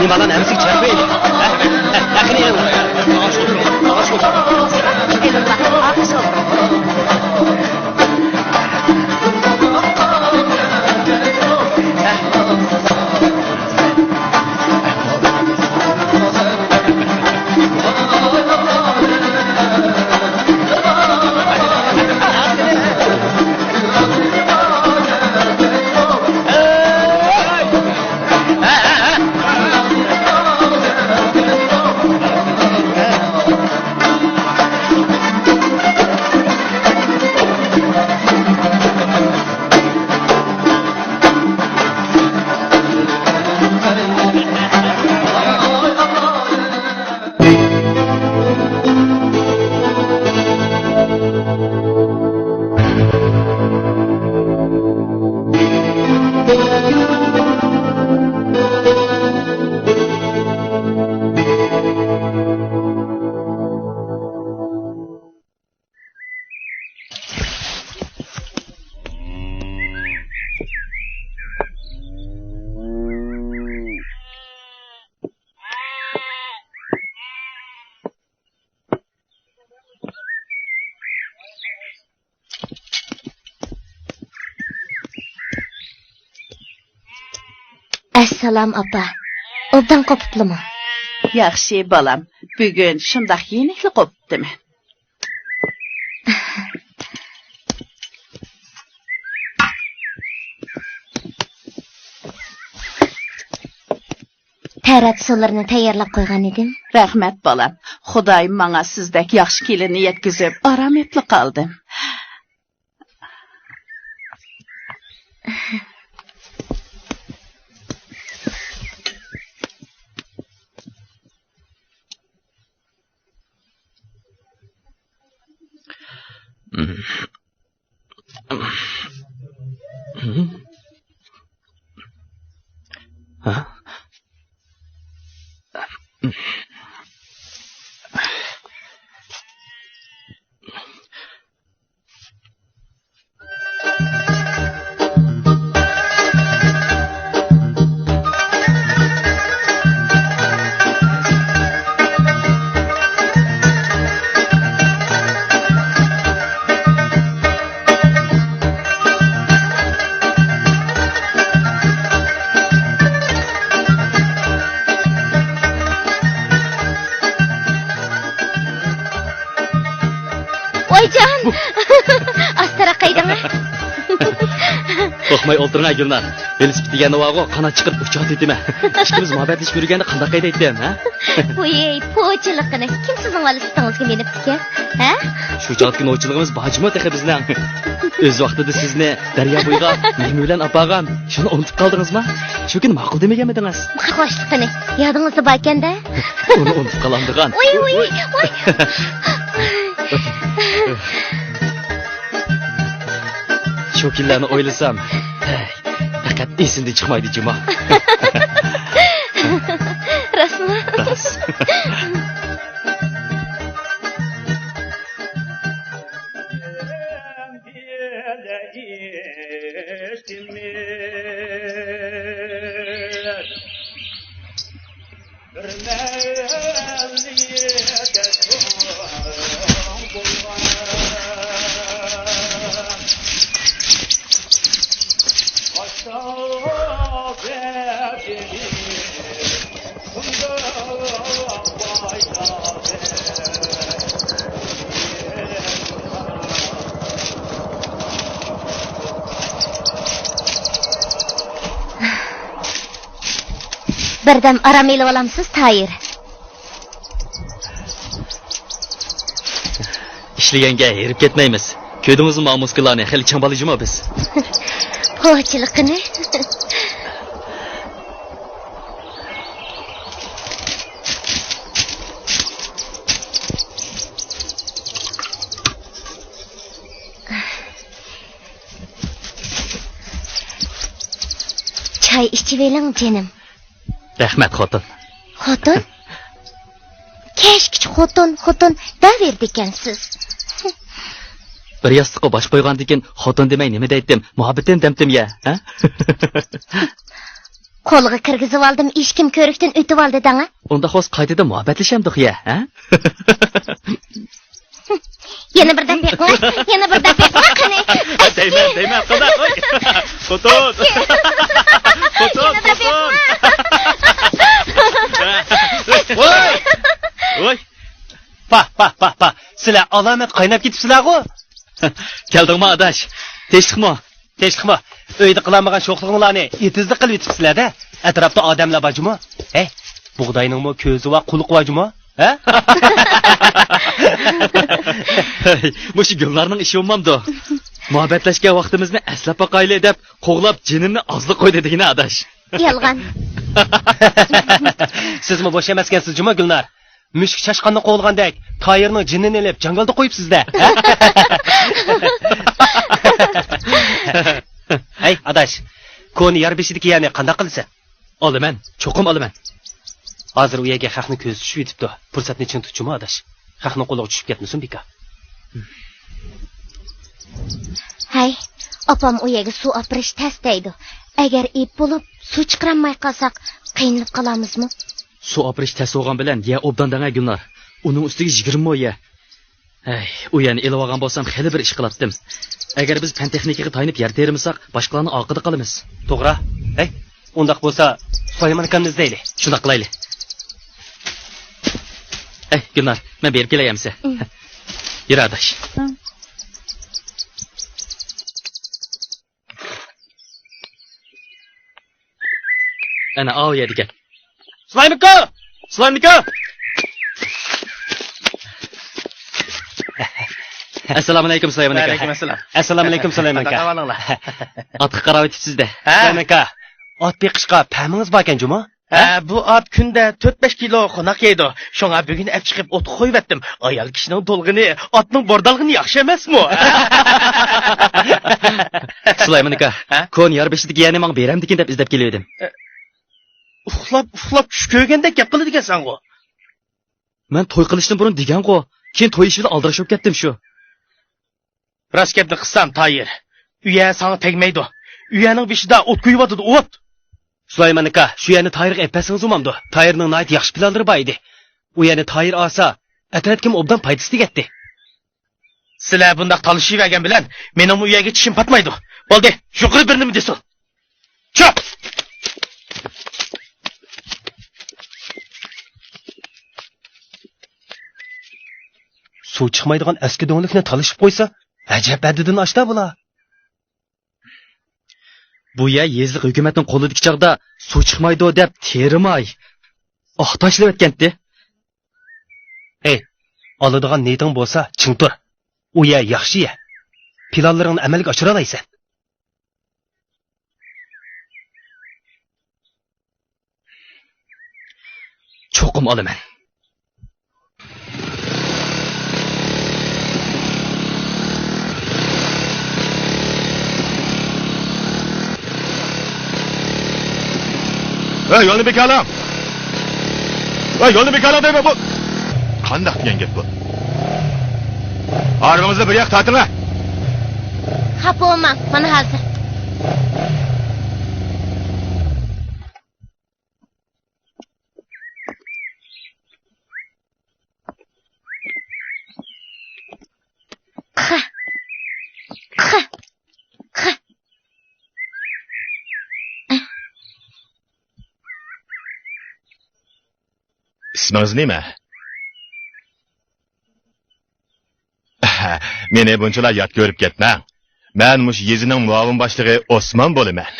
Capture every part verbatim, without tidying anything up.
بالام، ھەممىسىگە چىراغ قويايلى. ھە؟ ھە، ھە، قېنى ئېلىڭلار. ئاغاچ ئولتۇرۇڭ. ئاغاچ ئولتۇرۇڭ. ئېلىڭلار، ئاغاچ ئولتۇرۇڭ. ئەسسالام، ئاپا. ئوبدان قوپۇپلىمۇ؟ ياخشى، بالام. بۈگۈن شۇنداق يېنىكلا قوپۇپتىمەن. تەرەت سۇلىرىنى تەييارلاپ قويغان ئىدىم. رەھمەت، بالام. خۇدايىم ماڭا سىزدەك ياخشى كېلىننى يەتكۈزۈپ، ئارام ئېپلا قالدىم. ۋايجان! ئاستىراق ھەيدەڭە. قورقماي ئولتۇرۇڭ، گۈلنار. ۋېلىسىپىت دېگەن ناۋاغۇ قانات چىقىرىپ ئۇچاتتىمەن. ئىككىمىز مۇھەببەتلىشىپ يۈرگەندە قانداق ھەيدەيتتىم، ھە؟ ۋۇي، پوچىلىقىنى. كىم سىزنىڭ ۋېلىسىپىتىڭىزگە مىنىپتىكەن، ھە؟ شۇ چاغدىكى نوچىلىقىمىز بارچىمۇ تېخى بىزنىڭ؟ ئۆز ۋاقتىدا سىزنى دەريا بويىغا مېھمىن بىلەن ئاپارغان، شۇنى ئۇنتۇپ قالدىڭىزمۇ؟ شۇ كۈنى ماقۇل دېمىگەنمىدىڭىز؟ قاقاشلىقىنى. يادىڭىزدا باركەن-دە. ئۇنى ئۇنتۇپ قالامدىغان. ۋۇي، ۋۇي، ۋۇي. شۇ كۈنلەرنى ئويلىسام، ھەي، پەقەت ئېسىمدىن چىقمايدۇ جۇما. راستمۇ؟ راست. بىردەم ئارام ئېلىۋالامسىز، تاھىر؟ ئىشلىگەنگە ھېرىپ كەتمەيمىز. كۆردىڭىزمۇ، مۇسكۇللارنى خېلى چىڭ بالايمۇ بىز؟ پوچىلىقىنى. چاي ئىچىۋېلىڭ، جېنىم. رەھمەت، خوتۇن. خوتۇن؟ كەچكىچە خوتۇن، خوتۇن دەۋېرىدىكەنسىز. بىر ياستۇققا باش قويغاندىكىن خوتۇن دېمەي نېمە دەيتتىم؟ مۇھەببىتىم دەمتىم يە، ھە؟ قولغا كىرگۈزۈۋالدىم، ئىشىكىم كۆرۈكتىن ئۆتۈۋالدى دەڭە. ئۇنداق بولسا قايتىدىن مۇھەببەتلىشەمدۇق يە، ھە؟ يەنە بىر دەپ بېقىڭ، يەنە بىر دەپ بېقىڭ، قېنى. دەيمەن، دەيمەن، قانداق؟ قوي. خوتۇن. خوتۇن، يەنە بىر دەپ خوتۇن. بېقىڭ. ۋوي! ۋوي! پا، پا، پا، پا. سىلەر ئالامەت قايناپ كېتىپسىلەرغۇ. كەلدىڭمۇ ئاداش؟ تىنچلىقمۇ؟ تىنچلىقمۇ؟ ئۆيدە قىلالمىغان شوخلۇقۇڭلارنى ئېتىزدا قىلىۋېتىپسىلەر-دە. ئەتراپتا ئادەملەر بار جۇمۇ؟ ھەي، بۇغداينىڭمۇ كۆزى بار، قۇلىقى بار جۇمۇ؟ ھە؟ مۇشۇ گۈلنارنىڭ ئىشى بولمامدۇ؟ مۇھەببەتلەشكەن ۋاقتىمىزنى ئەسلەپ باقايلى دەپ قوغلاپ جېنىمنى ئازلىق قويدى دېگىنە ئاداش. يالغان. سىزمۇ بوش ئەمەسكەنسىز جۇمۇ گۈلنار؟ مۈشۈك چاشقاننى قوغلىغاندەك، تايىرنىڭ جېنىنى ئېلىپ، جاڭگالدا قويۇپسىز-دە. ھەي، ئاداش، كونا يار بېشىدىكى يەرنى قانداق قىلىسەن؟ ئالىمەن، چوقۇم ئالىمەن. ھازىر ئۇ يەرگە خەقنىڭ كۆزى چۈشۈپ يېتىپتۇ. پۇرسەتنى چىڭ تۇتچىمۇ، ئاداش؟ خەقنىڭ قولىغا چۈشۈپ كەتمىسۇن، بىكار. ھەي، ئاپام ئۇ يەرگە سۇ ئاپىرىش تەس دەيدۇ. ئەگەر ئېيىپ بولۇپ، سۇ چىقىرالماي قالساق، قىينىلىپ قالامىزمۇ؟ سۇ ئاپىرىش تەس بولغان بىلەن يەر ئوبدان دەڭە گۈلنار. ئۇنىڭ ئۈستىگە يىگىرمە مو يەر. ھەي، ئۇ يەرنى ئېلىۋالغان بولسام خېلى بىر ئىش قىلاتتىم. ئەگەر بىز پەن تېخنىكىغا تايىنىپ يەر تېرىمىساق، باشقىلارنىڭ ئارقىدا قالىمىز. توغرا. ھەي، ئۇنداق بولسا سۇلايمان ئاكامنى ئىزدەيلى. شۇنداق قىلايلى. ھەي، گۈلنار، مەن بېرىپ كېلەي ئەمىسە. ئۇم. يۈر ئاداش. ئۇم. ئەنە ئاۋۇ يەردىكەن. سۇلايمىكا! سۇلايمىكا! ئەسسالامۇئەلەيكۇم، سۇلايمان ئاكا. ۋەئەلەيكۇم ئەسسالام. ئەسسالامۇئەلەيكۇم، سۇلايمان ئاكا. قانداق ئەھۋالىڭلار؟ ئاتقا قاراۋېتىپسىز-دە. ھە؟ سۇلايمان ئاكا، ئات بېقىشقا پەمىڭىز باركەن جۇمۇ؟ ھە؟ ھە، بۇ ئات كۈندە تۆت-بەش كىلو قوناق يەيدۇ. شۇڭا بۈگۈن ئەپ چىقىپ ئوتقا قويۇۋەتتىم. ئايال كىشىنىڭ دولغىنى ئاتنىڭ بوردالغىنى ياخشى ئەمەسمۇ؟ سۇلايمان ئاكا، ھە؟ كونا يار بېشىدىكى يەرنى ماڭا بېرەمدىكىن دەپ ئىزدەپ كېلىۋىدىم. ئە، ئۇخلاپ، ئۇخلاپ چۈش كۆرگەندەك گەپ قىلىدىكەنسەنغۇ. مەن توي قىلىشتىن بۇرۇن دېگەنغۇ، كېيىن توي ئىشى بىلەن ئالدىراش بولۇپ كەتتىم شۇ. راست گەپنى قىلسام، تايىر، ئۇ يەر ساڭا تەگمەيدۇ. ئۇ يەرنىڭ بېشىدا ئوت كۆيۈۋاتىدۇ، ئوت. سۇلايمان ئاكا، شۇ يەرنى تايىرغا ئېلىپ بەرسىڭىز بولمامدۇ؟ تايىرنىڭ ناھايىتى ياخشى پىلانلىرى بار ئىدى. ئۇ يەرنى تايىر ئالسا، ئەترەتكىمۇ ئوبدان پايدىسى تېگەتتى. سىلەر بۇنداق تالىشىۋەرگەن بىلەن مېنىڭمۇ ئۇ يەرگە چىشىم پاتمايدۇ. بولدى، يۇقىرى بىر نېمە دېسۇن. چىق! سۇ چىقمايدىغان ئەسكى دۆڭلۈكنى تالىشىپ قويسا، ئەجەب ھەددىدىن ئاشتى بۇلار. بۇ يەر يېزىلىق ھۆكۈمەتنىڭ قولىدىكى چاغدا سۇ چىقمايدۇ دەپ تېرىماي، ئاق تاشلىۋەتكەنتى. ھەي، ئالىدىغان نىيىتىڭ بولسا چىڭ تۇر. ئۇ يەر ياخشى يەر. پىلانلىرىڭنى ئەمەلگە ئاشۇرالايسەن. چوقۇم ئالىمەن. ھەي، يولنى بىكارلاڭ! ۋاي، يولنى بىكارلاڭ دەيمەن، بۇ قانداق دېگەن گەپ بۇ؟ ئارىڭىزدا بىر ياق تارتىڭلار! خاپا بولماڭ، مانا ھازىر. ئىسمىڭىز نېمە؟ مېنى بۇنچىلا يات كۆرۈپ كەتمەڭ. مەن مۇشۇ يېزىنىڭ مۇئاۋىن باشلىقى ئوسمان بولىمەن.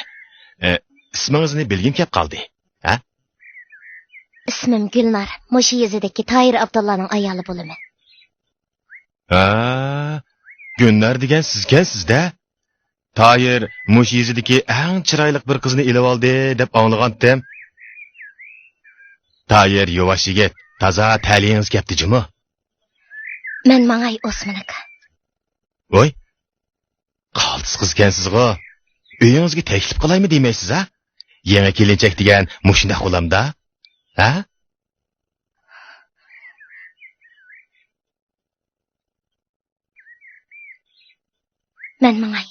ئە، ئىسمىڭىزنى بىلگۈم كەپ قالدى. ھە؟ ئىسمىم گۈلنار. مۇشۇ يېزىدىكى تاھىر ئابدۇللانىڭ ئايالى بولىمەن. ھە، گۈلنار دېگەن سىزكەنسىز-دە. تاھىر مۇشۇ يېزىدىكى ئەڭ چىرايلىق بىر قىزنى ئېلىۋالدى دەپ ئاڭلىغانتىم. تاھىر يۇۋاش يىگىت، تازا تەلىيىڭىز كەپتۇ جۇمۇ. مەن ماڭاي، ئوسمان ئاكا. ۋوي، قالتىس قىزكەنسىزغۇ. ئۆيىڭىزگە تەكلىپ قىلايمۇ دېمەيسىز ھە؟ يېڭى كېلىنچەك دېگەن مۇشۇنداق بولامدا؟ ھە؟ مەن ماڭاي.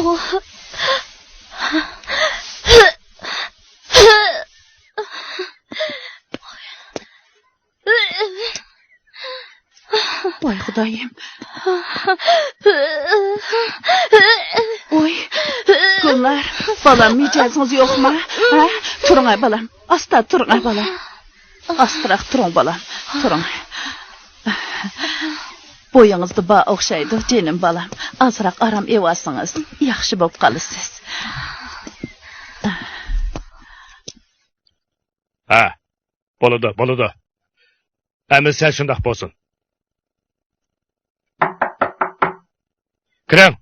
ۋاي خۇدايىم. ۋوي، گۈلنار، بالام، مىجەزىڭىز يوقما؟ ھە؟ تۇرۇڭە، بالام. ئاستا تۇرۇڭە، بالام. ئاستىراق تۇرۇڭ، بالام. تۇرۇڭ. بويىڭىزدا بار ئوخشايدۇ، جېنىم بالام. ئازراق ئارام ئېلىۋالسىڭىز، ياخشى بولۇپ قالىسىز. ھە، بولىدۇ، بولىدۇ. ئەمىسە شۇنداق بولسۇن. كىرىڭ.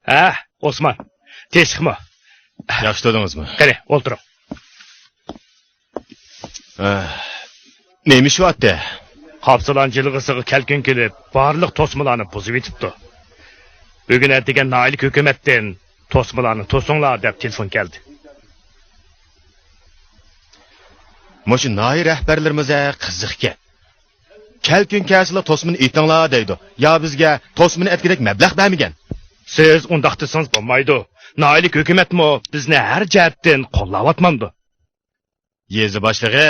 ھە، ئوسمان. تىنچلىقمۇ؟ ياخشى تۇردىڭىزمۇ؟ قېنى، ئولتۇرۇڭ. ھە، نېمە ئىش بارتى؟ قاپسىلان جىلغىسىغا كەلكۈن كېلىپ، بارلىق توسمىلارنى بۇزۇۋېتىپتۇ. بۈگۈن ئەتىگەن ناھىيەلىك ھۆكۈمەتتىن توسمىلارنى توسۇڭلار دەپ تېلېفون كەلدى. مۇشۇ ناھىيە رەھبەرلىرىمىز ھە قىزىقكەن. كەلكۈن كەلسىلا توسمىنى ئېتىڭلار دەيدۇ. يا بىزگە توسمىنى ئەتكۈدەك مەبلەغ بەرمىگەن. سىز ئۇنداق دېسىڭىز بولمايدۇ. ناھىيەلىك ھۆكۈمەتمۇ بىزنى ھەر جەھەتتىن قوللاۋاتمامدۇ؟ يېزا باشلىقى،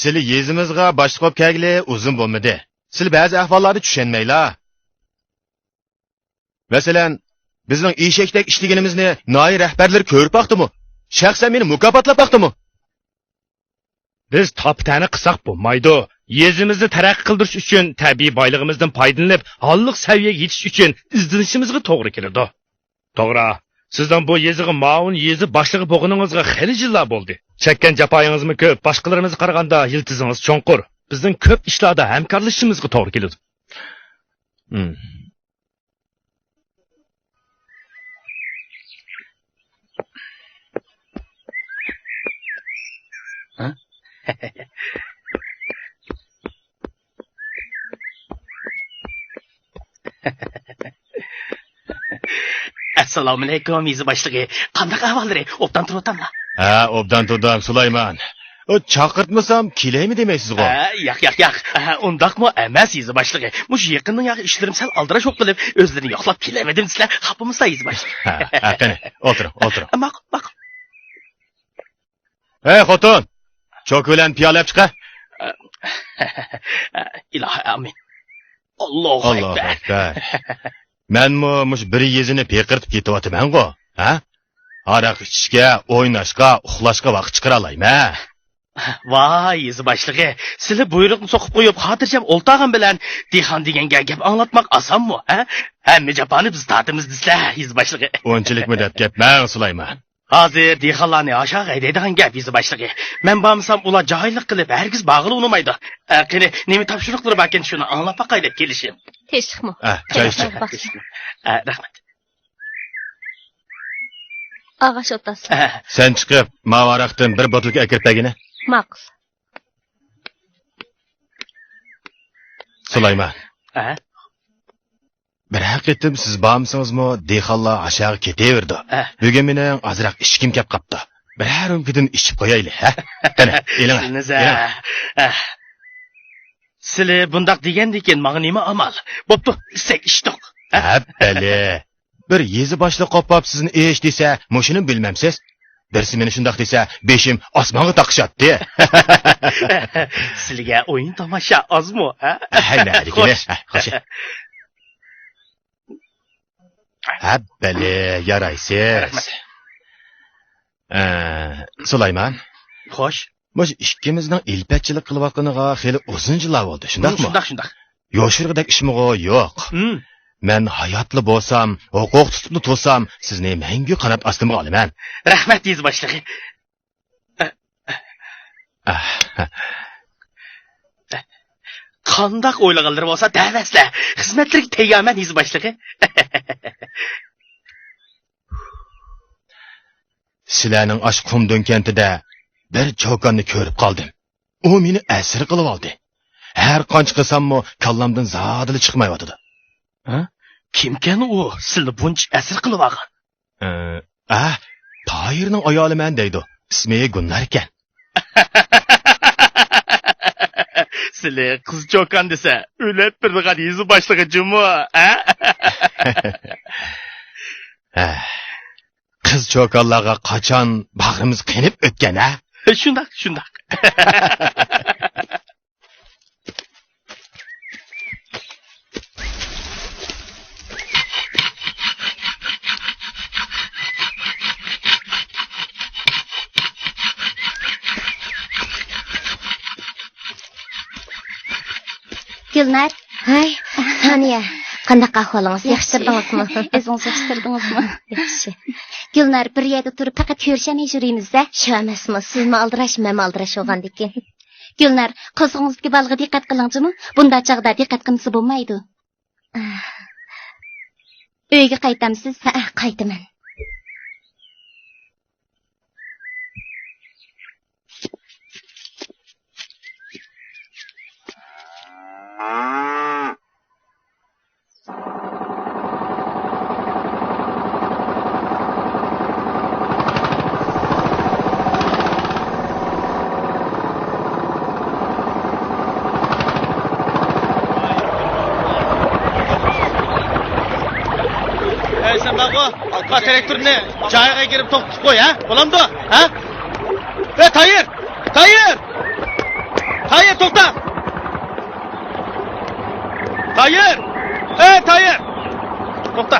سىلى يېزىمىزغا باشلىق بولۇپ كەلگىلى ئۇزۇن بولمىدى. سىلى بەزى ئەھۋاللارنى چۈشەنمەيلا. مەسىلەن، بىزنىڭ ئېشەكتەك ئىشلىگىنىمىزنى ناھىيە رەھبەرلىرى كۆرۈپ باقتىمۇ؟ شەخسەن مېنى مۇكاپاتلاپ باقتىمۇ؟ بىز تاپا-تەنە قىلساق بولمايدۇ. يېزىمىزنى تەرەققىي قىلدۇرۇش ئۈچۈن، تەبىئىي بايلىقىمىزدىن پايدىلىنىپ، ھاللىق سەۋىيەگە يېتىش ئۈچۈن ئىزدىنىشىمىزغا توغرا كېلىدۇ. توغرا، سىزنىڭ بۇ يېزىغا مۇئاۋىن يېزا باشلىقى بولغىنىڭىزغا خېلى يىللار بولدى. چەككەن جاپايىڭىزمۇ كۆپ، باشقىلىرىمىزغا قارىغاندا يىلتىزىڭىز چوڭقۇر. بىزنىڭ كۆپ ئىشلاردا ھەمكارلىشىشىمىزغا توغرا كېلىدۇ. ئەسسالامۇئەلەيكۇم، يېزا باشلىقى. قانداق ئەھۋاللىرى؟ ئوبدان تۇرۇۋاتاملا؟ ھە، ئوبدان تۇردۇم، سۇلايمان. ئۇ، چاقىرتمىسام كېلەيمۇ دېمەيسىزغۇ؟ ھە، ياق، ياق، ياق. ھە، ئۇنداقمۇ ئەمەس، يېزا باشلىقى. مۇشۇ يېقىندىن ياقى ئىشلىرىم سەل ئالدىراش بولۇپ قېلىپ، ئۆزلىرىنى يوقلاپ كېلەلمىدىم دېسىلە، خاپىمۇسىلا، يېزا باشلىقى. ھە، ھە، قېنى، ئولتۇرۇڭ، ئولتۇرۇڭ. ماقۇل، ماقۇل. ھەي، خوتۇن! چوكا بىلەن پىيالە ئەپ چىقە. ئىلاھى، ئامىن. ئاللاھۇ ئەكبەر. مەنمۇ مۇشۇ بىر يېزىنى پېقىرتىپ كېتىۋاتىمەنغۇ، ھە؟ ھاراق ئىچىشكە، ئويناشقا، ئۇخلاشقا ۋاقىت چىقىرالايمەن. ۋاي، يېزا باشلىقى، سىلى بۇيرۇقنى سوقۇپ قويۇپ، خاتىرجەم ئولتۇرغان بىلەن دېھقان دېگەنگە گەپ ئاڭلاتماق ئاسانمۇ، ھە؟ ھەممە جاپانى بىز تارتىمىز دېسىلە، يېزا باشلىقى. ئۇنچىلىكمۇ دەپ كەتمەڭ، سۇلايمان. ھازىر دېھقانلارنى ھاشاغا ھەيدەيدىغان گەپ، يېزا باشلىقى. مەن بارمىسام، ئۇلار جاھىللىق قىلىپ، ھەرگىز بارغىلى ئۇنىمايدۇ. ئە، قېنى، نېمە تاپشۇرۇقلىرى باركەن، شۇنى ئاڭلاپ باقاي دەپ كېلىشىم. تېشىقمۇ؟ ئە، چاي ئىچىڭ. ئە، رەھمەت. ئاغاش ئوتاس. ئە. سەن چىقىپ، ماۋۇ ھاراقتىن بىر بوتۇلكا ئەكىرىپ بەرگىنە. ماقۇل. سۇلايمان. ئە؟ بىرەر قېتىم سىز بارمىسىڭىزمۇ، دېھقانلار ھاشاغا كېتىۋېرىدۇ. ئە. بۈگۈن مېنىڭ ئازراق ئىچكۈم كەپ قاپتۇ. بىرەر رۆمكىدىن ئىچىپ قويايلى، ھە؟ قېنى، ئېلىڭ، سىلنى ئېلىڭ. ئە. سىلى بۇنداق دېگەندىكىن، ماڭا نېمە ئامال؟ بوپتۇ، ئىچسەك ئىچتۇق. ھە؟ ھەپپەلى. بىر يېزا باشلىقى قوپاپ سىزنى ئېش دېسە، مۇشۇنىمۇ بىلمەمسىز؟ بىرسى مېنى شۇنداق دېسە، بېشىم ئاسمانغا تاقىشاتتى. سىلىگە ئويۇن تاماشا ئازمۇ، ھە؟ ھەي، نەدىكىنى؟ خوش. ھە، خوش. ھەپپەلى، يارايسىز. رەھمەت. ئە، سۇلايمان. خوش. مۇشۇ ئىككىمىزنىڭ ئىلپەتچىلىك قىلىۋاتقىنىغا خېلى ئۇزۇن يىللار بولدى، شۇنداقمۇ؟ شۇنداق، شۇنداق. يوشۇرغۇدەك ئىشمىغۇ يوق. ھىم. مەن ھاياتلا بولسام، ھوقۇق تۇتۇپلا تۇرسام، سىزنى مەڭگۈ قانات ئاستىمغا ئالىمەن. رەھمەت، يېزا باشلىقى. قانداق ئويلىغانلىرى بولسا دەۋەرسىلە. خىزمەتلىرىگە تەييارمەن، يېزا باشلىقى. سىلەرنىڭ ئاشۇ قۇمدۆڭ كەنتىدە بىر چوكاننى كۆرۈپ قالدىم. ئۇ مېنى ئەسىر قىلىۋالدى. ھەر قانچە قىلساممۇ كاللامدىن زادىلا چىقمايۋاتىدۇ. ھە؟ كىمكەن ئۇ سىلنى بۇنچە ئەسىر قىلىۋالغان؟ ئە، ئە، تاھىرنىڭ ئايالىمەن دەيدۇ. ئىسمى گۈلنار ئىكەن. سىلى قىز چوكان دېسە، ئۆلەپ بېرىدىغان يېزا باشلىقى جۇمۇ، ھە؟ ئەھ، قىز چوكانلارغا قاچان باغرىمىز قېنىپ ئۆتكەن، ھە؟ شۇنداق، شۇنداق. گۈلنار. ھاي، سانىيە. قانداق ئەھۋالىڭىز؟ ياخشى. ياخشى تۇردىڭىزمۇ؟ ئۆزىڭىز ياخشى تۇردىڭىزمۇ؟ ياخشى. گۈلنار، بىر يەردە تۇرۇپ پەقەت كۆرۈشەلمەي يۈرىمىز-دە. شۇ ئەمەسمۇ، سىزمۇ ئالدىراش، مەنمۇ ئالدىراش بولغاندىكىن. گۈلنار، قورسىقىڭىزدىكى بالىغا دىققەت قىلىڭ جۇمۇ. بۇنداق چاغدا دىققەت قىلمىسا بولمايدۇ. ئۆيگە قايتامسىز؟ ھەئە، قايتىمەن. ئەي، سەن بارغۇ، تىراكتورنى جايىغا كىرىپ توختىتىپ قوي، ھە؟ بولامدۇ؟ ھە؟ ئەي، تايىر! تايىر! تايىر، توختا! تايىر! ئەي، تايىر! توختا!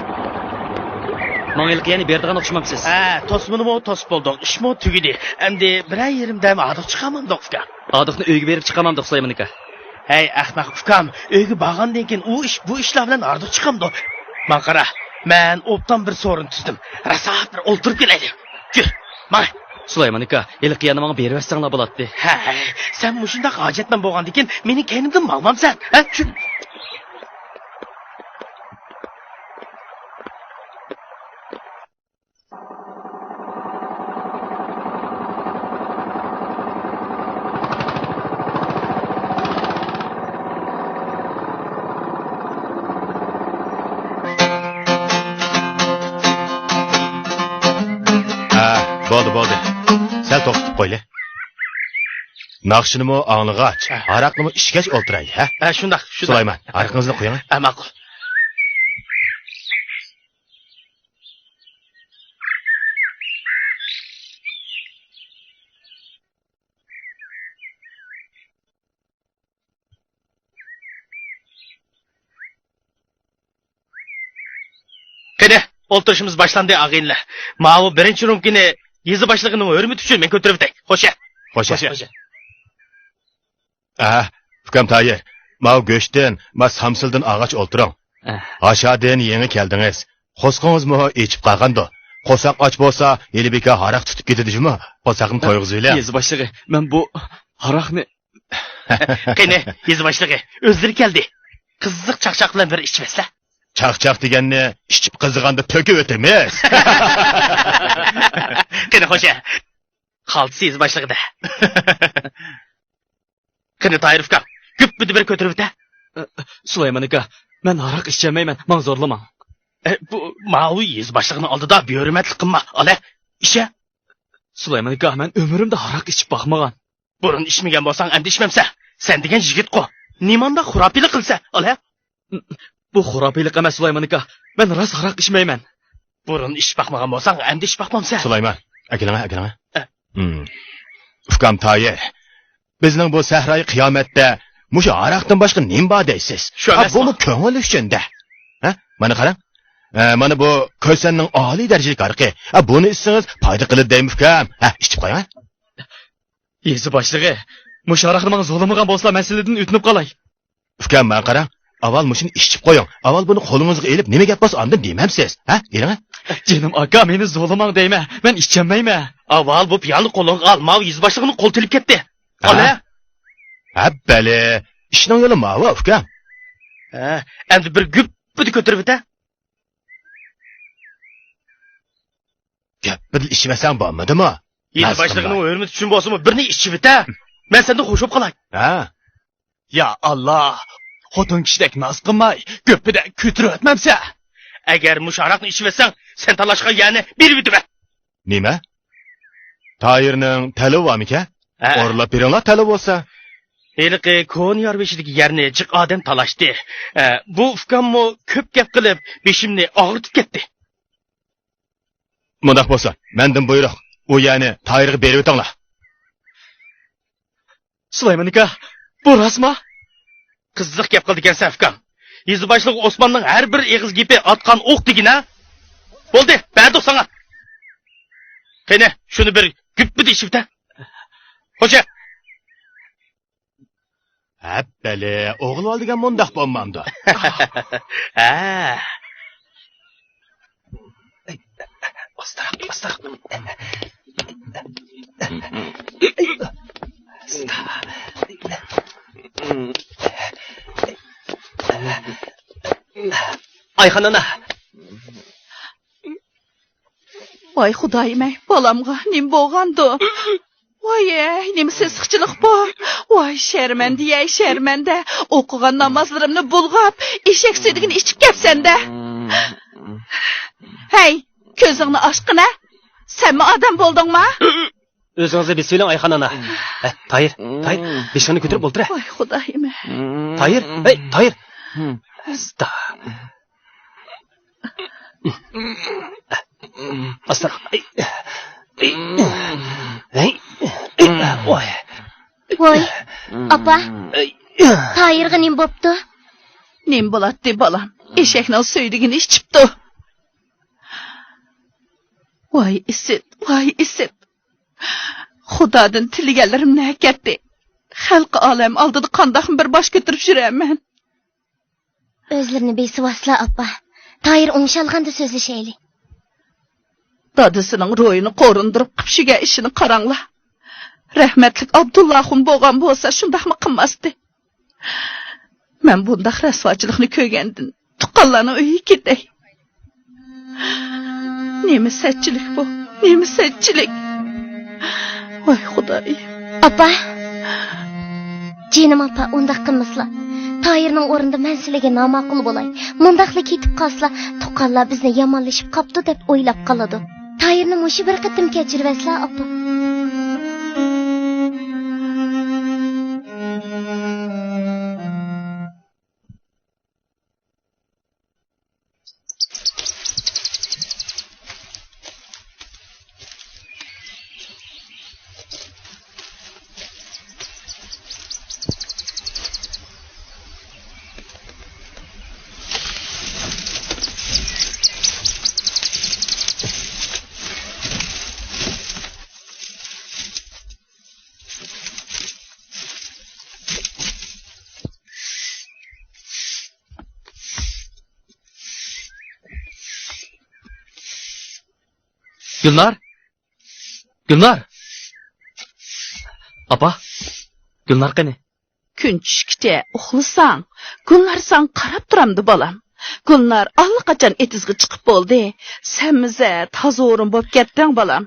ماڭا ھېلىقى يەنە بېرىدىغان ئوخشىمامسىز؟ ھە، توسمىنىمۇ توسۇپ بولدۇق، ئىشمۇ تۈگىدى. ئەمدى بىرەر يېرىم دەم ھاردۇق چىقارمامدۇق، ئۇكا. ھاردۇقنى ئۆيگە بېرىپ چىقارمامدۇق، سۇلايمان ئاكا. ھەي، ئەخمەق ئۇكام، ئۆيگە بارغاندىن كېيىن ئۇ ئىش، بۇ ئىشلار بىلەن ھاردۇق چىقامدۇ؟ ماڭا قارا، مەن ئوبدان بىر سورۇن تۈزدۈم. راسا بىر ئولتۇرۇپ كېلەيلى. يۈر، ماڭە. سۇلايمان ئاكا، ھېلىقى يەرنى ماڭا بېرىۋەتسەڭلار بولاتتى. ھەي، سەن مۇشۇنداق ھاجەتمەن بولغاندىكىن مېنىڭ كەينىمدىن ماڭمامسەن، ھە؟ چۈ- ھە، بولدى، بولدى. سەل توختىتىپ قويلى. ناخشىنىمۇ ئاڭلىغاچ، ھە. ھاراقنىمۇ ئىچكەچ ئولتۇرايلى، ھە؟ ھە، شۇنداق، شۇنداق. سۇلايمان، ھاراقىڭىزنى قۇيۇڭ. ھە، ماقۇل. قېنى، ئولتۇرۇشىمىز باشلاندى، ئاغىنىلەر. ماۋۇ بىرىنچى رومكىنى يېزا باشلىقىنىڭ ھۆرمىتى ئۈچۈن مەن كۆتۈرۈۋېتەي. خوشە. خوشە. خوشە. ئە، ئۇكام تايىر، ماۋۇ گۆشتىن، ما سامسىلدىن ئالغاچ ئولتۇرۇڭ. ئە. ھاشادىن يېڭى كەلدىڭىز. قورسىقىڭىزمۇ ئېچىپ قالغاندۇ؟ قورساق ئاچ بولسا، ھېلى بىكار ھاراق تۇتۇپ كېتىدۇ جۇمۇ. قورساقنى تويغۇزۇۋېلىڭ. يېزا باشلىقى، مەن بۇ ھاراقنى. قېنى، يېزا باشلىقى، ئۆزلىرى كەلدى. قىزىق چاقچاق بىلەن بىر ئىچىۋەتسە. چاقچاق دېگەننى ئىچىپ قىزىغاندا تۆكۈۋېتىمىز. قېنى، خوشە. قالتىس يېزا باشلىقىدا. قېنى، تايىر ئۇكام، گۈپپىدە بىر كۆتۈرۈۋېتە. ئە، سۇلايمان ئاكا، مەن ھاراق ئىچەلمەيمەن، ماڭا زورلىماڭ. ئە، بۇ ماۋۇ يېزا باشلىقىنىڭ ئالدىدا بىھۆرمەتلىك قىلما، ئالە، ئىچە. سۇلايمان ئاكا، مەن ئۆمرۈمدە ھاراق ئىچىپ باقمىغان. بۇرۇن ئىچمىگەن بولساڭ، ئەمدى ئىچمەمسە؟ سەن دېگەن يىگىتقۇ. نېمانداق خۇراپىيلىق قىلىسەن، ئالە. بۇ خۇراپىيلىق ئەمەس، سۇلايمان ئاكا. مەن راست ھاراق ئىچمەيمەن. بۇرۇن ئىچىپ باقمىغان بولساڭ، ئەمدى ئىچىپ باقمامسەن؟ سۇلايمان، ئەكېلىڭە، ئەكېلىڭە. ئە. ھىم. ئۇكام تايىر، بىزنىڭ بۇ سەھرايى قىيامەتتە مۇشۇ ھاراقتىن باشقا نېمە بار دەيسىز؟ شۇ ئا، ئەمەسمۇ؟ بۇمۇ كۆڭۈل ئۈچۈن-دە. ھە؟ مانا قاراڭ. ئە، مانا بۇ كۆسەننىڭ ئالىي دەرىجىلىك ھارىقى. ئە، بۇنى ئىچسىڭىز پايدا قىلىدۇ دەيمەن ئۇكام. ھە، ئىچىپ قويۇڭ، ھە. يېزا باشلىقى، مۇشۇ ھاراقنى ماڭا زورلىمىغان بولسىلا، مەن سىلىدىن ئۆتۈنۈپ قالاي. ئۇكام، ماڭا قاراڭ. ئاۋۋال مۇشۇنى ئىچىپ قويۇڭ. ئاۋۋال بۇنى قولىڭىزغا ئېلىپ، نېمە گەپ بولسا ئاندىن دېمەمسىز. ھە؟ ئېلىڭە. جېنىم ئاكا، مېنى زورلىماڭ دەيمەن. مەن ئىچەلمەيمەن. ئاۋۋال بۇ پىيالىنى قولۇڭغا ئال، ماۋۇ يېزا باشلىقىنىڭ قولى تېلىپ كەتتى. ھە؟ ئانا. ھەببەلى. ئىشنىڭ يولى ماۋۇ، ئۇكام. ھە، ئەمدى بىر گۈپپىدە كۆتۈرۈۋېتە. گەپپىدە ئىچمەسەڭ بولمىدىمۇ؟ يېزا باشلىقىنىڭ ھۆرمىتى ئۈچۈن بولسىمۇ بىرنى ئىچىۋېتە. مەن سەندىن خوش بولۇپ قالاي. ھە. يا ئاللا، خوتۇن كىشىدەك ناز قىلماي، گۈپپىدە كۆتۈرۈۋەتمەمسە. ئەگەر مۇشۇ ھاراقنى ئىچىۋەتسەڭ، سەن تاللاشقان يەرنى بېرىۋېتىمەن. نېمە؟ تايىرنىڭ تەلىپى بارمىكەن؟ ھە. ئورۇنلاپ بېرىڭلار تەلىپى بولسا. ھېلىقى كونا يار بېشىدىكى يەرنى جىق ئادەم تالاشتى. ئە، بۇ ئۇكاممۇ كۆپ گەپ قىلىپ، بېشىمنى ئاغرىتىپ كەتتى. مۇنداق بولسۇن، مەندىن بۇيرۇق، ئۇ يەرنى تايىرغا بېرىۋېتىڭلار. سۇلايمان ئاكا، بۇ راستمۇ؟ قىزىق گەپ قىلىدىكەنسەن، ئۇكام. يېزا باشلىقى ئوسماننىڭ ھەر بىر ئېغىز گېپى ئاتقان ئوق دېگىنە. بولدى، بەردۇق ساڭا. قېنى، شۇنى بىر گۈپپىدە ئىچىۋېتە. خوشە. ھەپپەلى، ئوغۇل بالا دېگەن مۇنداق بولمامدۇ؟ ھە. ئاستىراق، ئاستىراق. ئايخان ئانا. ۋاي خۇدايىم-ئەي، بالامغا نېمە بولغاندۇ؟ ۋاي-ئەي، نېمە سېسىقچىلىق بۇ؟ ۋاي شەرمەندە-يەي، شەرمەندە! ئوقۇغان نامازلىرىمنى بۇلغاپ، ئېشەك سۈيدۈكىنى ئىچىپ كەپسەن-دە! ھەي، كۆزۈڭنى ئاچقىنە! سەنمۇ ئادەم بولدۇڭما؟ ئۆزىڭىزنى بېسىۋېلىڭ، ئايخان ئانا. ھە، تايىر، تايىر، بېشىڭنى كۆتۈرۈپ ئولتۇر، ھە. ۋاي خۇدايىم. تايىر، ھەي، تايىر. ئاستا. ئاستىراق. ھەي. ھەي. ۋاي. ۋاي، ئاپا، تايىرغا نېمە بوپتۇ؟ نېمە بولاتتى، بالام؟ ئېشەكنىڭ سۈيدۈكىنى ئىچىپتۇ. ۋاي ئىسىت، ۋاي ئىسىت! خۇدادىن تىلىگەنلىرىم نەگە كەتتى؟ خەلقى ئالەم ئالدىدا قانداقمۇ بىر باش كۆتۈرۈپ يۈرەمەن؟ ئۆزلىرىنى بېسىۋالسىلا، ئاپا. تايىر ئوڭشالغاندا سۆزلىشەيلى. دادىسىنىڭ روھىنى قورۇندۇرۇپ قىپشىگەن ئىشىنى قاراڭلار. رەھمەتلىك ئابدۇللاخۇن بولغان بولسا شۇنداقمۇ قىلماستى. مەن بۇنداق رەسۋاچىلىقنى كۆرگەندىن تۇغقانلارنىڭ ئۆيىگە كېتەي. نېمە سەتچىلىك بۇ؟ نېمە سەتچىلىك؟ ۋاي خۇدايىم. ئاپا! جېنىم ئاپا، ئۇنداق قىلمىسىلا. تايىرنىڭ ئورنىدا مەن سىلىگە ناماقۇل بولاي. مۇنداقلا كېتىپ قالسىلا، تۇغقانلار بىزنى يامانلىشىپ قاپتۇ دەپ ئويلاپ قالىدۇ. تايىرنى مۇشۇ بىر قېتىم كەچۈرۈۋەتسىلا، ئاپا. گۈلنار! گۈلنار! ئاپا، گۈلنار قېنى؟ كۈن چۈشكىچە ئۇخلىساڭ، گۈلنار ساڭا قاراپ تۇرامدۇ، بالام؟ گۈلنار ئاللىقاچان ئېتىزغا چىقىپ بولدى. سەن مىزە تازا ئورۇن بولۇپ كەتتىڭ، بالام.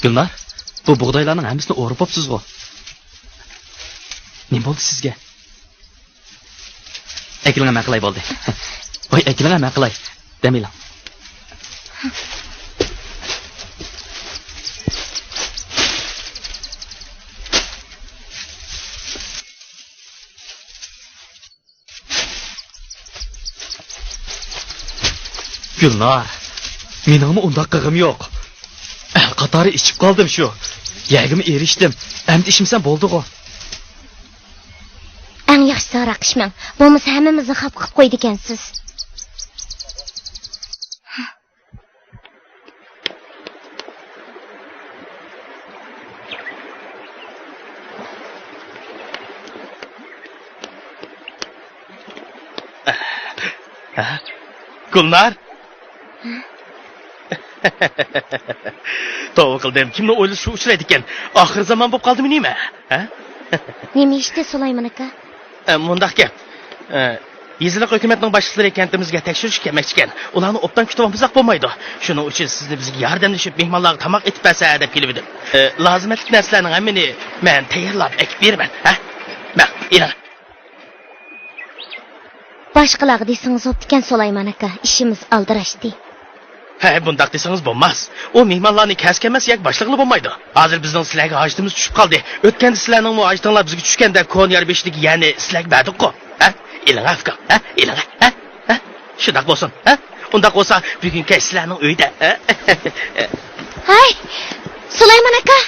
گۈلنار، بۇ بۇغدايلارنىڭ ھەممىسىنى ئورۇپ بوپسىزغۇ؟ نېمە بولدى سىزگە؟ ئەكېلىڭە، مەن قىلاي، بولدى. ۋاي، ئەكېلىڭە، مەن قىلاي. دەم ئېلىڭ. گۈلنار، مېنىڭمۇ ئۇنداق قىلغۇم يوق. ئەل قاتارى ئىچىپ قالدىم شۇ. يەرگىمۇ ئېرىشتىم. ئەمدى ئىچمىسەم بولدىغۇ. ئەڭ ياخشىسى ھاراق ئىچمەڭ. بولمىسا ھەممىمىزنى خاپا قىلىپ قويىدىكەنسىز. ھە؟ گۈلنار؟ توۋا قىلدىم، كىمنى ئويلىسا شۇ ئۇچرايدىكەن؟ ئاخىر زامان بولۇپ قالدىمۇ نېمە؟ ھە؟ نېمە ئىشتى سۇلايمان ئاكا؟ ئە، مۇنداق گەپ. ئە، يېزىلىق ھۆكۈمەتنىڭ باشلىقلىرى كەنتىمىزگە تەكشۈرۈشكە كەلمەكچىكەن. ئۇلارنى ئوبدان كۈتۈۋالمىساق بولمايدۇ. شۇنىڭ ئۈچۈن سىزنى بىزگە ياردەملىشىپ، مېھمانلارغا تاماق ئېتىپ بەرسە دەپ كېلىۋىدىم. ئى، لازىمەتلىك نەرسىلەرنىڭ ھەممىنى مەن تەييارلاپ ئەكىپ بېرىمەن. ھە؟ ماڭ، ئېلىڭ. باشقىلارغا دېسىڭىز بوپتىكەن، سۇلايمان ئاكا، ئىشىمىز ئالدىراشتى. ھە، بۇنداق دېسىڭىز بولماس. ئۇ مېھمانلارنى كەلسە كەلمەس ياكى باشلىقلا بولمايدۇ. ھازىر بىزنىڭ سىلەرگە ھاجىتىمىز چۈشۈپ قالدى. ئۆتكەندە سىلەرنىڭمۇ ھاجىتىڭلار بىزگە چۈشكەندە كونا يار بېشىدىكى يەرنى سىلەرگە بەردۇققۇ. ھە؟ ئېلىڭ ئۇكام. ھە؟ ئېلىڭ. ھە؟ ھە؟ شۇنداق بولسۇن. ھە؟ ئۇنداق بولسا بۈگۈن كەچ سىلەرنىڭ ئۆيدە. ھە؟ ھاي، سۇلايمان ئاكا!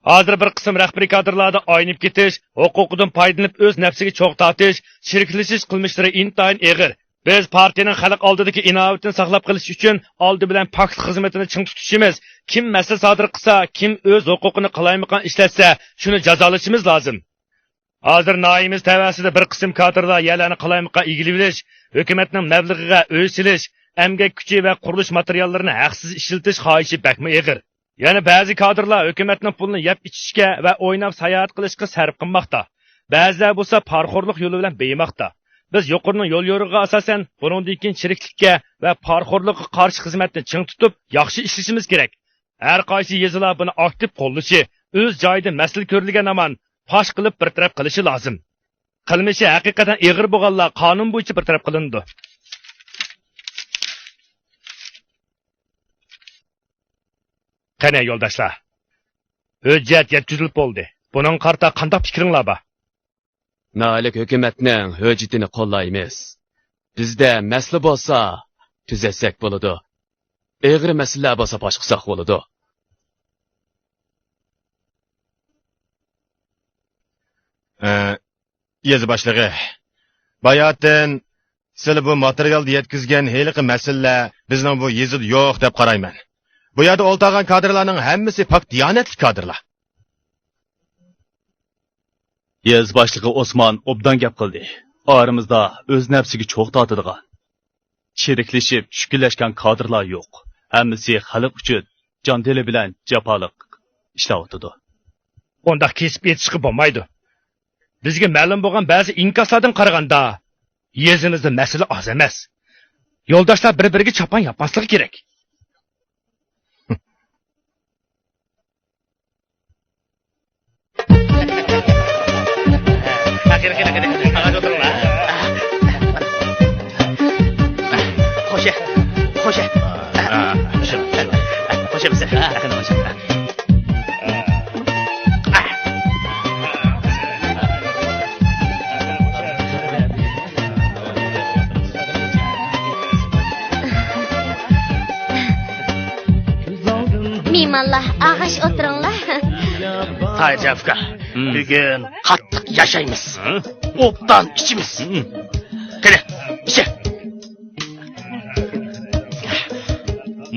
ھازىر بىر قىسىم رەھبىرىي كادىرلاردا ئاينىپ كېتىش، ھوقۇقىدىن پايدىلىنىپ ئۆز نەپسىگە چوغ تارتىش، چىرىكلىشىش قىلمىشلىرى ئىنتايىن ئېغىر. بىز پارتىيەنىڭ خەلق ئالدىدىكى ئىناۋىتىنى ساقلاپ قېلىش ئۈچۈن ئالدى بىلەن پاكلىق خىزمىتىنى چىڭ تۇتۇشىمىز، كىم مەسىلە سادىر قىلسا، كىم ئۆز ھوقۇقىنى قالايمىقان ئىشلەتسە، شۇنى جازالىشىمىز لازىم. ھازىر ناھىيىمىز تەۋەسىدە بىر قىسىم كادىرلار يەرلەرنى قالايمىقان ئىگىلىۋېلىش، ھۆكۈمەتنىڭ مەبلىغىگە ئۆي سېلىش، ئەمگەك كۈچى ۋە قۇرۇلۇش ماتېرىياللىرىنى ھەقسىز ئىشلىتىش خاھىشى بەكمۇ ئېغىر. يەنە بەزى كادىرلار ھۆكۈمەتنىڭ پۇلىنى يەپ ئىچىشكە ۋە ئويناپ ساياھەت قىلىشقا سەرپ قىلماقتا. بەزىلەر بولسا پارىخورلۇق يولى بىلەن بېيىماقتا. بىز يۇقىرىنىڭ يول يورۇقىغا ئاساسەن، بۇنىڭدىن كېيىن چىرىكلىككە ۋە پارىخورلۇققا قارشى خىزمەتنى چىڭ تۇتۇپ، ياخشى ئىشلىشىمىز كېرەك. ھەر قايسى يېزىلار بۇنى ئاكتىپ قوللىشى، ئۆز جايىدا مەسىلە كۆرۈلگەن ھامان پاش قىلىپ بىر تەرەپ قىلىشى لازىم. قىلمىشى ھەقىقەتەن ئېغىر بولغانلار قانۇن بويىچە بىر تەرەپ قىلىنىدۇ. قېنى يولداشلار، ھۆججەت يەتكۈزۈلۈپ بولدى. بۇنىڭغا قارىتا قانداق پىكرىڭلار بار؟ ناھىيەلىك ھۆكۈمەتنىڭ ھۆججىتىنى قوللايمىز. بىزدە مەسىلە بولسا، تۈزەتسەك بولىدۇ. ئېغىر مەسىلىلەر بولسا باش قىلساق بولىدۇ. ئە، يېزا باشلىقى، باياتىن سىلى بۇ ماتېرىيالدا يەتكۈزگەن ھېلىقى مەسىلىلەر بىزنىڭ بۇ يېزىدا يوق دەپ قارايمەن. بۇ يەردە ئولتۇرغان كادىرلارنىڭ ھەممىسى پاك دىيانەتلىك كادىرلار. يېزا باشلىقى ئوسمان ئوبدان گەپ قىلدى. ئارىمىزدا ئۆز نەپسىگە چوغ تارتىدىغان، چىرىكلىشىپ، چۈشكۈنلەشكەن كادىرلار يوق. ھەممىسى خەلق ئۈچۈن جان-تېنى بىلەن جاپالىق ئىشلەۋاتىدۇ. ئۇنداق كېسىپ ئېيتىشقا بولمايدۇ. بىزگە مەلۇم بولغان بەزى ئىنكاسلاردىن قارىغاندا، يېزىمىزدا مەسىلە ئاز ئەمەس. يولداشلار بىر-بىرىگە چاپان ياپماسلىقى كېرەك. قېنى، قېنى، قېنى، قېنى. ئاغاچ ئولتۇرۇڭلار. خوشە، خوشە. خوشە بىزە. قېنى، خوشە. مېھمانلار، ئاغاش ئولتۇرۇڭلار. تاھىرجان ئۇكا، بۈگۈن قاتتىق ياشايمىز. ھە؟ ئوبدان ئىچىمىز. قېنى، ئىچە.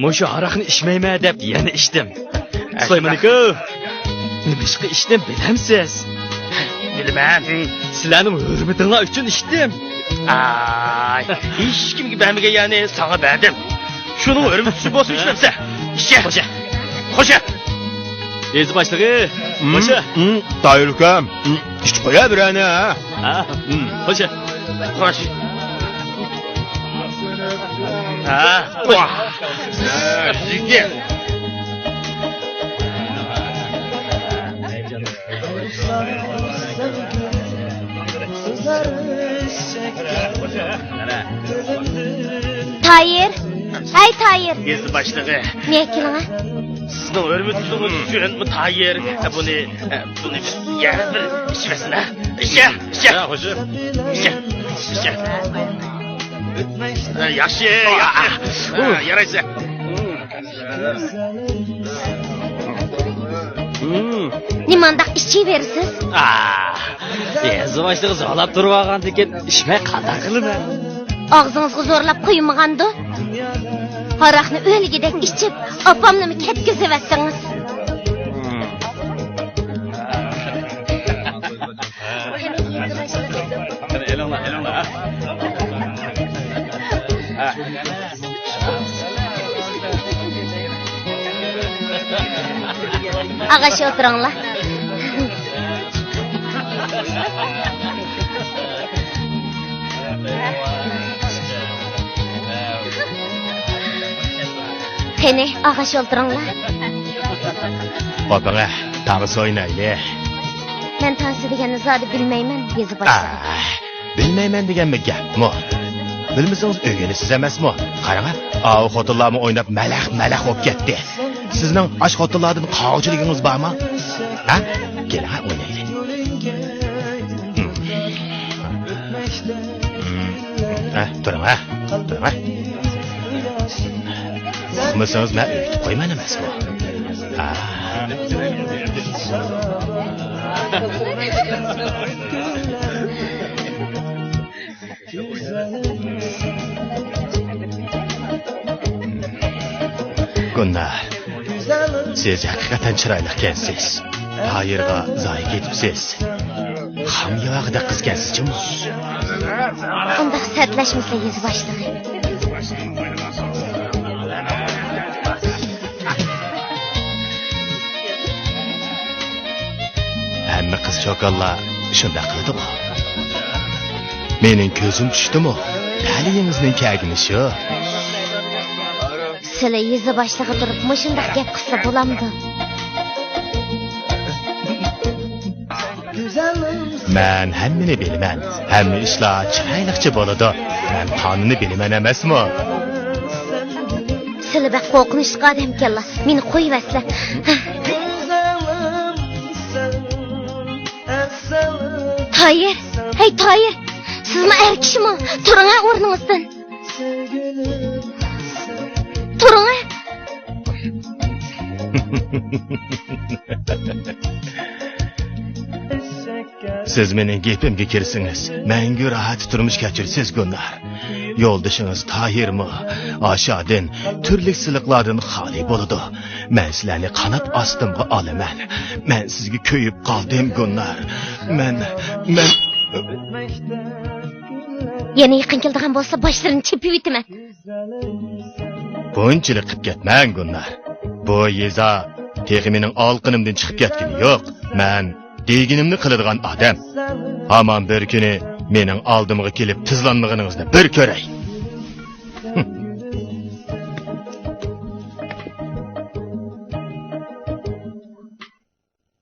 مۇشۇ ھاراقنى ئىچمەيمەن دەپ يەنە ئىچتىم. سۇلايمان ئاكا، نېمىشقا ئىچتىم بىلەمسىز؟ بىلىمەن. سىلەرنىڭ ھۆرمىتىڭلار ئۈچۈن ئىچتىم. ئاي، ھېچكىمگە بەرمىگەن يەرنى ساڭا بەردىم. شۇنىڭ ھۆرمىتى ئۈچۈن بولسۇن ئىچمەمسەن. ئىچە. خوشە. خوشە. يېزا باشلىقى. خوشە. تاھىر ئۇكام. ئىچىپ قويا بىرەرنى، ھە؟ ھە. خوشە. خوش. ھە. ۋاھ. يىگىت. تايىر، ھەي تايىر. يېزا باشلىقى. نېگە كېلىڭە؟ سىزنىڭ ھۆرمىتىڭىز ئۈچۈن بۇ تايىر، بۇنى، بۇنى بىر ئىچىۋەرسىن، ھە؟ ئىچە، ئىچە. ھە، خوشۇم. ئىچە، ئىچە. ھە، ياخشى، ياخشى. ھە، يارايسەن. نېمانداق ئىچىۋېرىسىز؟ ئا، يېزا باشلىقى زورلاپ تۇرۇۋالغاندىكىن ئىچمەي قانداق قىلىمەن؟ ئاغزىڭىزغا زورلاپ قۇيمىغاندۇ؟ ھاراقنى ئۆلگۈدەك ئىچىپ، ئاپامنىمۇ كەتكۈزۈۋەتتىڭىز. قېنى، ئېلىڭلار، ئېلىڭلار. ھە. ھە. ئاغاش ئولتۇرۇڭلار. قېنى، ئاغاش ئولتۇرۇڭلار. ئوپىڭە، تانسا ئوينايلى. مەن تانسا دېگەننى زادى بىلمەيمەن، يېزا باشلىقى. ئاھ، بىلمەيمەن دېگەنمۇ گەپمۇ؟ بىلمىسىڭىز ئۆگىنىسىز ئەمەسمۇ؟ قاراڭا، ئاۋۇ خوتۇنلارمۇ ئويناپ مەلەخ-مەلەخ بولۇپ كەتتى. سىزنىڭ ئاشۇ خوتۇنلاردىن قاغۇچىلىكىڭىز بارمۇ؟ ھە؟ كېلىڭە، ئوينايلى. ھە، تۇرۇڭ، ھە؟ تۇرۇڭ، ھە؟ ئۇقمىسىڭىز، مەن ئۆگىتىپ قويىمەن ئەمەسمۇ؟ ھە. گۈلنار، سىز ھەقىقەتەن چىرايلىقكەنسىز. تاھىرغا زايى كېتىپسىز. خام ياغىدەك قىزكەنسىز جۇمۇ. ئۇنداق سەتلەشمىسە، يېزا باشلىقى. ھەممە قىز-چوكانلار شۇنداق قىلىدىغۇ. مېنىڭ كۆزۈم چۈشتىمۇ؟ تەلىيىڭىزنىڭ كەلگىنى شۇ. سىلى يېزا باشلىقى تۇرۇپ مۇشۇنداق گەپ قىلسا بولامدۇ؟ مەن ھەممىنى بىلىمەن. ھەممە ئىشلار چىرايلىقچە بولىدۇ. مەن قانۇننى بىلىمەن ئەمەسمۇ؟ سىلى بەك قورقۇنچلۇق ئادەمكەنلا. مېنى قويۇۋەتسىلە. تايىر! ھەي، تايىر! سىزمۇ ئەر كىشىمۇ؟ تۇرۇڭە ئورنىڭىزدىن! تۇرۇڭە! سىز مېنىڭ گېپىمگە كىرسىڭىز، مەڭگۈ راھەت تۇرمۇش كەچۈرىسىز، گۈلنار. يولدىشىڭىز تاھىرمۇ ئاشادىن، تۈرلۈك سىلىقلاردىن خالىي بولىدۇ. مەن سىلەرنى قانات ئاستىمغا ئالىمەن. مەن سىزگە كۆيۈپ قالدىم، گۈلنار. مەن، مەن. يەنە يېقىن كېلىدىغان بولسا، باشلىرىنى چېپىۋېتىمەن. بۇنچىلىك قىپ كەتمەڭ، گۈلنار. بۇ يېزا تېخى مېنىڭ ئالىقىنىمدىن چىقىپ كەتكىنى يوق. مەن دېگىنىمنى قىلىدىغان ئادەم. ھامان بىر كۈنى مېنىڭ ئالدىمغا كېلىپ تىزلانمىغىنىڭىزنى بىر كۆرەي.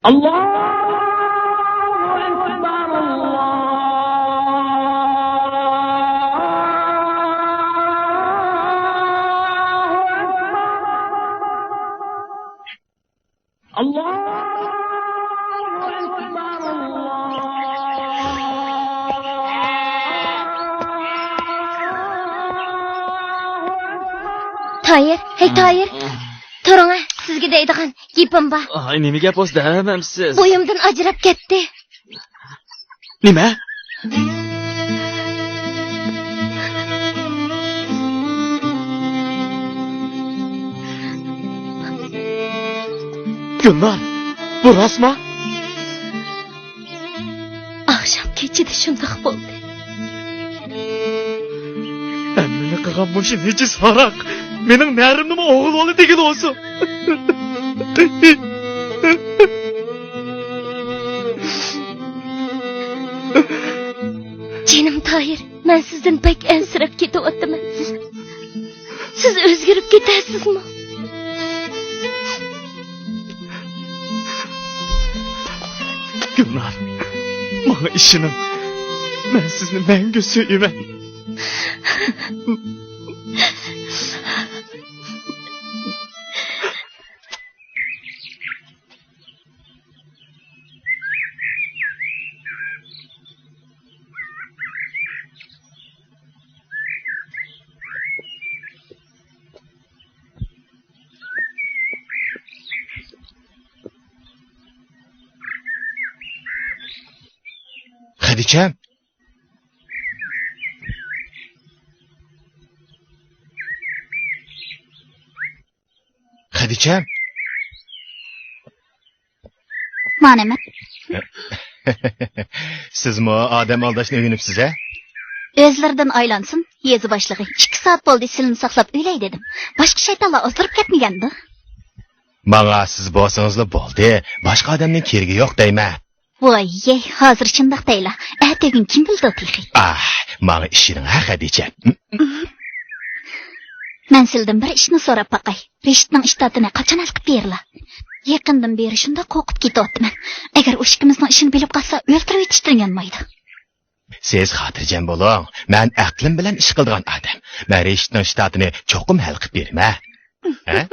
الله أكبر، الله أكبر. الله أكبر، الله أكبر. تايىر، ھەي تايىر. تۇرۇڭە، سىزگە دەيدىغان گېپىم بار. ئاي، نېمە گەپ بولسا دەۋەرمەمسىز؟ بويۇمدىن ئاجراپ كەتتى. نېمە؟ گۈلنار، بۇ راستما؟ ئاخشام كېچىدە شۇنداق بولدى. ھەممىنى قىلغان مۇشۇ نىجىس ھاراق مېنىڭ نەرىمنىمۇ ئوغۇل بالا دېگىلى بولسۇن. جېنىم تاھىر، مەن سىزدىن بەك ئەنسىرەپ كېتىۋاتىمەن. سىز ئۆزگىرىپ كېتەرسىزمۇ؟ گۈلنار، ماڭا ئىشىنىڭ. مەن سىزنى مەڭگۈ سۆيىمەن. خەدىچە. خەدىچە. مانا مەن. سىزمۇ ئادەم ئالداشنى ئۆگىنىپسىز ھە؟ ئۆزلىرىدىن ئايلانسۇن، يېزا باشلىقى. ئىككى سائەت بولدى سىلىنى ساقلاپ ئۆلەي دېدىم. باشقا شەيتانلار ئازدۇرۇپ كەتمىگەندۇ؟ ماڭا سىز بولسىڭىزلا بولدى، باشقا ئادەمنىڭ كېرىكى يوق دەيمەن. ۋاي يەي، ھازىر شۇنداق دەيلا، ئەتىگۈن كىم بىلىدۇ تېخى. ئاھ، ماڭا ئىشىنىڭ ھە، خەدىچە. مەن سىلىدىن بىر ئىشنى سوراپ باقاي. رىشىتنىڭ ئىشتاتىنى قاچان ھەل قىلىپ بېرىلا؟ يېقىندىن بېرى شۇنداق قورقۇپ كېتىۋاتىمەن. ئەگەر ئۇ ئىككىمىزنىڭ ئىشىنى بىلىپ قالسا، ئۆلتۈرۈۋېتىشتىن يانمايدۇ. سىز خاتىرجەم بولۇڭ، مەن ئەقلىم بىلەن ئىش قىلىدىغان ئادەم. مەن رىشىتنىڭ ئىشتاتىنى چوقۇم ھەل قىلىپ بېرىمەن. ھە؟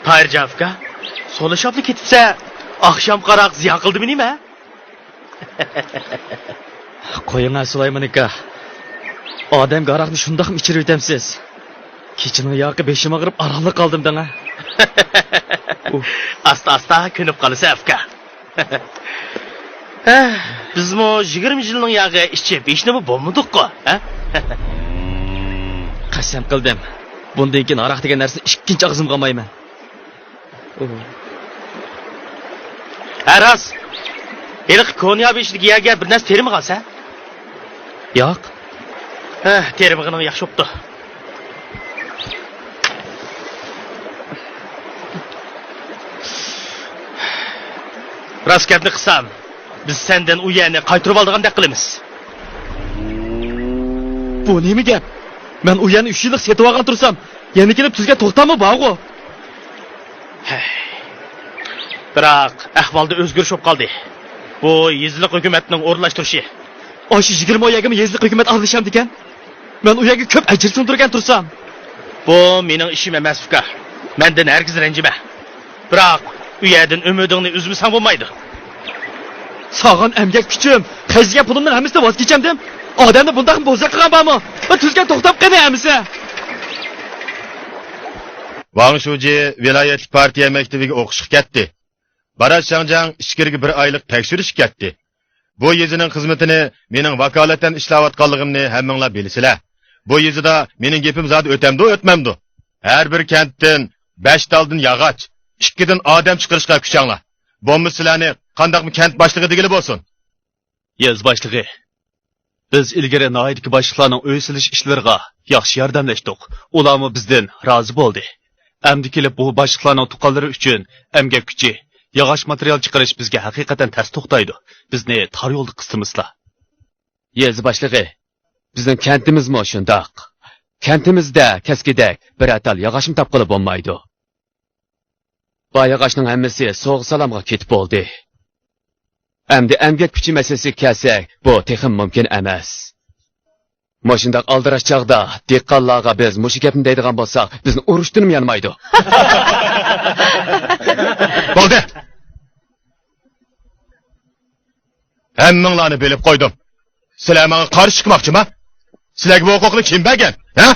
تاھىرجان ئۇكا، سولىشىپلا كېتىپسە، ئاخشام قاراق زىيان قىلدىمۇ نېمە؟ قويۇڭ ھە، سۇلايمان ئاكا. ئادەمگە ھاراقنى شۇنداقمۇ ئىچۈرۈۋېتەمسىز؟ كېچىنىڭ ياقى بېشىم ئاغرىپ، ئارانلا قالدىم دەڭە. ئۇھ. ئاستا-ئاستا كۆنۈپ قالىسەن، ئۇكا. ھە، بىزمۇ يىگىرمە يىلنىڭ ياغى ئىچىپ، ھېچنېمە بولمىدۇققۇ، ھە؟ قەسەم قىلدىم، بۇندىن كېيىن ھاراق دېگەن نەرسىنى ئىككىنچى ئاغزىمغا ئالمايمەن. ھە، راست. ھېلىقى كونيا بېشىدىكى يەرگە بىر نەرسە تېرىمىغانسەن؟ ياق. ھە، تېرىمىغىنىڭ ياخشى بوپتۇ. راست گەپنى قىلسام، بىز سەندىن ئۇ يەرنى قايتۇرۇۋالىدىغاندەك قىلىمىز. بۇ نېمە گەپ؟ مەن ئۇ يەرنى ئۈچ يىللىق سېتىۋالغان تۇرسام، يەنە كېلىپ تۈزگەن توختاممۇ بارغۇ؟ ھەي. بىراق، ئەھۋالدا ئۆزگىرىش بولۇپ قالدى. بۇ يېزىلىق ھۆكۈمەتنىڭ ئورۇنلاشتۇرۇشى. ئاشۇ يىگىرمە ئون يەرگىمۇ يېزىلىق ھۆكۈمەت ئارىلىشامدىكەن؟ مەن ئۇ يەرگە كۆپ ئەجىر سىڭدۈرگەن تۇرسام. بۇ مېنىڭ ئىشىم ئەمەس، ئۇكا. مەندىن ھەرگىز رەنجىمە. بىراق، ئۇ يەردىن ئۈمىدىڭنى ئۈزمىسەڭ بولمايدۇ. ساغان ئەمگەك كۈچۈم، خەجلىگەن پۇلۇمنىڭ ھەممىسىدىن ۋاز كېچەمدىم. ئادەمنى بۇنداقمۇ بوزەك قىلغان بارمۇ؟ تۈزگەن توختام قېنى ھەممىسى؟ ۋاڭ شۇجى ۋىلايەتلىك پارتىيە مەكتىۋىگە ئوقۇشقا كەتتى. باراش شاڭجاڭ ئىچكىرىگە بىر ئايلىق تەكشۈرۈشكە كەتتى. بۇ يېزىنىڭ خىزمىتىنى مېنىڭ ۋاكالىتەن ئىشلەۋاتقانلىقىمنى ھەممىڭلار بىلىسىلەر. بۇ يېزىدا مېنىڭ گېپىم زادى ئۆتەمدۇ، ئۆتمەمدۇ؟ ھەر بىر كەنتتىن بەش تالدىن ياغاچ، ئىككىدىن ئادەم چىقىرىشقا كۈچەڭلار. بولمىسا سىلەرنى قانداقمۇ كەنت باشلىقى دېگىلى بولسۇن. يېزا باشلىقى، بىز ئىلگىرى ناھىيەدىكى باشلىقلارنىڭ ئۆي سېلىش ئىشلىرىغا ياخشى ياردەملەشتۇق. ئۇلارمۇ بىزدىن رازى بولدى. ئەمدى كېلىپ بۇ باشلىقلارنىڭ تۇغقانلىرى ئۈچۈن ئەمگەك كۈچى، ياغاچ ماتېرىيال چىقىرىش بىزگە ھەقىقەتەن تەس توختايدۇ. بىزنى تار يولدا قىستىمىسىلا. يېزا باشلىقى، بىزنىڭ كەنتىمىزمۇ شۇنداق. كەنتىمىزدە كەسكىدەك بىرەر تال ياغاچمۇ تاپقىلى بولمايدۇ. بار ياغاچنىڭ ھەممىسى سوغا سالامغا كېتىپ بولدى. ئەمدى ئەمگەك كۈچى مەسىلىسىگە كەلسەك، بۇ تېخىمۇ مۇمكىن ئەمەس. مۇشۇنداق ئالدىراش چاغدا دېھقانلارغا بىز مۇشۇ گەپنى دەيدىغان بولساق، بىزنى ئۇرۇشتىنمۇ يانمايدۇ. بولدى! ھەممىڭلارنى بىلىپ قويدۇم. سىلەر ماڭا قارشى چىقماقچىما؟ سىلەرگە بۇ ھوقۇقنى كىم بەرگەن؟ ھە؟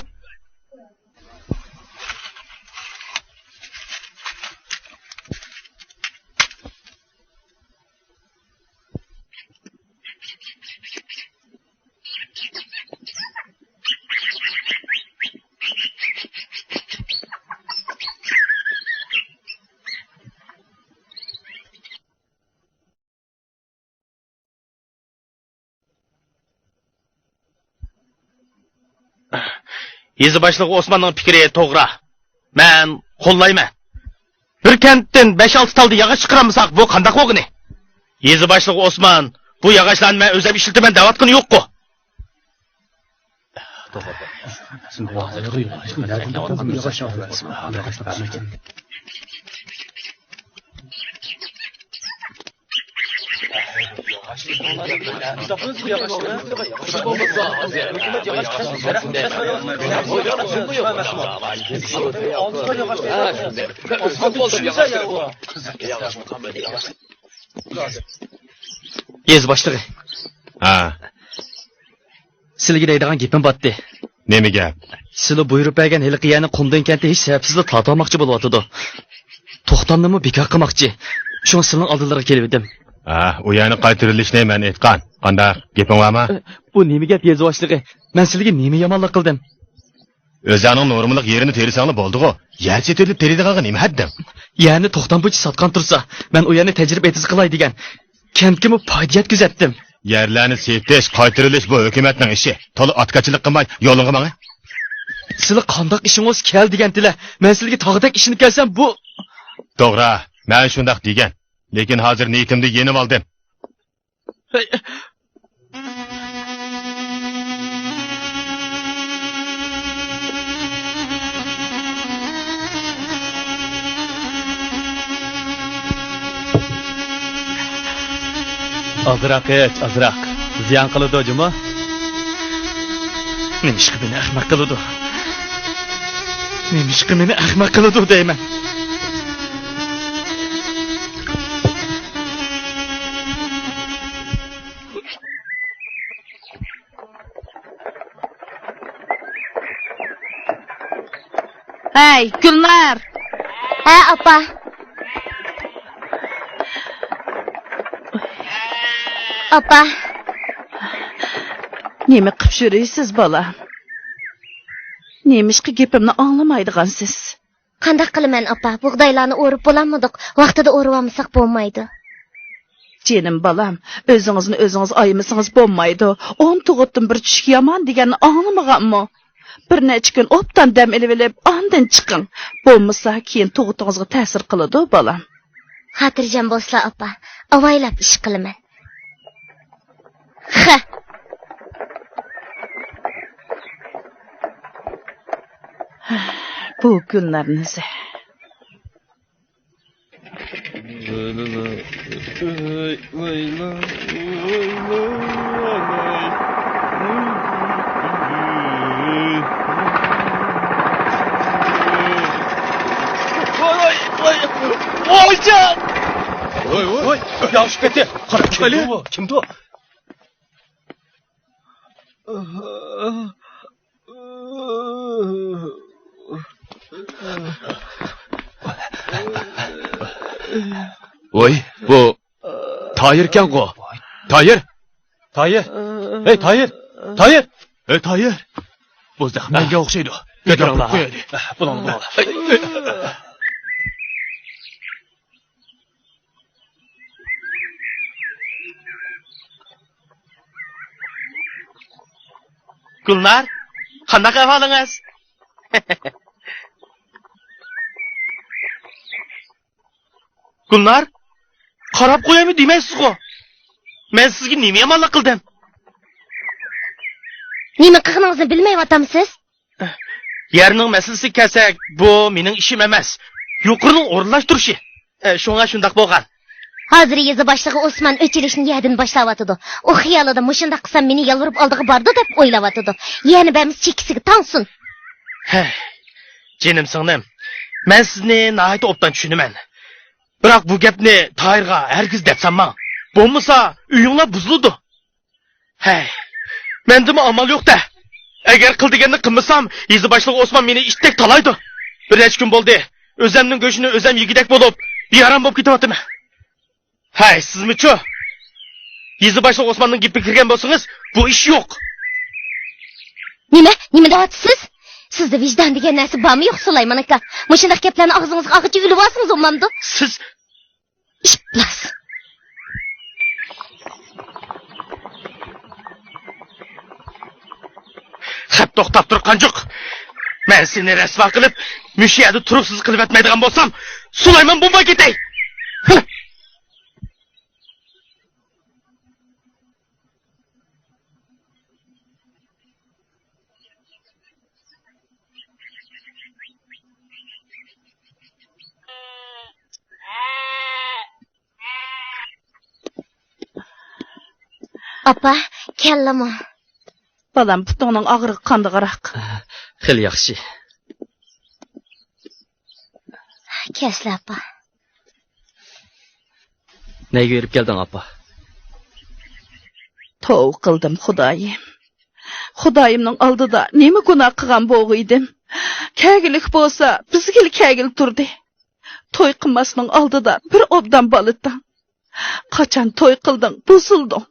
يېزا باشلىقى ئوسماننىڭ پىكرى توغرا. مەن قوللايمەن. بىر كەنتتىن بەش-ئالتە تالدا ياغاچ چىقىرالمىساق، بۇ قانداق بولغىنى؟ يېزا باشلىقى ئوسمان، بۇ ياغاچلارنى مەن ئۆزۈم ئىشلىتىمەن دەۋاتقىنى يوققۇ. يېزا باشلىقى. ھە. سىلىگە دەيدىغان گېپىم باتتى. نېمە گەپ؟ سىلى بۇيرۇپ بەرگەن ھېلىقى يەرنى قۇمدىن كەنتى ھېچ سەۋەبسىزلا تارتالماقچى بولۇۋاتىدۇ. توختامنىمۇ بىكار قىلماقچى. شۇڭا سىلىنىڭ ئالدىلىرىغا كېلىۋىدىم. ھە، ئۇ يەرنى قايتۇرۇۋېلىشنى مەن ئېيتقان. قانداق، گېپىڭ بارمۇ؟ ئە، بۇ نېمە گەپ، يېزا باشلىقى؟ مەن سىلىگە نېمە يامانلىق قىلدىم؟ ئۆزۈڭنىڭ نورمىلىق يېرىنى تېرىسەڭلا بولدىغۇ. يەر سېتىۋېلىپ تېرىيدىغانغا نېمە ھەددىڭ؟ يەرنى توختام بويىچە ساتقان تۇرسا، مەن ئۇ يەرنى تەجرىبە ئېتىزى قىلاي دېگەن. كەنتكىمۇ پايدا يەتكۈزەتتىم. يەرلەرنى سېتىش، قايتۇرۇۋېلىش بۇ ھۆكۈمەتنىڭ ئىشى. تولا ئاتىكاچىلىق قىلماي يولۇڭغا ماڭە. سىلى قانداق ئىشىڭىز كەل دېگەنتىلە. مەن سىلىگە تاغدەك ئىشىنىپ كەلسەم بۇ. توغرا، مەن شۇنداق دېگەن. لېكىن ھازىر نىيىتىمدىن يېنىۋالدىم. ئازراق ئىچ، ئازراق. زىيان قىلىدۇ جۇمۇ. نېمىشقا مېنى ئەخمەق قىلىدۇ؟ نېمىشقا مېنى ئەخمەق قىلىدۇ دەيمەن. ھەي، گۈلنار! ھە، ئاپا. ئاپا. نېمە قىپ يۈرىسىز، بالام؟ نېمىشقا گېپىمنى ئاڭلىمايدىغانسىز؟ قانداق قىلىمەن، ئاپا؟ بۇغدايلارنى ئورۇپ بولالمىدۇق. ۋاقتىدا ئورۇۋالمىساق بولمايدۇ. جېنىم بالام، ئۆزىڭىزنى ئۆزىڭىز ئايىمىسىڭىز بولمايدۇ. ئون تۇغۇتتىن بىر چۈشۈك يامان دېگەننى ئاڭلىمىغانمۇ؟ بىر نەچچە كۈن ئوبدان دەم ئېلىۋېلىپ، ئاندىن چىقىڭ. بولمىسا كېيىن تۇغۇتىڭىزغا تەسىر قىلىدۇ، بالام. خاتىرجەم بولسىلا، ئاپا. ئاۋايلاپ ئىش قىلىمەن. خە. بۇ گۈلنار نېمىسى؟ ۋاي، ۋاي، ۋاي، ۋايجان! ۋاي، ۋاي، ۋاي، ياخشى كەتتى. قارا، كىمدۇ بۇ؟ كىمدۇ؟ ۋوي، بۇ تايىركەنغۇ. تايىر! تايىر! ھەي، تايىر! تايىر! ھەي، تايىر! بۇ زەخمەنگە ئوخشايدۇ. گىدىراڭلار. قويايلى. بۇنىڭ، بۇنىڭ. گۈلنار، قانداق ئەھۋالىڭىز؟ گۈلنار، قاراپ قويايمۇ دېمەيسىزغۇ؟ مەن سىزگە نېمە يامانلىق قىلدىم؟ نېمە قىلغىنىڭىزنى بىلمەيۋاتامسىز؟ يەرنىڭ مەسىلىسىگە كەلسەك، بۇ مېنىڭ ئىشىم ئەمەس. يۇقىرىنىڭ ئورۇنلاشتۇرۇشى. ئە، شۇڭا شۇنداق بولغان. ھازىر يېزا باشلىقى ئوسمان ئۆچ ئېلىشنى يەدىن باشلاۋاتىدۇ. ئۇ خىيالىدا مۇشۇنداق قىلسام مېنى يالۋۇرۇپ ئالدىغا بارىدۇ دەپ ئويلاۋاتىدۇ. يەنە بەرمىسە چېكىسىگە تاڭسۇن. ھەي، جېنىم سىڭلىم، مەن سىزنى ناھايىتى ئوبدان چۈشىنىمەن. بىراق بۇ گەپنى تاھىرغا ھەرگىز دەپ سالماڭ. بولمىسا ئۆيۈڭلار بۇزۇلىدۇ. ھەي، مەندىمۇ ئامال يوق-دە. ئەگەر قىل دېگەننى قىلمىسام، يېزا باشلىقى ئوسمان مېنى ئىتتەك تالايدۇ. بىر نەچچە كۈن بولدى، ئۆزەمنىڭ گۆشىنى ئۆزەم يېگۈدەك بولۇپ، بىئارام بولۇپ كېتىۋاتىمەن. ھەي، سىزمۇچۇ؟ يېزا باشلىقى ئوسماننىڭ گېپىگە كىرگەن بولسىڭىز، بۇ ئىش يوق. نېمە؟ نېمە دەۋاتىسىز؟ سىزدە ۋىجدان دېگەن نەرسە بارمۇ يوق، سۇلايمان ئاكا؟ مۇشۇنداق گەپلەرنى ئاغزىڭىزغا ئالغىچە ئۆلۈۋالسىڭىز بولمامدۇ؟ سىز ئىپلاس! خەپ توختاپ تۇر، قانجۇق! مەن سېنى رەسۋا قىلىپ، مۇشۇ يەردە تۇرۇقسىز قىلىۋەتمەيدىغان بولسام، سۇلايمان بومبا كېتەي! ئاپا، كەلدىمۇ؟ بالام، پۇتۇڭنىڭ ئاغرىقى قاندىغىراق؟ خېلى ياخشى. كەلسىلە، ئاپا. نەگە بېرىپ كەلدىڭ، ئاپا؟ توۋا قىلدىم، خۇدايىم. خۇدايىمنىڭ ئالدىدا نېمە گۇناھ قىلغان بولغىيدىم؟ كەلگۈلۈك بولسا، بىزگىلا كەلگىلى تۇردى. توي قىلماسنىڭ ئالدىدا بىر ئوبدان بالىتىڭ. قاچان توي قىلدىڭ، بۇزۇلدۇڭ.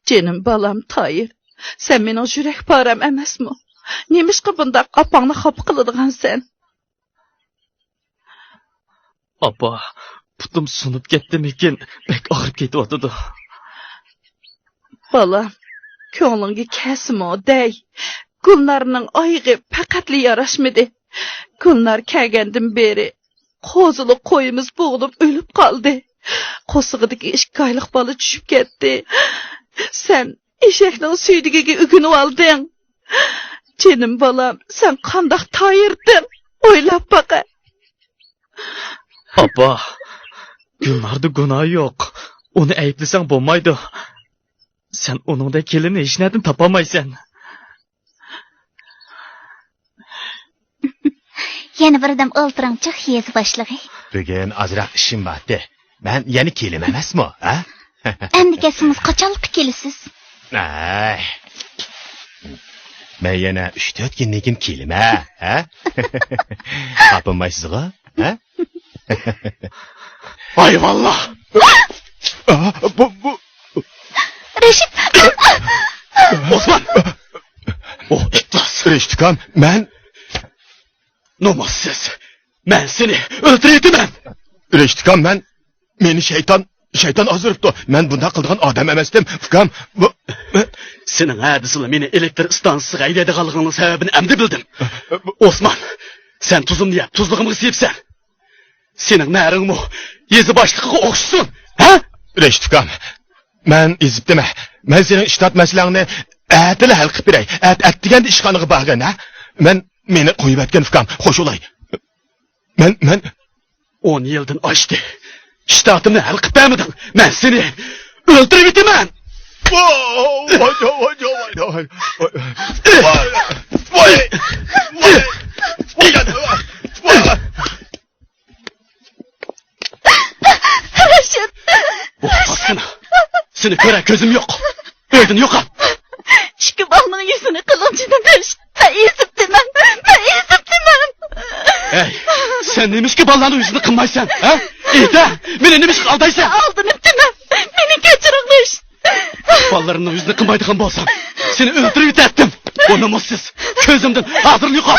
جېنىم بالام تايىر، سەن مېنىڭ يۈرەك پارەم ئەمەسمۇ؟ نېمىشقا بۇنداق ئاپاڭنى خاپا قىلىدىغانسەن؟ ئاپا، پۇتۇم سۇنۇپ كەتتىمىكىن؟ بەك ئاغرىپ كېتىۋاتىدۇ. بالام، كۆڭلۈڭگە كەلسىمۇ دەي، گۈلنارنىڭ ئايىغى پەقەتلا ياراشمىدى. گۈلنار كەلگەندىن بېرى قوزىلىق قويىمىز بوغۇلۇپ ئۆلۈپ قالدى. قورسىقىدىكى ئىككى ئايلىق بالا چۈشۈپ كەتتى. سەن ئېشەكنىڭ سۈيدۈكىگە ئۆگىنىۋالدىڭ. جېنىم بالام، سەن قانداق تايىردىڭ؟ ئويلاپ باقە. ئاپا، گۈلناردا گۇناھى يوق. ئۇنى ئەيىبلىسەڭ بولمايدۇ. سەن ئۇنىڭدەك كېلىننى ھېچنەدىن تاپالمايسەن. يەنە بىردەم ئولتۇرۇڭچۇ، يېزا باشلىقى. بۈگۈن ئازراق ئىشىم بارتى. مەن يەنە كېلىمەن ئەمەسمۇ، ھە؟ ئەمدى كەلسىڭىز، قاچانلىققا كېلىسىز؟ ئەي. مەن يەنە ئۈچ تۆت كۈندىن كېيىن كېلىمەن، ھە؟ خاپىمايسىزغۇ، ھە؟ ھايۋانلار! ئا، بۇ، بۇ. رەشىت! ئوسمان! ئوھ، ئىپلاس! رەشىت ئۇكام، مەن. نومۇسسىز! مەن سېنى ئۆلتۈرۈۋېتىمەن! رەشىت ئۇكام، مەن، مېنى شەيتان، شەيتان ئازدۇرۇپتۇ. مەن بۇنداق قىلىدىغان ئادەم ئەمەستىم، ئۇكام. بۇ، سېنىڭ ھە دېسىلا مېنى ئېلېكتر ئىستانسىسىغا ھەيدەيدىغانلىقىڭنىڭ سەۋەبىنى ئەمدى بىلدىم. ئوسمان، سەن تۇزۇمنى يەپ، تۇزلۇقۇمغا سىيىپسەن. سېنىڭ نەرىڭمۇ يېزا باشلىقىغا ئوخشىسۇن، ھە؟ رەشىت ئۇكام، مەن ئېزىپتىمەن. مەن سېنىڭ ئىشتات مەسىلەڭنى ئەتىلا ھەل قىلىپ بېرەي. ئەت-، ئەتىگەندە ئىشخانىغا بارغىن، ھە؟ مەن، مېنى قويۇۋەتكىن، ئۇكام، خوش بولاي. مەن، مەن. ئون يىلدىن ئاشتى. ئىشتاتىمنى ھەل قىلىپ بەرمىدىڭ. مەن سېنى ئۆلتۈرۈۋېتىمەن. ۋاي، ۋاي، ۋاي، ۋاي، ۋاي. رەشىت! ئوقۇپ قاپسەن. سېنى كۆرەر كۆزۈم يوق. ئۆيدىن يوقال. ئىككى بالىنىڭ يۈزىنى قىلغىنىدىن رەشىت. مەن ئېزىپتىمەن. مەن ئېزىپتىمەن. ئەي، سەن نېمىشقا بالىلارنىڭ يۈزىنى قىلمايسەن، ھە؟ ئېيت-ە، مېنى نېمىشقا ئالدايسەن؟ ئالدىنىپتىمەن. مېنى كەچۈرۈڭ، رەشىت. بالىلىرىمنىڭ يۈزىنى قىلمايدىغان بولساڭ، سېنى ئۆلتۈرۈۋېتەتتىم. بۇ نومۇسسىز. كۆزۈمدىن ھازىرلا يوقال.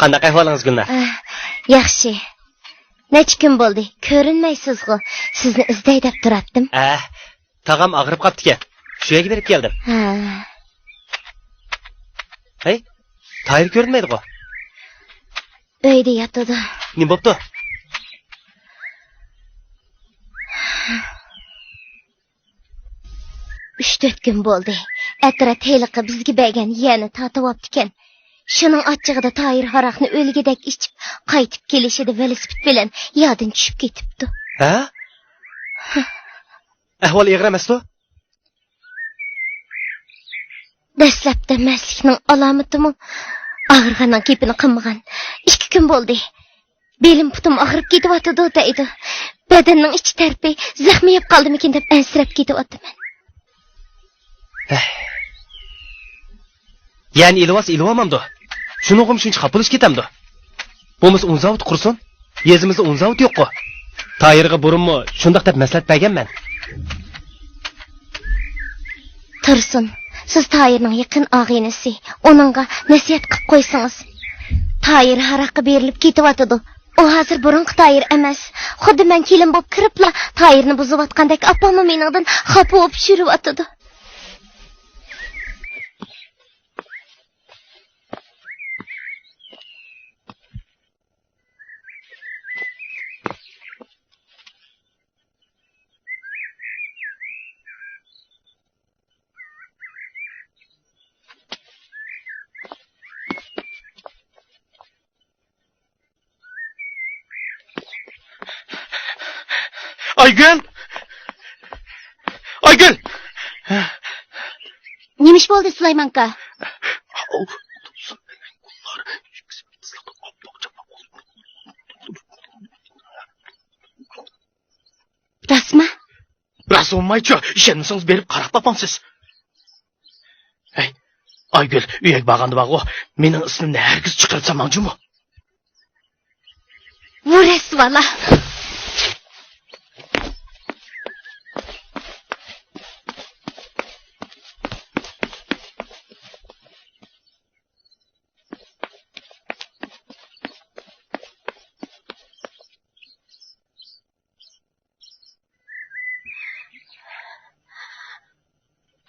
قانداق ئەھۋالىڭىز، گۈلنار؟ ئاھ، ياخشى. نەچچە كۈن بولدى، كۆرۈنمەيسىزغۇ. سىزنى ئىزدەي دەپ تۇراتتىم. ئە، تاغام ئاغرىپ قاپتىكەن. شۇ يەرگە بېرىپ كەلدىم. ھە. ھەي، تايىر كۆرۈنمەيدىغۇ. ئۆيدە ياتىدۇ. نېمە بوپتۇ؟ ئۈچ تۆت كۈن بولدى. ئەترەت ھېلىقى بىزگە بەرگەن يەرنى تارتىۋاپتىكەن. شۇنىڭ ئاچچىقىدا تايىر ھاراقنى ئۆلگۈدەك ئىچىپ، قايتىپ كېلىشىدە ۋېلىسىپىت بىلەن يەردىن چۈشۈپ كېتىپتۇ. ھە؟ ئەھۋالى ئېغىر ئەمەستۇ؟ دەسلەپتە مەستلىكنىڭ ئالامىتىمۇ ئاغرىغاننىڭ گېپىنى قىلمىغان. ئىككى كۈن بولدى. بېلىم پۇتۇم ئاغرىپ كېتىۋاتىدۇ دەيدۇ. بەدەننىڭ ئىچ تەرىپى زەخمىي يەپ قالدىمىكىن دەپ ئەنسىرەپ كېتىۋاتىمەن. ھەي. يەنى ئېلىۋالسا ئېلىۋالمامدۇ؟ شۇنىڭغىمۇ شۇنچە خاپا بولۇش كېتەمدۇ؟ بولمىسا ئۇن زاۋۇتى قۇرسۇن. يېزىمىزدا ئۇن زاۋۇتى يوققۇ. تايىرغا بۇرۇنمۇ شۇنداق دەپ مەسلىھەت بەرگەنمەن. تۇرسۇن، سىز تايىرنىڭ يېقىن ئاغىنىسى. ئۇنىڭغا نەسىھەت قىپ قويسىڭىز. تايىر ھاراققا بېرىلىپ كېتىۋاتىدۇ. ئۇ ھازىر بۇرۇنقى تايىر ئەمەس. خۇددى مەن كېلىن بولۇپ كىرىپلا تايىرنى بۇزۇۋاتقاندەك ئاپاممۇ مېنىڭدىن خاپا بولۇپ يۈرۈۋاتىدۇ. ئايگۈل! ئايگۈل! نېمە ئىش بولدى، سۇلايمانكا؟ راستمۇ؟ راست بولمايچۇ، ئىشەنمىسىڭىز بېرىپ قاراپ باقمامسىز؟ ھەي، ئايگۈل، ئۆيگە بارغاندا بارغۇ، مېنىڭ ئىسمىمنى ھەرگىز چىقىرىپ سالماڭ جۇمۇ. ۋۇ رەسۋالار!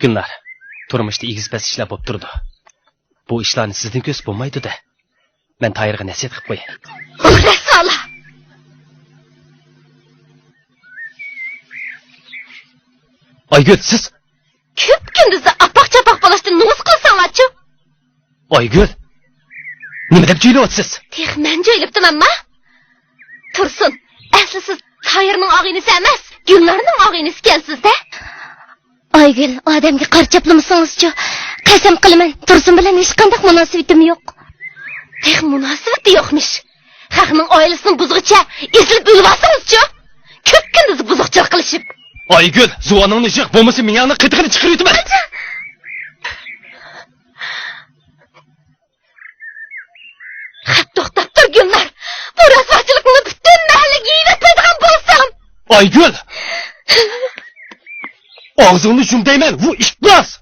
گۈلنار، تۇرمۇشتا ئېگىز-پەس ئىشلار بولۇپ تۇرىدۇ. بۇ ئىشلارنى سىزدىن كۆرسە بولمايدۇ-دە. مەن تايىرغا نەسىھەت قىلىپ قوياي. رەسۋالار! ئايگۈل، سىز كۈپ-كۈندۈزدە ئاپاق-چاپاق بولۇشتىن نومۇس قىلساڭلارچۇ؟ ئايگۈل، نېمە دەپ جۆيلۈۋاتىسىز؟ تېخى مەن جۆيلۈپتىمەنما؟ تۇرسۇن، ئەسلى سىز تايىرنىڭ ئاغىنىسى ئەمەس، گۈلنارنىڭ ئاغىنىسى ئىكەنسىز-دە. ئايگۈل، ئادەمگە قارا چاپلىمىسىڭىزچۇ؟ قەسەم قىلىمەن، تۇرسۇن بىلەن ھېچقانداق مۇناسىۋىتىم يوق. تېخى مۇناسىۋىتى يوقمىش. خەقنىڭ ئائىلىسىنىڭ بۇزىغىچە ئېزىلىپ ئۆلۈۋالسىڭىزچۇ؟ كۈپ-كۈندۈز بۇزۇقچىلىق قىلىشىپ. ئايگۈل، زۇۋانىڭنى يىغ، بولمىسا مېڭەڭنى قېتىقىنى چىقىرىۋېتىمەن. خەپ، توختاپ تۇر، گۈلنار! بۇ رەسۋاچىلىقىڭنى پۈتۈن مەھەللىگە يېيىۋەتمەيدىغان بولسام! ئايگۈل! ئاغزىڭنى يۇم دەيمەن، ۋۇ ئىپلاس!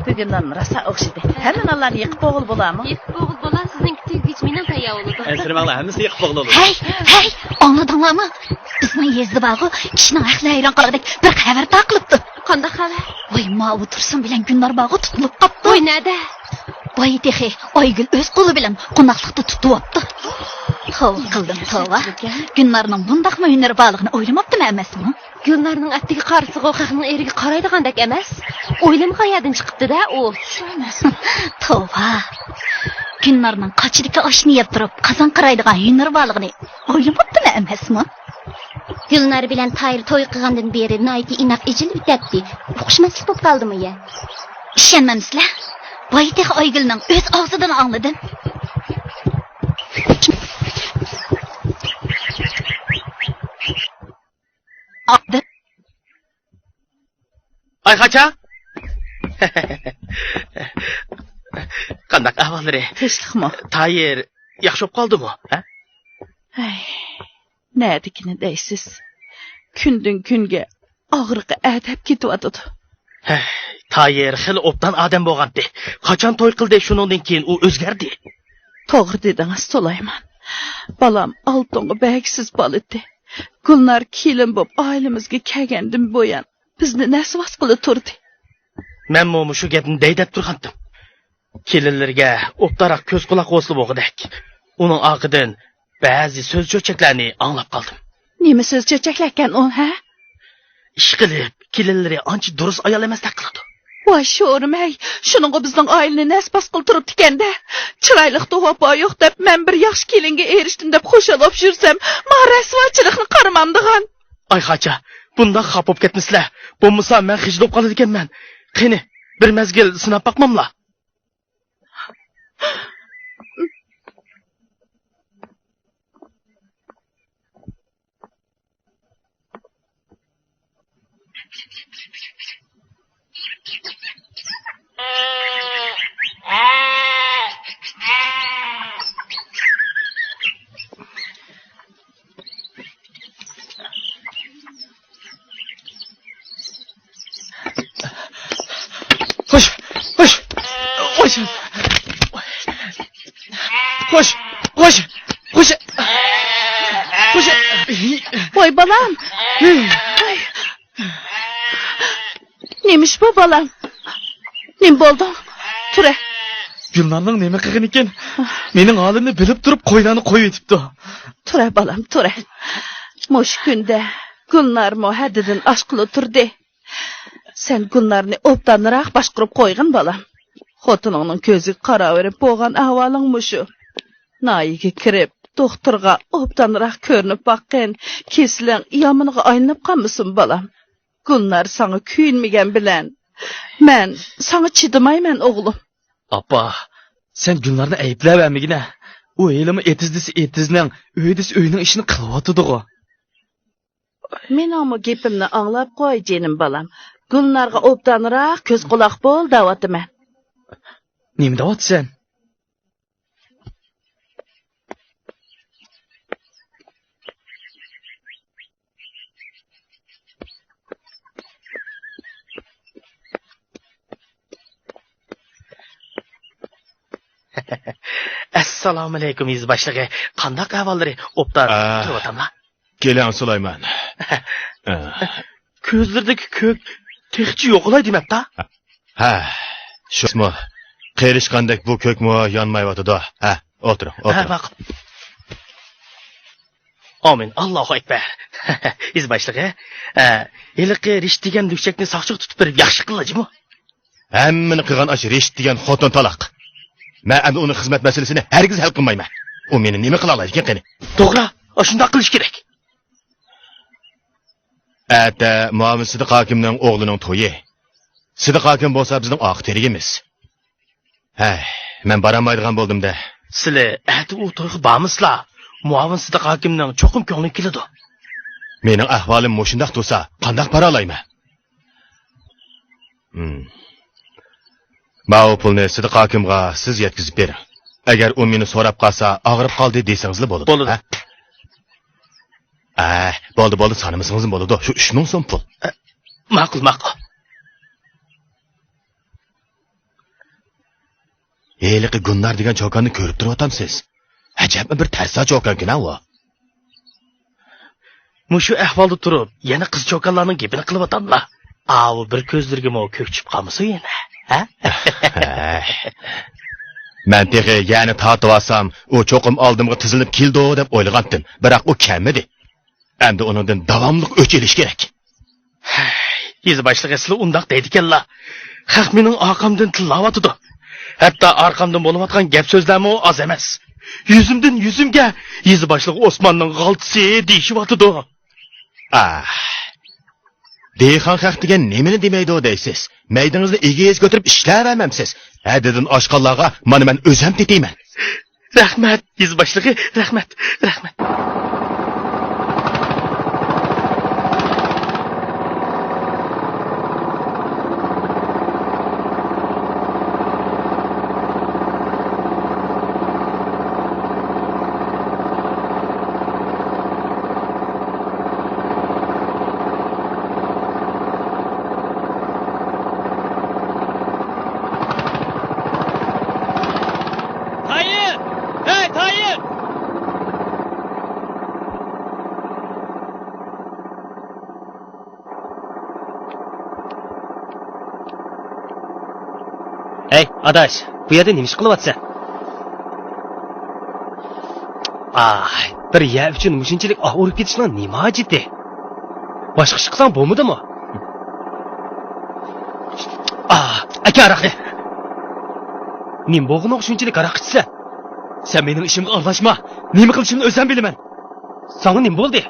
بۈگۈن نان راسا ئوخشىدى. ھەممە نانلارنى يېقىپ بولغىلى بولامۇ؟ يېقىپ بولغىلى بولار، سىزنىڭكى تۈگىگىچە مېنىڭ تەييار بولىدۇ. ئەنسىرىمەڭلار، ھەممىسى يېقىپ بولغىلى بولىدۇ. ھەي، ھەي، ئاڭلىدىڭلارمۇ؟ بىزنىڭ يېزىدا بارغۇ، كىشىنىڭ ئەقلى ھەيران قالغۇدەك بىر خەۋەر تارقىلىپتۇ. قانداق خەۋەر؟ ۋاي، ماۋۇ تۇرسۇن بىلەن گۈلنار بارغۇ، تۇتۇلۇپ قاپتۇ. ۋاي، نەدە؟ ۋاي، تېخى ئايگۈل ئۆز قولى بىلەن قوناقلىقتا تۇتۇۋاپتۇ. توۋا قىلدىم، توۋا. گۈلنارنىڭ بۇنداقمۇ ھۈنىرى بارلىقىنى ئويلىماپتىمەن ئەمەسمۇ؟ گۈلنارنىڭ ئەتىكى قارىسىغۇ خەقنىڭ ئېرىگە قارايدىغاندەك ئەمەس. ئويلىمىغان يەردىن چىقىپتۇ-دە ئۇ. توۋا. گۈلنارنىڭ قاچىدىكى ئاشنى يەپ تۇرۇپ، قازان قارايدىغان ھۈنىرى بارلىقىنى ئويلىماپتىمەن ئەمەسمۇ؟ گۈلنار بىلەن تايىر توي قىلغاندىن بېرى ناھايىتى ئىناق ئېچىلىپ كەتتى. ئۇقۇشماسلىق بولۇپ قالدىمۇ يا؟ ئىشەنمەمسىلەر؟ بايا تېخى ئايگۈلنىڭ ئۆز ئاغزىدىن ئاڭلىدىم. ئايخاچا! قانداق ئەھۋاللىرى؟ تىنچلىقمۇ؟ تايىر ياخشى بولۇپ قالدىمۇ؟ ھە؟ ھەي، نەدىكىنى دەيسىز. كۈندىن-كۈنگە ئاغرىقى ئەدەپ كېتىۋاتىدۇ. ھەي، تايىر خېلى ئوبدان ئادەم بولغانتى. قاچان توي قىلدى، شۇنىڭدىن كېيىن ئۇ ئۆزگەردى. توغرا دېدىڭىز، سۇلايمان. بالام ئالتۇنغا بەرگۈسىز بالا ئىدى. گۈلنار كېلىن بولۇپ ئائىلىمىزگە كەلگەندىن بۇيان بىزنى نەسۋاس قىلىپ تۇردى. مەنمۇ مۇشۇ گەپنى دەي دەپ تۇرغانتىم. كېلىنلىرىگە ئوبدانراق كۆز-قۇلاق بولسىلا بولغۇدەك. ئۇنىڭ ئارقىدىن بەزى سۆز-چۆچەكلەرنى ئاڭلاپ قالدىم. نېمە سۆز-چۆچەكلەركەن ئۇ، ھە؟ ئىشقىلىپ، كېلىنلىرى ئانچە دۇرۇس ئايال ئەمەستەك قىلىدۇ. ۋاي شورۇم-ھەي، شۇنىڭغا بىزنىڭ ئائىلىنى نەسۋاس قىلىپ تۇرۇپتىكەن-دە. چىرايلىقتا ۋاپا يوق دەپ، مەن بىر ياخشى كېلىنگە ئېرىشتىم دەپ خۇشال بولۇپ يۈرسەم، ما رەسۋاچىلىقنى قارىمامدىغان. ئايخاچا، بۇنداق خاپا بولۇپ كەتمىسىلە. بولمىسا مەن خىجىل بولۇپ قالىدىكەنمەن. قېنى، بىر مەزگىل سىناپ باقماملا؟ خوش، خوش، خوش، خوش، خوش، خوش. ۋاي بالام. ۋاي. نېمە ئىش بۇ بالام؟ نېمە بولدۇڭ؟ تۇرە. گۈلنارنىڭ نېمە قىلغىنىكىن؟ مېنىڭ ھالىمنى بىلىپ تۇرۇپ قويلارنى قويۇۋېتىپتۇ. تۇرە بالام، تۇرە. مۇشۇ كۈندە گۈلنارمۇ ھەددىدىن ئاشقىلى تۇردى. سەن گۈلنارنى ئوبدانراق باشقۇرۇپ قويغىن بالام. خوتۇنۇڭنىڭ كۆزىگە قاراۋېرىپ بولغان ئەھۋالىڭ مۇشۇ. ناھىيىگە كىرىپ، دوختۇرغا ئوبدانراق كۆرۈنۈپ باققىن، كېسىلىڭ يامىنىغا ئايلىنىپ قالمىسۇن بالام. گۈلنار ساڭا كۆيۈنمىگەن بىلەن، مەن ساڭا چىدىمايمەن ئوغلۇم. ئاپا، سەن گۈلنارنى ئەيىبلەۋەرمىگىنە. ئۇ ھېلىمۇ ئېتىز دېسە ئېتىزنىڭ، ئۆي دېسە ئۆينىڭ ئىشىنى قىلىۋاتىدىغۇ. مېنىڭمۇ گېپىمنى ئاڭلاپ قوي جېنىم بالام. گۈلنارغا ئوبدانراق كۆز قۇلاق بول دەۋاتىمەن. نېمە دەۋاتىسەن؟ ئەسسالامۇئەلەيكۇم يېزا باشلىقى. قانداق ئەھۋاللىرى؟ ئوبدان ئا، تۇرۇۋاتاملا؟ كېلىڭ سۇلايمان. ئا. كۆزلىرىدىكى كۆك تېخىچە يوقىلاي دېمەپتا؟ ھە، شۇمۇ؟ قېرىشقاندەك بۇ كۆكمۇ يانمايۋاتىدۇ. ھە، ئولتۇرۇڭ، ھە، ئولتۇرۇڭ. ماقۇل. ئامىن، ئاللاھۇ ئەكبەر. يېزا باشلىقى، ئە، ھېلىقى رىشىت دېگەن لۈكچەكنى ساقچىغا تۇتۇپ بېرىپ ياخشى قىللا جۇمۇ. ھەممىنى قىلغان ئاشۇ رىشىت دېگەن خوتۇن تالاق. مەن ئەمدى ئۇنىڭ خىزمەت مەسىلىسىنى ھەرگىز ھەل قىلمايمەن. ئۇ مېنى نېمە قىلالايدىكىن قېنى؟ توغرا، ئاشۇنداق قىلىش كېرەك. ئەتە مۇئاۋىن سىدىق ھاكىمنىڭ ئوغلىنىڭ تويى. سىدىق ھاكىم بولسا بىزنىڭ ئارقا تىرىكىمىز. ھەي، مەن بارالمايدىغان بولدۇم-دە. سىلى ئەتە ئۇ تويغا بارمىسىلا، مۇئاۋىن سىدىق ھاكىمنىڭ چوقۇم كۆڭلىگە كېلىدۇ. مېنىڭ ئەھۋالىم مۇشۇنداق تۇرسا، قانداق بارالايمەن؟ ھىم. ماۋۇ پۇلنى سىدىق ھاكىمغا سىز يەتكۈزۈپ بېرىڭ. ئەگەر ئۇ مېنى سوراپ قالسا، ئاغرىپ قالدى دېسىڭىزلا بولىدۇ. بولىدۇ. ھە؟ ئە، بولدى، بولدى، سانىمىسىڭىزمۇ بولىدۇ. شۇ ئۈچ مىڭ سوم پۇل. ئە، ماقۇل، ماقۇل. ھېلىقى گۈلنار دېگەن چوكاننى كۆرۈپ تۇرۇۋاتامسىز؟ ئەجەبمۇ بىر تەرسا چوكانكىن-ھە ئۇ. مۇشۇ ئەھۋالدا تۇرۇپ، يەنە قىز چوكانلارنىڭ گېپىنى قىلىۋاتاملا. ئاۋۇ بىر كۆزلىرىگىمۇ كۆك چۈشۈپ قالمىسۇن يەنە، ھە؟ مەن تېخى يەنە تارتىۋالسام، ئۇ چوقۇم ئالدىمغا تىزلىنىپ كېلىدۇ دەپ ئويلىغانتىم، بىراق ئۇ كەلمىدى. ئەمدى ئۇنىڭدىن داۋاملىق ئۆچ ئېلىش كېرەك. ھەي، يېزا باشلىقى سىلى ئۇنداق دەيدىكەنلا. خەق مېنىڭ ئارقامدىن تىللاۋاتىدۇ. ھەتتا ئارقامدىن بولۇۋاتقان گەپ سۆزلەرمۇ ئاز ئەمەس. يۈزۈمدىن يۈزۈمگە يېزا باشلىقى ئوسماننىڭ غالتىسى دېيىشىۋاتىدۇ. ئاھ. دېھقان خەق دېگەن نېمىنى دېمەيدۇ دەيسىز؟ مەيدىڭىزنى ئېگىز كۆتۈرۈپ ئىشلەۋەرمەمسىز؟ ھەددىدىن ئاشقانلارغا مانا مەن ئۆزۈم تېتىيمەن. رەھمەت، يېزا باشلىقى، رەھمەت، رەھمەت. تايىر! ھەي، تايىر! ھەي، ئاداش، بۇ يەردە نېمە ئىش قىلىۋاتىسەن؟ ئاھ، بىر يەر ئۈچۈن مۇشۇنچىلىك ئاھ ئۇرۇپ كېتىشنىڭ نېمە ھاجىتى؟ باشقا ئىش قىلساڭ بولمىدىمۇ؟ ئاھ، ئەكە ھاراقنى! نېمە بولغىنىغا شۇنچىلىك ھاراق ئىچىسەن؟ سەن مېنىڭ ئىشىمغا ئارىلاشما! نېمە قىلىشىمنى ئۆزۈم بىلىمەن! ساڭا نېمە بولدى؟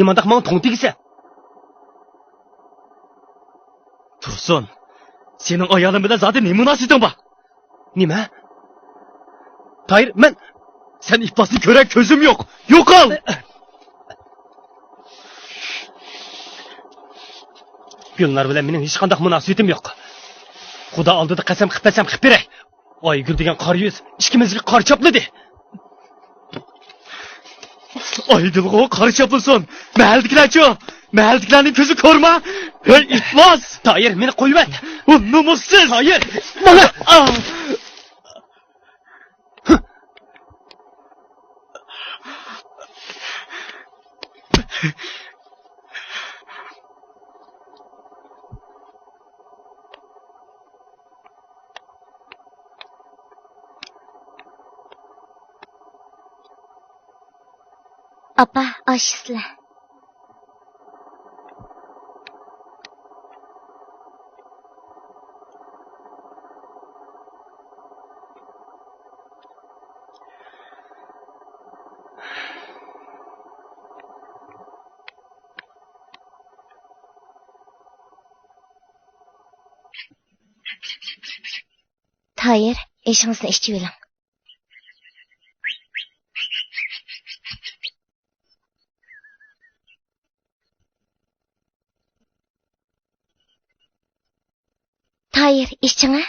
نېمانداق ماڭا توڭ تېگىسەن؟ تۇرسۇن، سېنىڭ ئايالىم بىلەن زادى نېمە مۇناسىۋىتىڭ بار؟ نېمە؟ تايىر، مەن. سەن ئىپلاسنى كۆرەر كۆزۈم يوق. يوقال! گۈلنار بىلەن مېنىڭ ھېچقانداق مۇناسىۋىتىم يوق. خۇدا ئالدىدا قەسەم قىلىپ بەرسەم قىلىپ بېرەي. ئايگۈل دېگەن قارا يۈز ئىككىمىزگە قارا چاپلىدى. ئايگۈلغۇ قارا چاپلىسۇن. مەھەللىدىكىلەرچۇ؟ مەھەللىدىكىلەرنىڭ كۆزى كورما؟ ھەي، ئىپلاس! تايىر، مېنى قويۇۋەت! بۇ نومۇسسىز! تايىر! مانا! ئاپا، ئاشۇ سىلە. تايىر، ئېشىڭىزنى ئىچىۋېلىڭ. تايىر، ئىچىڭە.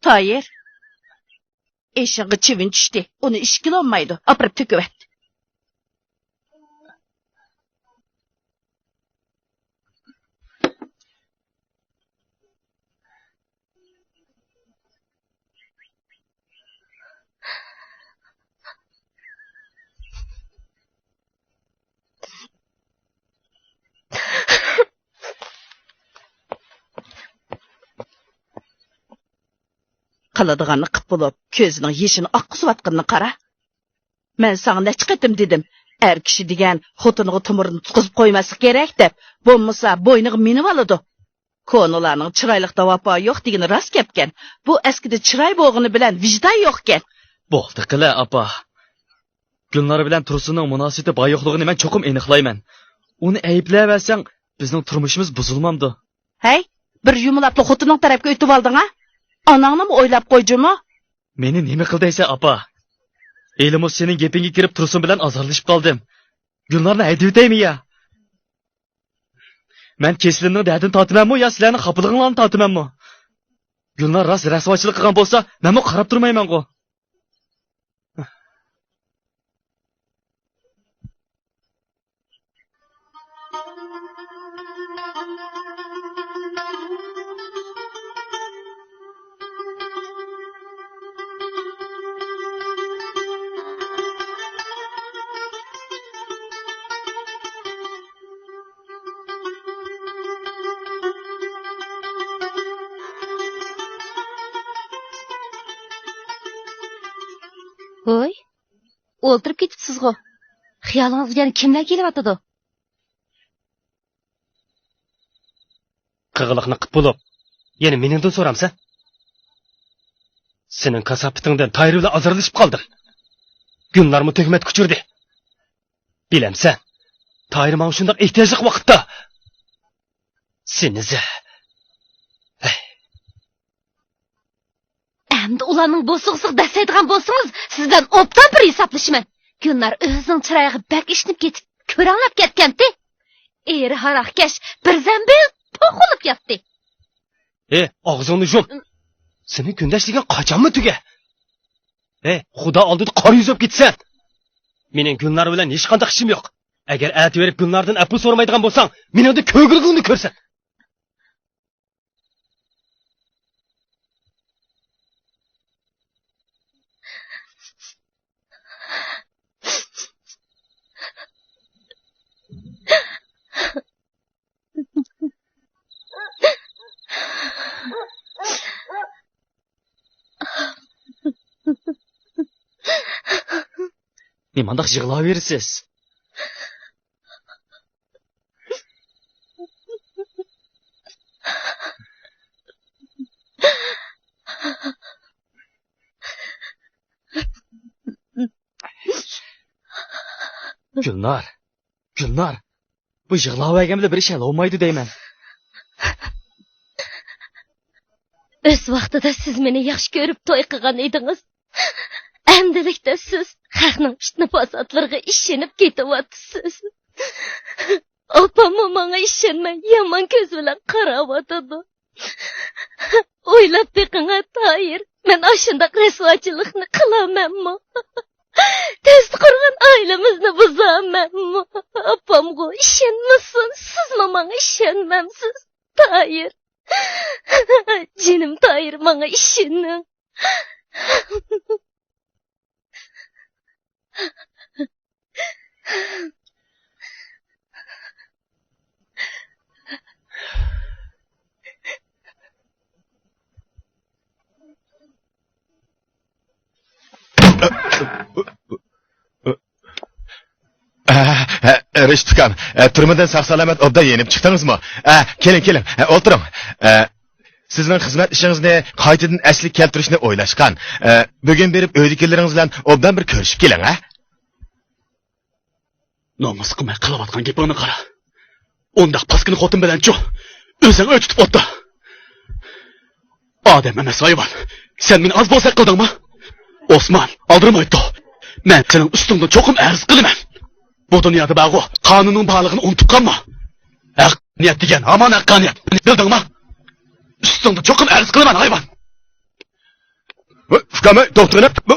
تايىر، ئېشىڭغا چىۋىن چۈشتى. ئۇنى ئىچكىلى بولمايدۇ. ئاپىرىپ تۆكۈۋەت. قىلىدىغاننى قىپ بولۇپ، كۆزىنىڭ يېشىنى ئاققۇزۇۋاتقىنىنى قارا. مەن ساڭا نەچچە قېتىم دېدىم، ئەر كىشى دېگەن خوتۇنىغا تومۇرىنى تۇتقۇزۇپ قويماسلىق كېرەك دەپ، بولمىسا بوينىغا مىنىۋالىدۇ. كونىلارنىڭ چىرايلىقتا ۋاپا يوق دېگىنى راست گەپكەن. بۇ ئەسكىدە چىراي بولغىنى بىلەن ۋىجدان يوقكەن. بولدى قىلە، ئاپا. گۈلنار بىلەن تۇرسۇننىڭ مۇناسىۋىتى بار يوقلۇقىنى مەن چوقۇم ئېنىقلايمەن. ئۇنى ئەيىبلەۋەرسەڭ، بىزنىڭ تۇرمۇشىمىز بۇزۇلمامدۇ؟ ھەي، بىر يۇمىلاپلا خوتۇنۇڭ تەرەپكە ئۆتۈۋالدىڭ ھە؟ ئاناڭنىمۇ ئويلاپ قوي جۇمۇ. مېنى نېمە قىل دەيسەن، ئاپا؟ ھېلىمۇ سېنىڭ گېپىڭگە كىرىپ تۇرسۇن بىلەن ئازارلىشىپ قالدىم. گۈلنارنى ھەيدىۋېتەيمۇ يا؟ مەن كېسىلىمنىڭ دەردىنى تارتىمەنمۇ يا سىلەرنىڭ خاپىلىقىڭلارنى تارتىمەنمۇ؟ گۈلنار راست رەسۋاچىلىق قىلغان بولسا، مەنمۇ قاراپ تۇرمايمەنغۇ. ھوي، ئولتۇرۇپ كېتىپسىزغۇ. خىيالىڭىزغا يەنە كىملەر كېلىۋاتىدۇ؟ قىغىلىقنى قىپ بولۇپ، يەنە مېنىڭدىن سورامسەن؟ سېنىڭ كاساپىتىڭدىن تايىر بىلەن ئازارلىشىپ قالدىم. گۈلنارمۇ تۆھمەتكە ئۇچرىدى. بىلەمسەن، تايىر ماڭا شۇنداق ئېھتىياجلىق ۋاقىتتا سېنى زە-، ھەي. ئەمدى ئۇلارنىڭ بوسۇغىسىغا دەسسەيدىغان بولسىڭىز، سىز بىلەن ئوبدان بىر ھېسابلىشىمەن. گۈلنار ئۆزىنىڭ چىرايىغا بەك ئىشىنىپ كېتىپ، كۆرەڭلەپ كەتكەنتى. ئېرى ھاراقكەش بىر زەمبىل توخۇ بولۇپ ياتتى. ھې، ئاغزىڭنى يۇم! سېنىڭ كۈندەشلىكىڭ قاچانمۇ تۈگە؟ ھې، خۇدا ئالدىدا قارا يۈز بولۇپ كېتىسەن! مېنىڭ گۈلنار بىلەن ھېچقانداق ئىشىم يوق. ئەگەر ئەتىۋېرىپ گۈلناردىن ئەپۇ سورىمايدىغان بولساڭ، مېنىڭدىن كۆرگۈلۈكۈڭنى كۆرسەت! نېمانداق يىغلاۋېرىسىز؟ گۈلنار، گۈلنار، بۇ يىغلاۋەرگەن بىلەن بىر ئىش ھەل بولمايدۇ دەيمەن. ئۆز ۋاقتىدا سىز مېنى ياخشى كۆرۈپ توي قىلغان ئىدىڭىز. ئەمدىلىكتە سىز خەقنىڭ پىتنە-پاساتلىرىغا ئىشىنىپ كېتىۋاتىسىز. ئاپاممۇ ماڭا ئىشەنمەي، يامان كۆز بىلەن قاراۋاتىدۇ. ئويلاپ بېقىڭە، تاھىر، مەن ئاشۇنداق رەسۋاچىلىقنى قىلامەنمۇ؟ تەستە قۇرغان ئائىلىمىزنى بۇزامەنمۇ؟ ئاپامغۇ ئىشەنمىسۇن، سىزمۇ ماڭا ئىشەنمەمسىز، تاھىر. جېنىم تاھىر، ماڭا ئىشىنىڭ. ئە، ئە، رىشىت ئۇكام، ئە، تۈرمىدىن ساق-سالامەت ئوبدان يېنىپ چىقتىڭىزمۇ؟ ئە، كېلىڭ، كېلىڭ، ئە، ئولتۇرۇڭ. ئە، سىزنىڭ خىزمەت ئىشىڭىزنى قايتىدىن ئەسلىگە كەلتۈرۈشنى ئويلاشقان. ئە، بۈگۈن بېرىپ ئۆيدىكىلىرىڭىز بىلەن ئوبدان بىر كۆرۈشۈپ كېلىڭ، ھە؟ نومۇس قىلماي قىلىۋاتقان گېپىڭنى قارا. ئۇنداق پاسكىنا خوتۇن بىلەنچۇ ئۆزۈڭ ئۆي تۇتۇپ ئولتۇر. ئادەم ئەمەس، ھايۋان. سەن مېنى ئاز بولسا قىلدىڭمۇ؟ ئوسمان ئالدىرىمايتتۇ. مەن سېنىڭ ئۈستۈڭدىن چوقۇم ئەرز قىلىمەن. بۇ دۇنيادا بارغۇ، قانۇننىڭ بارلىقىنى ئۇنتۇپ قالما. ھەققانىيەت دېگەن ھامان ھەققانىيەت. بىلدىڭمۇ؟ ئۈستۈڭدىن چوقۇم ئەرز قىلىمەن، ھايۋان. ۋە ئۇكام، توختىغىنە. بۇ،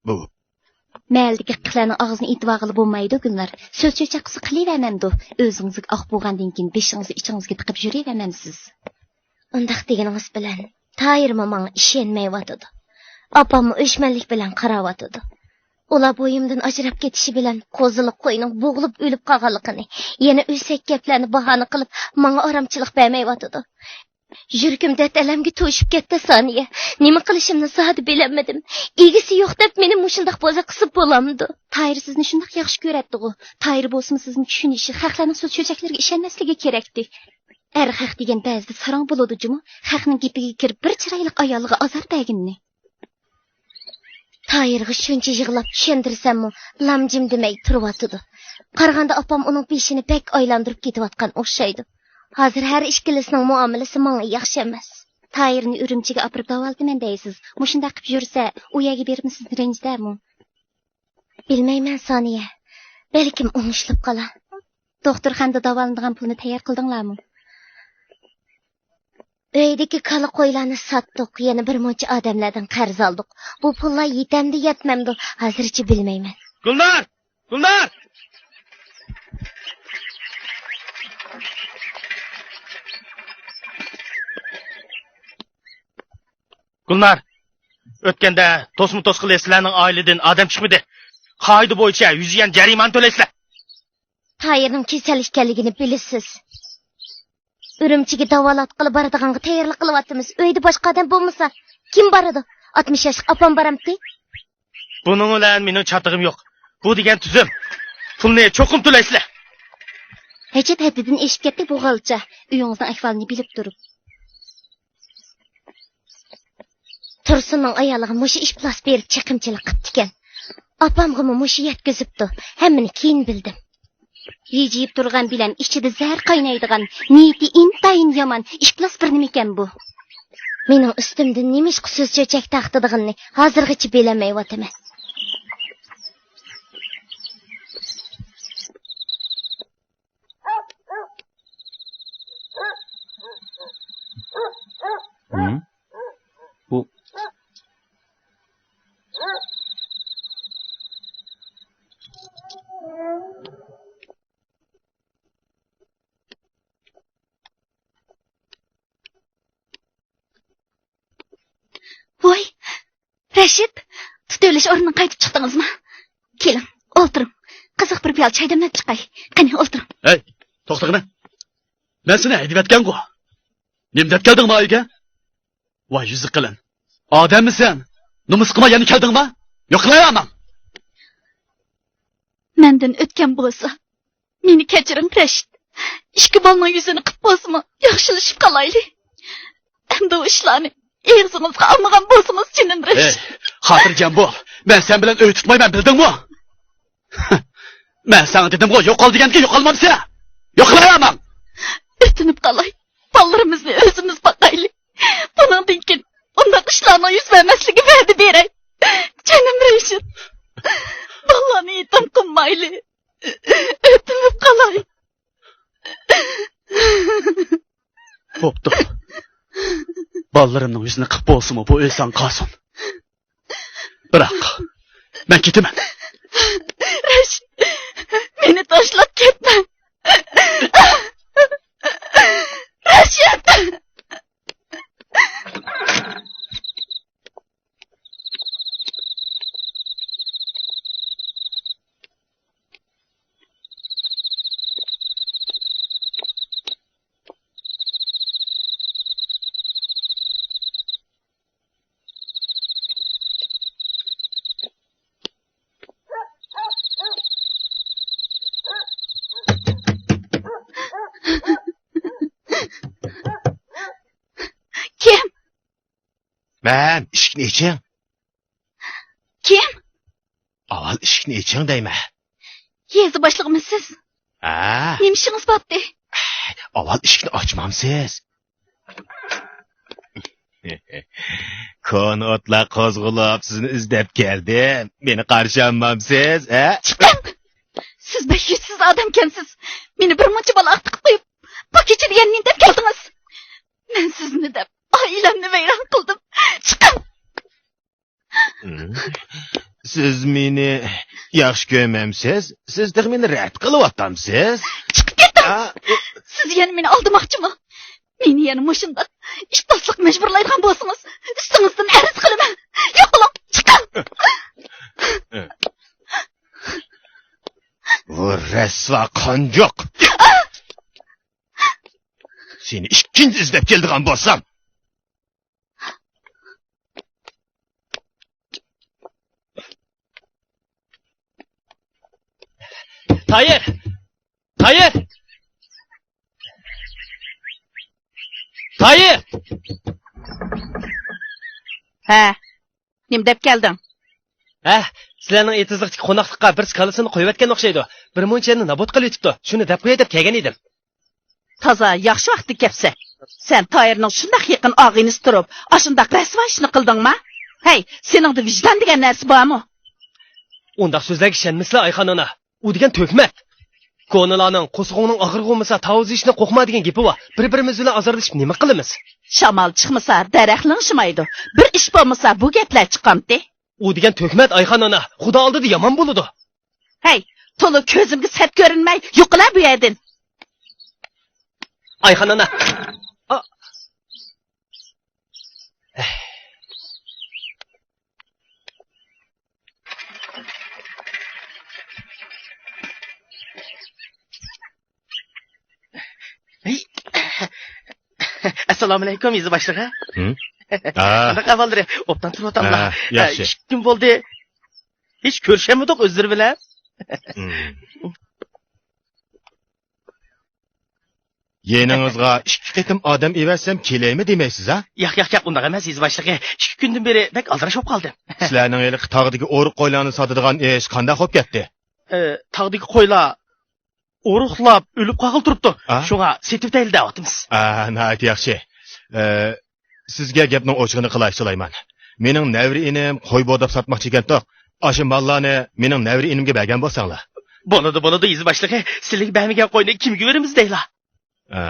بۇ. مەھەللىدىكى قىزلارنىڭ ئاغزىنى ئېتىۋالغىلى بولمايدۇ، گۈلنار. سۆز چۆچەك قىلسا قىلىۋەرمەمدۇ؟ ئۆزىڭىزگە ئاق بولغاندىن كېيىن بېشىڭىزنى ئىچىڭىزگە تىقىپ يۈرۈۋەرمەمسىز؟ ئۇنداق دېگىنىڭىز بىلەن تاھىرمۇ ماڭا ئىشەنمەيۋاتىدۇ. ئاپاممۇ ئۆچمەنلىك بىلەن قاراۋاتىدۇ. ئۇلار بويۇمدىن ئاجراپ كېتىشى بىلەن قوزىلىق قوينىڭ بوغۇلۇپ ئۆلۈپ قالغانلىقىنى، يەنە ئۆسەك گەپلەرنى باھانە قىلىپ ماڭا ئارامچىلىق بەرمەيۋاتىدۇ. يۈرىكىم دەرد-ئەلەمگە توشۇپ كەتتى، سانىيە. نېمە قىلىشىمنى زادى بىلەلمىدىم. ئىگىسى يوق دەپ مېنى مۇشۇنداق بوزەك قىلسا بولامدۇ؟ تاھىر سىزنى شۇنداق ياخشى كۆرەتتىغۇ. تاھىر بولسىمۇ سىزنى چۈشىنىشى، خەقلەرنىڭ سۆز چۆچەكلىرىگە ئىشەنمەسلىكى كېرەكتى. ئەر خەق دېگەن بەزىدە ساراڭ بولىدۇ جۇمۇ. خەقنىڭ گېپىگە كىرىپ بىر چىرايلىق ئايالىغا ئازار بەرگىنىنى. تاھىرغا شۇنچە يىغلاپ چۈشەندۈرسەممۇ، لام-جىم دېمەي تۇرۇۋاتىدۇ. قارىغاندا ئاپام ئۇنىڭ بېشىنى بەك ئايلاندۇرۇپ كېتىۋاتقان ئوخشايدۇ. ھازىر ھەر ئىككىلىسىنىڭ مۇئامىلىسى ماڭا ياخشى ئەمەس. تاھىرنى ئۈرۈمچىگە ئاپىرىپ داۋالىتىمەن دەيسىز. مۇشۇنداق قىپ يۈرسە، ئۇ يەرگە بېرىپمۇ سىزنى رەنجىتەرمۇ؟ بىلمەيمەن، سانىيە. بەلكىم ئوڭشىلىپ قالار. دوختۇرخانىدا داۋالىنىدىغان پۇلنى تەييار قىلدىڭلارمۇ؟ ئۆيدىكى كالا-قويلارنى ساتتۇق، يەنە بىر مۇنچە ئادەملەردىن قەرز ئالدۇق. بۇ پۇللار يېتەمدۇ، يەتمەمدۇ، ھازىرچە بىلمەيمەن. گۈلنار! گۈلنار! گۈلنار! ئۆتكەندە توسما توسقىلى سىلەرنىڭ ئائىلىدىن ئادەم چىقمىدى. قائىدە بويىچە يۈز يۈەن جەرىمانە تۆلەيسىلەر. تايىرنىڭ كېسەل ئىكەنلىكىنى بىلىسىز. ئۈرۈمچىگە داۋالاتقىلى بارىدىغانغا تەييارلىق قىلىۋاتىمىز. ئۆيدە باشقا ئادەم بولمىسا، كىم بارىدۇ؟ ئاتمىش ياشلىق ئاپام بارامتى؟ بۇنىڭ بىلەن مېنىڭ چاتىقىم يوق. بۇ دېگەن تۈزۈم. پۇلنى چوقۇم تۆلەيسىلەر. ھاجەت ھەددىدىن ئېشىپ كەتتى بۇ غالچا. ئۆيىڭىزنىڭ ئەھۋالىنى بىلىپ تۇرۇپ. تۇرسۇننىڭ ئايالىغا مۇشۇ ئىپلاس بېرىپ چېقىمچىلىق قىپتىكەن. ئاپامغىمۇ مۇشۇ يەتكۈزۈپتۇ. ھەممىنى كېيىن بىلدىم. ھىجىيىپ تۇرغان بىلەم ئىچىدە زەھەر قاينايدىغان، نىيىتى ئىنتايىن يامان، ئىپلاس بىر نېمىكەن بۇ. مېنىڭ ئۈستۈمدىن نېمىشقا سۆز چۆچەك تارقىتىدىغىنىنى ھازىرغىچە بىلەلمەيۋاتىمەن. ھىم؟ بۇ. ۋاي، رەشىت، تۇتۇۋېلىش ئورنىدىن قايتىپ چىقتىڭىزمۇ؟ كېلىڭ، ئولتۇرۇڭ. قىزىق بىر پىيالە چاي دەملەپ چىقاي. قېنى، ئولتۇرۇڭ. ھەي، توختىغىنە. مەن سېنى ھەيدىۋەتكەنغۇ. نېمە دەپ كەلدىڭ ما ئۆيگە؟ ۋاي يۈزى قېلىن. ئادەممىسەن؟ نومۇس قىلماي يەنە كەلدىڭما؟ يوقلايامەن. مەندىن ئۆتكەن بولسا، مېنى كەچۈرۈڭ، رەشىت. ئىككى بالىنىڭ يۈزىنى قىپ بولسىمۇ، ياخشىلىشىپ قالايلى. ئەمدى ئۇ ئىشلارنى ئېغىزىڭىزغا ئالمىغان بولسىڭىز، جېنىم رىش. ئەي، خاتىرجەم بول. مەن سەن بىلەن ئۆي تۇتمايمەن، بىلدىڭمۇ؟ مەن ساڭا دېدىمغۇ، يوقال دېگەندىكىن يوقالمامسەن. يوقىلاياماڭ. ئۆتۈنۈپ قالاي. بالىلىرىمىزنى ئۆزىمىز باقايلى. بۇنىڭدىن كېيىن ئۇنداق ئىشلارنىڭ يۈز بەرمەسلىكىگە ۋەدە بېرەي. جېنىم رىشىت. بالىلارنى يېتىم قىلمايلى. ئۆتۈنۈپ قالاي. بوپتۇ. بالىلىرىمنىڭ يۈزىنى قىپ بولسىمۇ بۇ ئۆي ساڭا قالسۇن. بىراق، مەن كېتىمەن. رەشىت، مېنى تاشلاپ كەتمە. رەشىت! كىم؟ مەن، ئىشىكنى ئېچىڭ. كىم؟ ئاۋۋال ئىشىكنى ئېچىڭ دەيمەن. يېزا باشلىقىمۇ سىز؟ ھە. نېمە ئىشىڭىز بارتى؟ ئاۋۋال ئىشىكنى ئاچمامسىز؟ كونا ئوتلار قوزغىلىپ، سىزنى ئىزدەپ كەلدىم. مېنى قارشى ئالمامسىز، ھە؟ چىقىڭ! سىز بەك يۈزسىز ئادەمكەنسىز. مېنى بىر مۇنچە بالا ئاختىقىپ قويۇپ، بۇ كېچىدە يەنە نېمە دەپ كەلدىڭىز؟ مەن سىزنى دەپ ئائىلەمنى ۋەيران قىلدىم. چىقىڭ! سىز مېنى ياخشى كۆرمەمسىز؟ سىز تېخى مېنى رەت قىلىۋاتامسىز؟ چىقىپ كېتىڭ! ئا، ئۇ سىز يەنە مېنى ئالدىماقچىمۇ؟ مېنى يەنە مۇشۇنداق ئىپلاسلىق مەجبۇرلايدىغان بولسىڭىز، ئۈستىڭىزدىن ئەرز قىلىمەن. يوقىلىڭ، چىقىڭ! بۇ رەسۋا قانجۇق! سېنى ئىككىنچى ئىزدەپ كېلىدىغان بولسام! تايىر! تايىر! تايىر! ھە، نېمە دەپ كەلدىڭ؟ ھە، سىلەرنىڭ ئېتىزلىقتىكى قوناقلىققا بىرسى كالىسىنى قويۇۋەتكەن ئوخشايدۇ. بىر مۇنچە يەرنى نابۇت قىلىۋېتىپتۇ. شۇنى دەپ قوياي دەپ كەلگەن ئىدىم. تازا ياخشى ۋاقىتتا كەپسەن. سەن تايىرنىڭ شۇنداق يېقىن ئاغىنىسى تۇرۇپ، ئاشۇنداق رەسۋا ئىشنى قىلدىڭما؟ ھەي، سېنىڭدە ۋىجدان دېگەن نەرسە بارمۇ؟ ئۇنداق سۆزلەرگە ئىشەنمىسىلە، ئايخان ئانا. ئۇ دېگەن تۆھمەت. كونىلارنىڭ «قورسىقىڭنىڭ ئاغرىقى بولمىسا، تاۋۇز يېيىشنى قورقما» دېگەن گېپى بار. بىر-بىرىمىز بىلەن ئازارلىشىپ نېمە قىلىمىز؟ شامال چىقمىسا، دەرەخ لىڭشىمايدۇ. بىر ئىش بولمىسا، بۇ گەپلەر چىقامتى؟ ئۇ دېگەن تۆھمەت، ئايخان ئانا، خۇدا ئالدىدا يامان بولىدۇ. ھەي، تولا كۆزۈمگە سەت كۆرۈنمەي، يوقىلا بۇ يەردىن. ئايخان ئانا. ئا. ئەسسالامۇئەلەيكۇم، يېزا باشلىقى. ھىم؟ ھا. قانداق ئەھۋاللىرى؟ ئوبدان تۇرۇۋاتاملا؟ ھا، ياخشى. ئىككى كۈن بولدى. ھېچ كۆرۈشەلمىدۇق ئۆزلىرى بىلەن. ھىم. يېنىڭىزغا ئىككى قېتىم ئادەم ئەۋەتسەم كېلەيمۇ دېمەيسىز ھە؟ ياق، ياق، ياق، ئۇنداق ئەمەس، يېزا باشلىقى. ئىككى كۈندىن بېرى بەك ئالدىراش بولۇپ قالدىم. سىلەرنىڭ ھېلىقى تاغدىكى ئورۇق قويلارنى ساتىدىغان ئىش قانداق بولۇپ كەتتى؟ ئە، تاغدىكى قويلار ئورۇقلاپ ئۆلۈپ قالغىلى تۇرۇپتۇ. ئا؟ شۇڭا سېتىۋېتەيلى دەۋاتىمىز. ئا، ناھايىتى ياخشى. ئە، سىزگە گەپنىڭ ئوچۇقىنى قىلاي، سۇلايمان. مېنىڭ نەۋرە ئىنىم قوي بورداپ ساتماقچى ئىكەنتۇق. ئاشۇ ماللارنى مېنىڭ نەۋرە ئىنىمگە بەرگەن بولساڭلار. بولىدۇ، بولىدۇ، يېزا باشلىقى. سىلىگە بەرمىگەن قوينى كىمگە بېرىمىز دەيلا؟ ئە،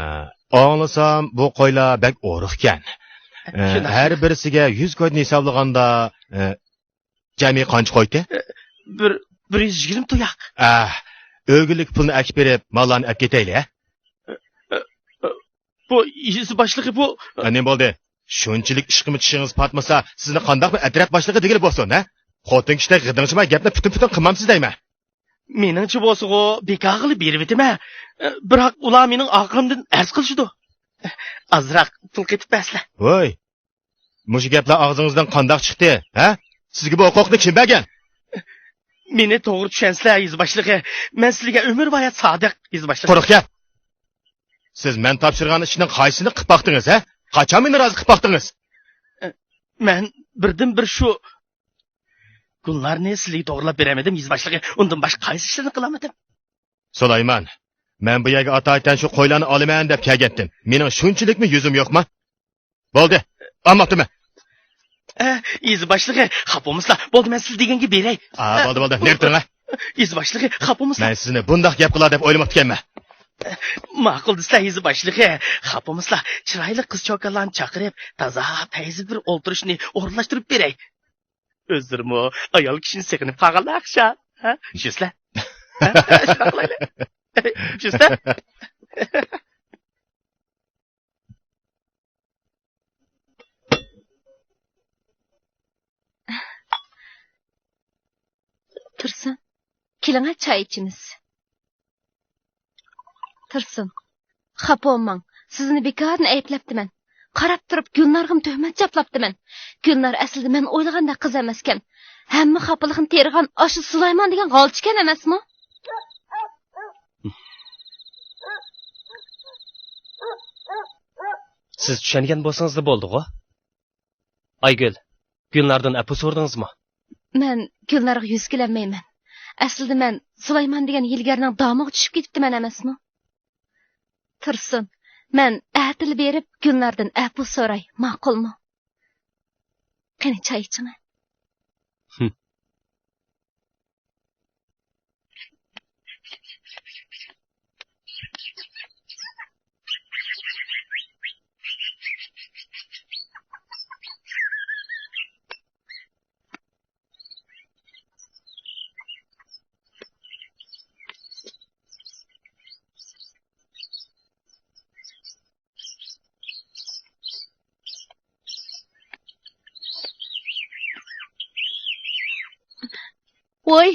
ئاڭلىسام، بۇ قويلار بەك ئورۇق ئىكەن. ئە، شۇنداق، ھەر شۇنداق. بىرسىگە يۈز كويدىن ھېسابلىغاندا، ئە، جەمئىي قانچە قويتى؟ ئە، بىر، بىر يۈز يىگىرمە تۇياق. ئە، ئۆگۈنلۈك پۇلنى ئەكىپ بېرىپ، ماللارنى ئەپ كېتەيلى، ھە؟ ئە، ئە، ئە، بۇ يېزا باشلىقى بۇ. ئە، نېمە بولدى؟ شۇنچىلىك ئىشقىمۇ چىشىڭىز پاتمىسا، سىزنى قانداقمۇ ئەترەت باشلىقى دېگىلى بولسۇن، ھە؟ خوتۇن كىشىدەك غىدىڭشىماي گەپنى پۈتۈن-پۈتۈن قىلمامسىز دەيمەن. مېنىڭچە بولسىغۇ، بىكارغىلا بېرىۋېتىمەن. ئە، بىراق ئۇلار مېنىڭ ئارقامدىن ئەرز قىلىشىدۇ. ئازراق پۇل قېتىپ بەرسىلە. ۋوي، مۇشۇ گەپلەر ئاغزىڭىزدىن قانداق چىقتى، ھە؟ سىزگە بۇ ھوقۇقنى كىم بەرگەن؟ مېنى توغرا چۈشەنسىلەر، يېزا باشلىقى. مەن سىلىگە ئۆمۈر بايا سادىق، يېزا باشلىقى. قۇرۇق گەپ. سىز مەن تاپشۇرغان ئىشنىڭ قايسىسىنى قىلىپ باقتىڭىز، ھە؟ قاچان مېنى رازى قىلىپ باقتىڭىز؟ ئە، مەن بىردىنبىر شۇ گۈلنارنى سىلىگە توغرىلاپ بېرەلمىدىم، يېزا باشلىقى. ئۇندىن باشقا قايسى ئىشلارنى قىلالمىدىم؟ سۇلايمان، مەن بۇ يەرگە ئاتايىتەن شۇ قويلارنى ئالىمەن دەپ كەلگەنتىم. مېنىڭ شۇنچىلىكمۇ يۈزۈم يوقما؟ بولدى، ئالماپتىمەن. ئە، يېزا باشلىقى، خاپا بولمىسىلا. بولدى، مەن سىز دېگەنگە بېرەي. ئا، بولدى، بولدى. نېرى تۇرۇڭ، ھە؟ يېزا باشلىقى، خاپا بولمىسىلا. مەن سىزنى بۇنداق گەپ قىلار دەپ ئويلىماپتىكەنمەن. ماقۇل دېسىلە، يېزا باشلىقى. خاپا بولمىسىلا، چىرايلىق قىز-چوكانلارنى چاقىرىپ، تازا پەيزى بىر ئولتۇرۇشنى ئورۇنلاشتۇرۇپ بېرەي. ئۆزلىرىمۇ ئايال كىشىنى سېغىنىپ قالغانلار ئوخشاش. ھە؟ چۈشىسىلە؟ ھە؟ شۇنداق قىلايلى. چۈشىسىلە؟ تۇرسۇن، كېلىڭە، چاي ئىچىمىز. تۇرسۇن، خاپا بولماڭ. سىزنى بىكاردىن ئەيىبلەپتىمەن. قاراپ تۇرۇپ گۈلنارغىمۇ تۆھمەت چاپلاپتىمەن. گۈلنار ئەسلىدە مەن ئويلىغاندەك قىز ئەمەسكەن. ھەممە خاپىلىقنى تېرىغان ئاشۇ سۇلايمان دېگەن غالچىكەن ئەمەسمۇ؟ سىز چۈشەنگەن بولسىڭىزلا بولدىغۇ. ئايگۈل، گۈلناردىن ئەپۇ سورىدىڭىزمۇ؟ مەن گۈلنارغا يۈز كېلەلمەيمەن. ئەسلىدە مەن سۇلايمان دېگەن ھىيلىگەرنىڭ دامىغا چۈشۈپ كېتىپتىمەن ئەمەسمۇ؟ تۇرسۇن، مەن ئەتىلا بېرىپ گۈلناردىن ئەپۇ سوراي، ماقۇلمۇ؟ قېنى، چاي ئىچىڭە. ۋوي،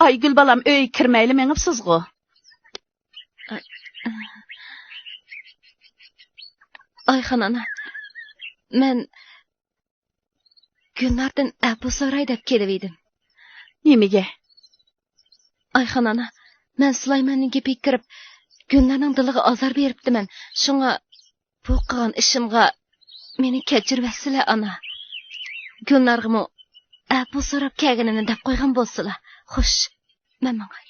ئايگۈل بالام، ئۆيگە كىرمەيلا مېڭىپسىزغۇ؟ ئايخان ئانا، مەن گۈلناردىن ئەپۇ سوراي دەپ كېلىۋىدىم. نېمىگە؟ ئايخان ئانا، مەن سۇلايماننىڭ گېپىگە كىرىپ، گۈلنارنىڭ دىلىغا ئازار بېرىپتىمەن. شۇڭا بۇ قىلغان ئىشىمغا مېنى كەچۈرۈۋەتسىلە، ئانا. گۈلنارغىمۇ ئەپۇ سوراپ كەلگىنىمنى دەپ قويغان بولسىلا. خوش، مەن ماڭاي.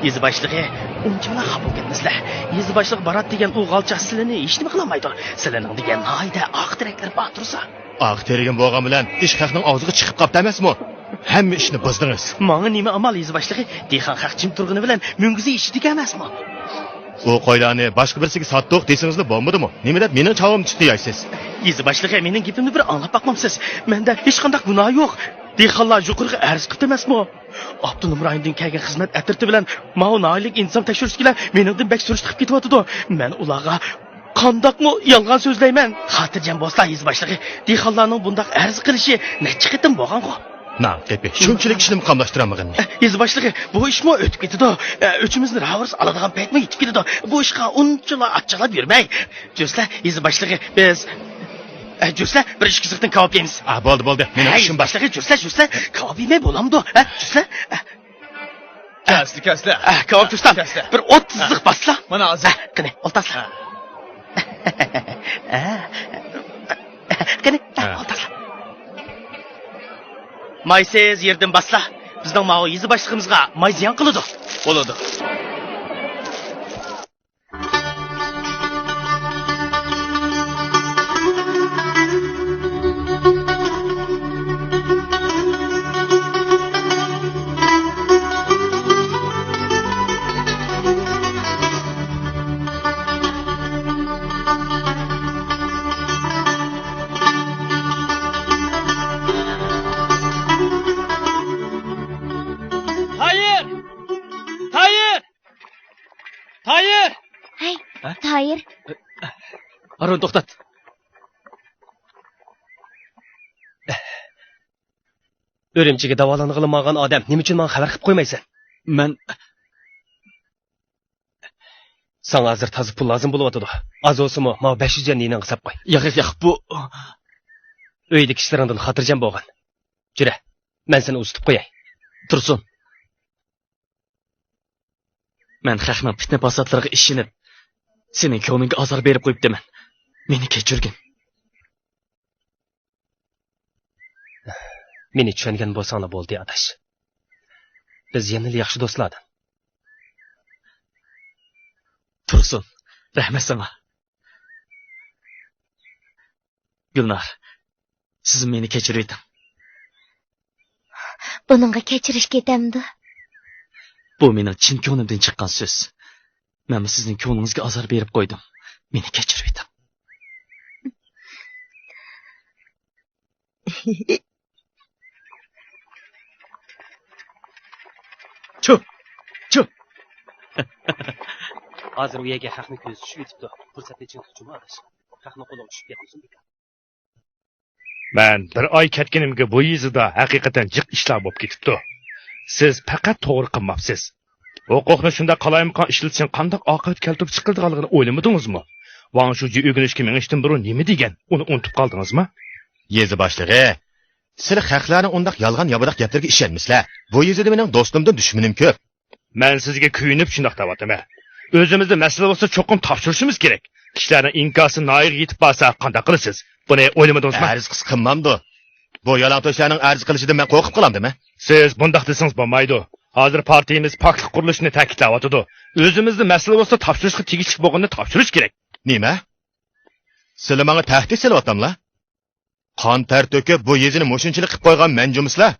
يېزا باشلىقى، ئۇنچىۋالا خاپا بولۇپ كەتمەسلە. يېزا باشلىقى بارات دېگەن ئۇ غالچاق سىلىنى ھېچنېمە قىلالمايدۇ. سىلىنىڭ دېگەن ناھايىتى ئاق تىرەكلىرى بار تۇرسا. ئاق تىرىگىم بولغان بىلەن ئىش خەقنىڭ ئاغزىغا چىقىپ قاپتۇ ئەمەسمۇ؟ ھەممە ئىشنى بۇزدىڭىز. ماڭا نېمە ئامال، يېزا باشلىقى؟ دېھقان خەق جىم تۇرغىنى بىلەن مۈڭگۈزى ئېشىدىكەن ئەمەسمۇ؟ ئۇ قويلارنى باشقا بىرسىگە ساتتۇق دېسىڭىزلا بولمىدىمۇ؟ نېمە دەپ مېنىڭ چاۋامنى چىتلىيايسىز؟ يېزا باشلىقى، مېنىڭ گېپىمنى بىر ئاڭلاپ باقمامسىز؟ مەندە ھېچقانداق گۇناھ يوق. دېھقانلار يۇقىرىغا ئەرز قىپتۇ ئەمەسمۇ؟ ئاپتونوم رايوندىن كەلگەن خىزمەت ئەترىتى بىلەن ماۋۇ ناھىيەلىك ئىنتىزام تەكشۈرۈشتىكىلەر مېنىڭدىن بەك سۈرۈشتە قىلىپ كېتىۋاتىدۇ. مەن ئۇلارغا قانداقمۇ يالغان سۆزلەيمەن؟ خاتىرجەم بولسىلا، يېزا باشلىقى، دېھقانلارنىڭ بۇنداق ئەرز قىلىشى نەچچە قېتىم بولغانغۇ. ناغ قېپى، شۇنچىلىك ئىشنىمۇ قاملاشتۇرالمىغىننى. ئە، يېزا باشلىقى، بۇ ئىشمۇ ئۆتۈپ كېتىدۇ. ئە، ئۆچىمىزنى راۋۇرۇس ئالىدىغان پەيتمۇ يېتىپ كېلىدۇ. بۇ ئىشقا ئۇنچىلا ئاچچىقلاپ يۈرمەي. جۈرسىلە، يېزا باشلىقى، بىز، ئە، جۈرسىلە، بىر ئىككى سىرتتىن كاۋاپ يەيمىز. ئا، بولدى، بولدى. مېنىڭ ئىشىم بار. باشلىقى، جۈرسىلە، جۈرسىلە. كاۋاپ يېمەي بولامدۇ؟ ھە، جۈرسىلە. ئە. كەسلى، كەسلى. ئە، كاۋاپ تۇرسام، كەسلى. بىر ئوتتۇزلۇق باسلا. مانا ھازىر. ئە، قېنى، ئولتۇرسىلا. ھە. ئە. قېنى، ئە، ھە. ئولتۇرسىلا. مايسىز يېرىدىن باسلا. بىزنىڭ ماۋۇ يېزا باشلىقىمىزغا ماي زىيان قىلىدۇ. بولىدۇ. تايىر! تايىر! تايىر! ھەي، ھە؟ تايىر. ھارۇن، توختات. ئۈرۈمچىگە داۋالانغىلى ماڭغان ئادەم نېمە ئۈچۈن ماڭا خەۋەر قىلىپ قويمايسەن؟ مەن ساڭا ھازىر تازا پۇل لازىم بولۇۋاتىدۇ. ئاز بولسىمۇ ماۋۇ بەش يۈز يۈەننى يېنىڭغا ساپ قوي. ياق، ياق، ياق، بۇ. ئۆيدىكى ئىشلىرىڭدىن خاتىرجەم بولغىن. جۈرە، مەن سېنى ئۇزىتىپ قوياي. تۇرسۇن. مەن خەقنىڭ پىتنە-پاساتلىرىغا ئىشىنىپ، سېنىڭ كۆڭلۈڭگە ئازار بېرىپ قويۇپتىمەن. مېنى كەچۈرگىن. مېنى چۈشەنگەن بولساڭلا بولدى، ئاداش. بىز يەنىلا ياخشى دوستلاردىن. تۇرسۇن، رەھمەت ساڭا. گۈلنار، سىز مېنى كەچۈرۈۋېتىڭ. بۇنىڭغا كەچۈرۈش كېتەمدۇ؟ بۇ مېنىڭ چىن كۆڭلۈمدىن چىققان سۆز. مەنمۇ سىزنىڭ كۆڭلىڭىزگە ئازار بېرىپ قويدۇم. مېنى كەچۈرۈۋېتىڭ. چۇ! چۇ! ھازىر ئۇ يەرگە خەقنىڭ كۆزى چۈشۈۋېتىپتۇ. پۇرسەتنى چىڭ تۇت جۇمۇ، ئاداش. خەقنىڭ قولىغا چۈشۈپ كەتمىسۇن بىكار. مەن بىر ئاي كەتكىنىمگە بۇ يېزىدا ھەقىقەتەن جىق ئىشلار بولۇپ كېتىپتۇ. سىز پەقەت توغرا قىلماپسىز. ھوقۇقنى شۇنداق قالايمىقان ئىشلىتىشنىڭ قانداق ئاقىۋەت كەلتۈرۈپ چىقىرىدىغانلىقىنى ئويلىمىدىڭىزمۇ؟ ۋاڭ شۇجى ئۆگىنىشكە مېڭىشتىن بۇرۇن نېمە دېگەن؟ ئۇنى ئۇنتۇپ قالدىڭىزمۇ؟ يېزا باشلىقى، سىلى خەقلەرنىڭ ئۇنداق يالغان-ياپىلاق گەپلىرىگە ئىشەنمىسىلە. بۇ يېزىدا مېنىڭ دوستۇمدىن دۈشمىنىم كۆپ. مەن سىزگە كۆيۈنۈپ شۇنداق دەۋاتىمەن. ئۆزىمىزدە مەسىلە بولسا چوقۇم تاپشۇرۇشىمىز كېرەك. كىشىلەرنىڭ ئىنكاسى ناھىيىگە يېتىپ بارسا قانداق قىلىسىز؟ بۇنى ئويلىمىدىڭىزمۇ؟ ئەرز قىلسا قىلمامدۇ؟ بۇ يالاڭتۆشلەرنىڭ ئەرز قىلىشىدىن مەن قورقۇپ قالامدىمەن؟ سىز بۇنداق دېسىڭىز بولمايدۇ. ھازىر پارتىيىمىز پاكلىق قۇرۇلۇشىنى تەكىتلەۋاتىدۇ. ئۆزىمىزدە مەسىلە بولسا تاپشۇرۇشقا تېگىشلىك بولغىنىنى تاپشۇرۇش كېرەك. نېمە؟ سىلى ماڭا تەھدىت سېلىۋاتاملا؟ قان تەر تۆكۈپ، بۇ يېزىنى مۇشۇنچىلىك قىلىپ قويغان مەن جۇمۇسىلەر؟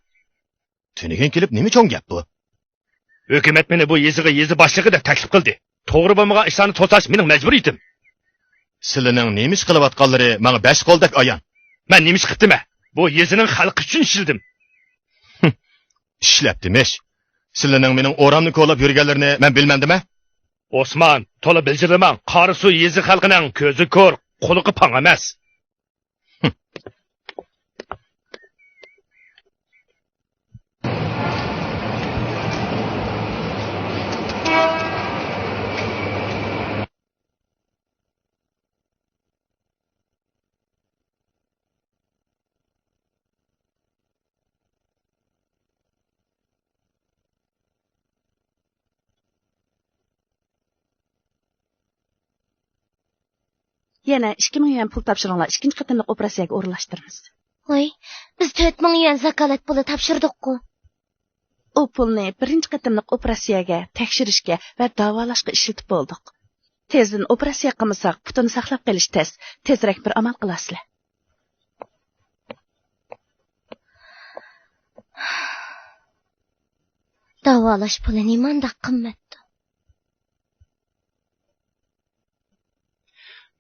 تۈنۈگۈن كېلىپ نېمە چوڭ گەپ بۇ؟ ھۆكۈمەت مېنى بۇ يېزىغا يېزا باشلىقى دەپ تەكلىپ قىلدى. توغرا بولمىغان ئىشلارنى توساش مېنىڭ مەجبۇرىيىتىم. سىلىنىڭ نېمە ئىش قىلىۋاتقانلىرى ماڭا بەش قولدەك ئايان. مەن نېمە ئىش قىپتىمەن؟ بۇ يېزىنىڭ خەلقى ئۈچۈن ئىشلىدىم. ئىشلەپتىمىش. سىلىنىڭ مېنىڭ ئورامنى كولاپ يۈرگەنلىرىنى مەن بىلمەمدىمەن؟ ئوسمان، تولا بىلجىرلىماڭ. قاراسۇ يېزا خەلقىنىڭ كۆزى كور، قۇلىقى پاڭ ئەمەس. يەنە ئىككى مىڭ يۈەن پۇل تاپشۇرۇڭلار، ئىككىنچى قېتىملىق ئوپېراتسىيەگە ئورۇنلاشتۇرىمىز. ۋاي، بىز تۆت مىڭ يۈەن زاكالەت پۇلى تاپشۇردۇققۇ. ئۇ پۇلنى بىرىنچى قېتىملىق ئوپېراتسىيەگە، تەكشۈرۈشكە ۋە داۋالاشقا ئىشلىتىپ بولدۇق. تېزدىن ئوپېراتسىيە قىلمىساق، پۇتىنى ساقلاپ قېلىش تەس. تېزرەك بىر ئامال قىلارسىلەر. داۋالاش پۇلى نېمانداق قىممەتتۇ؟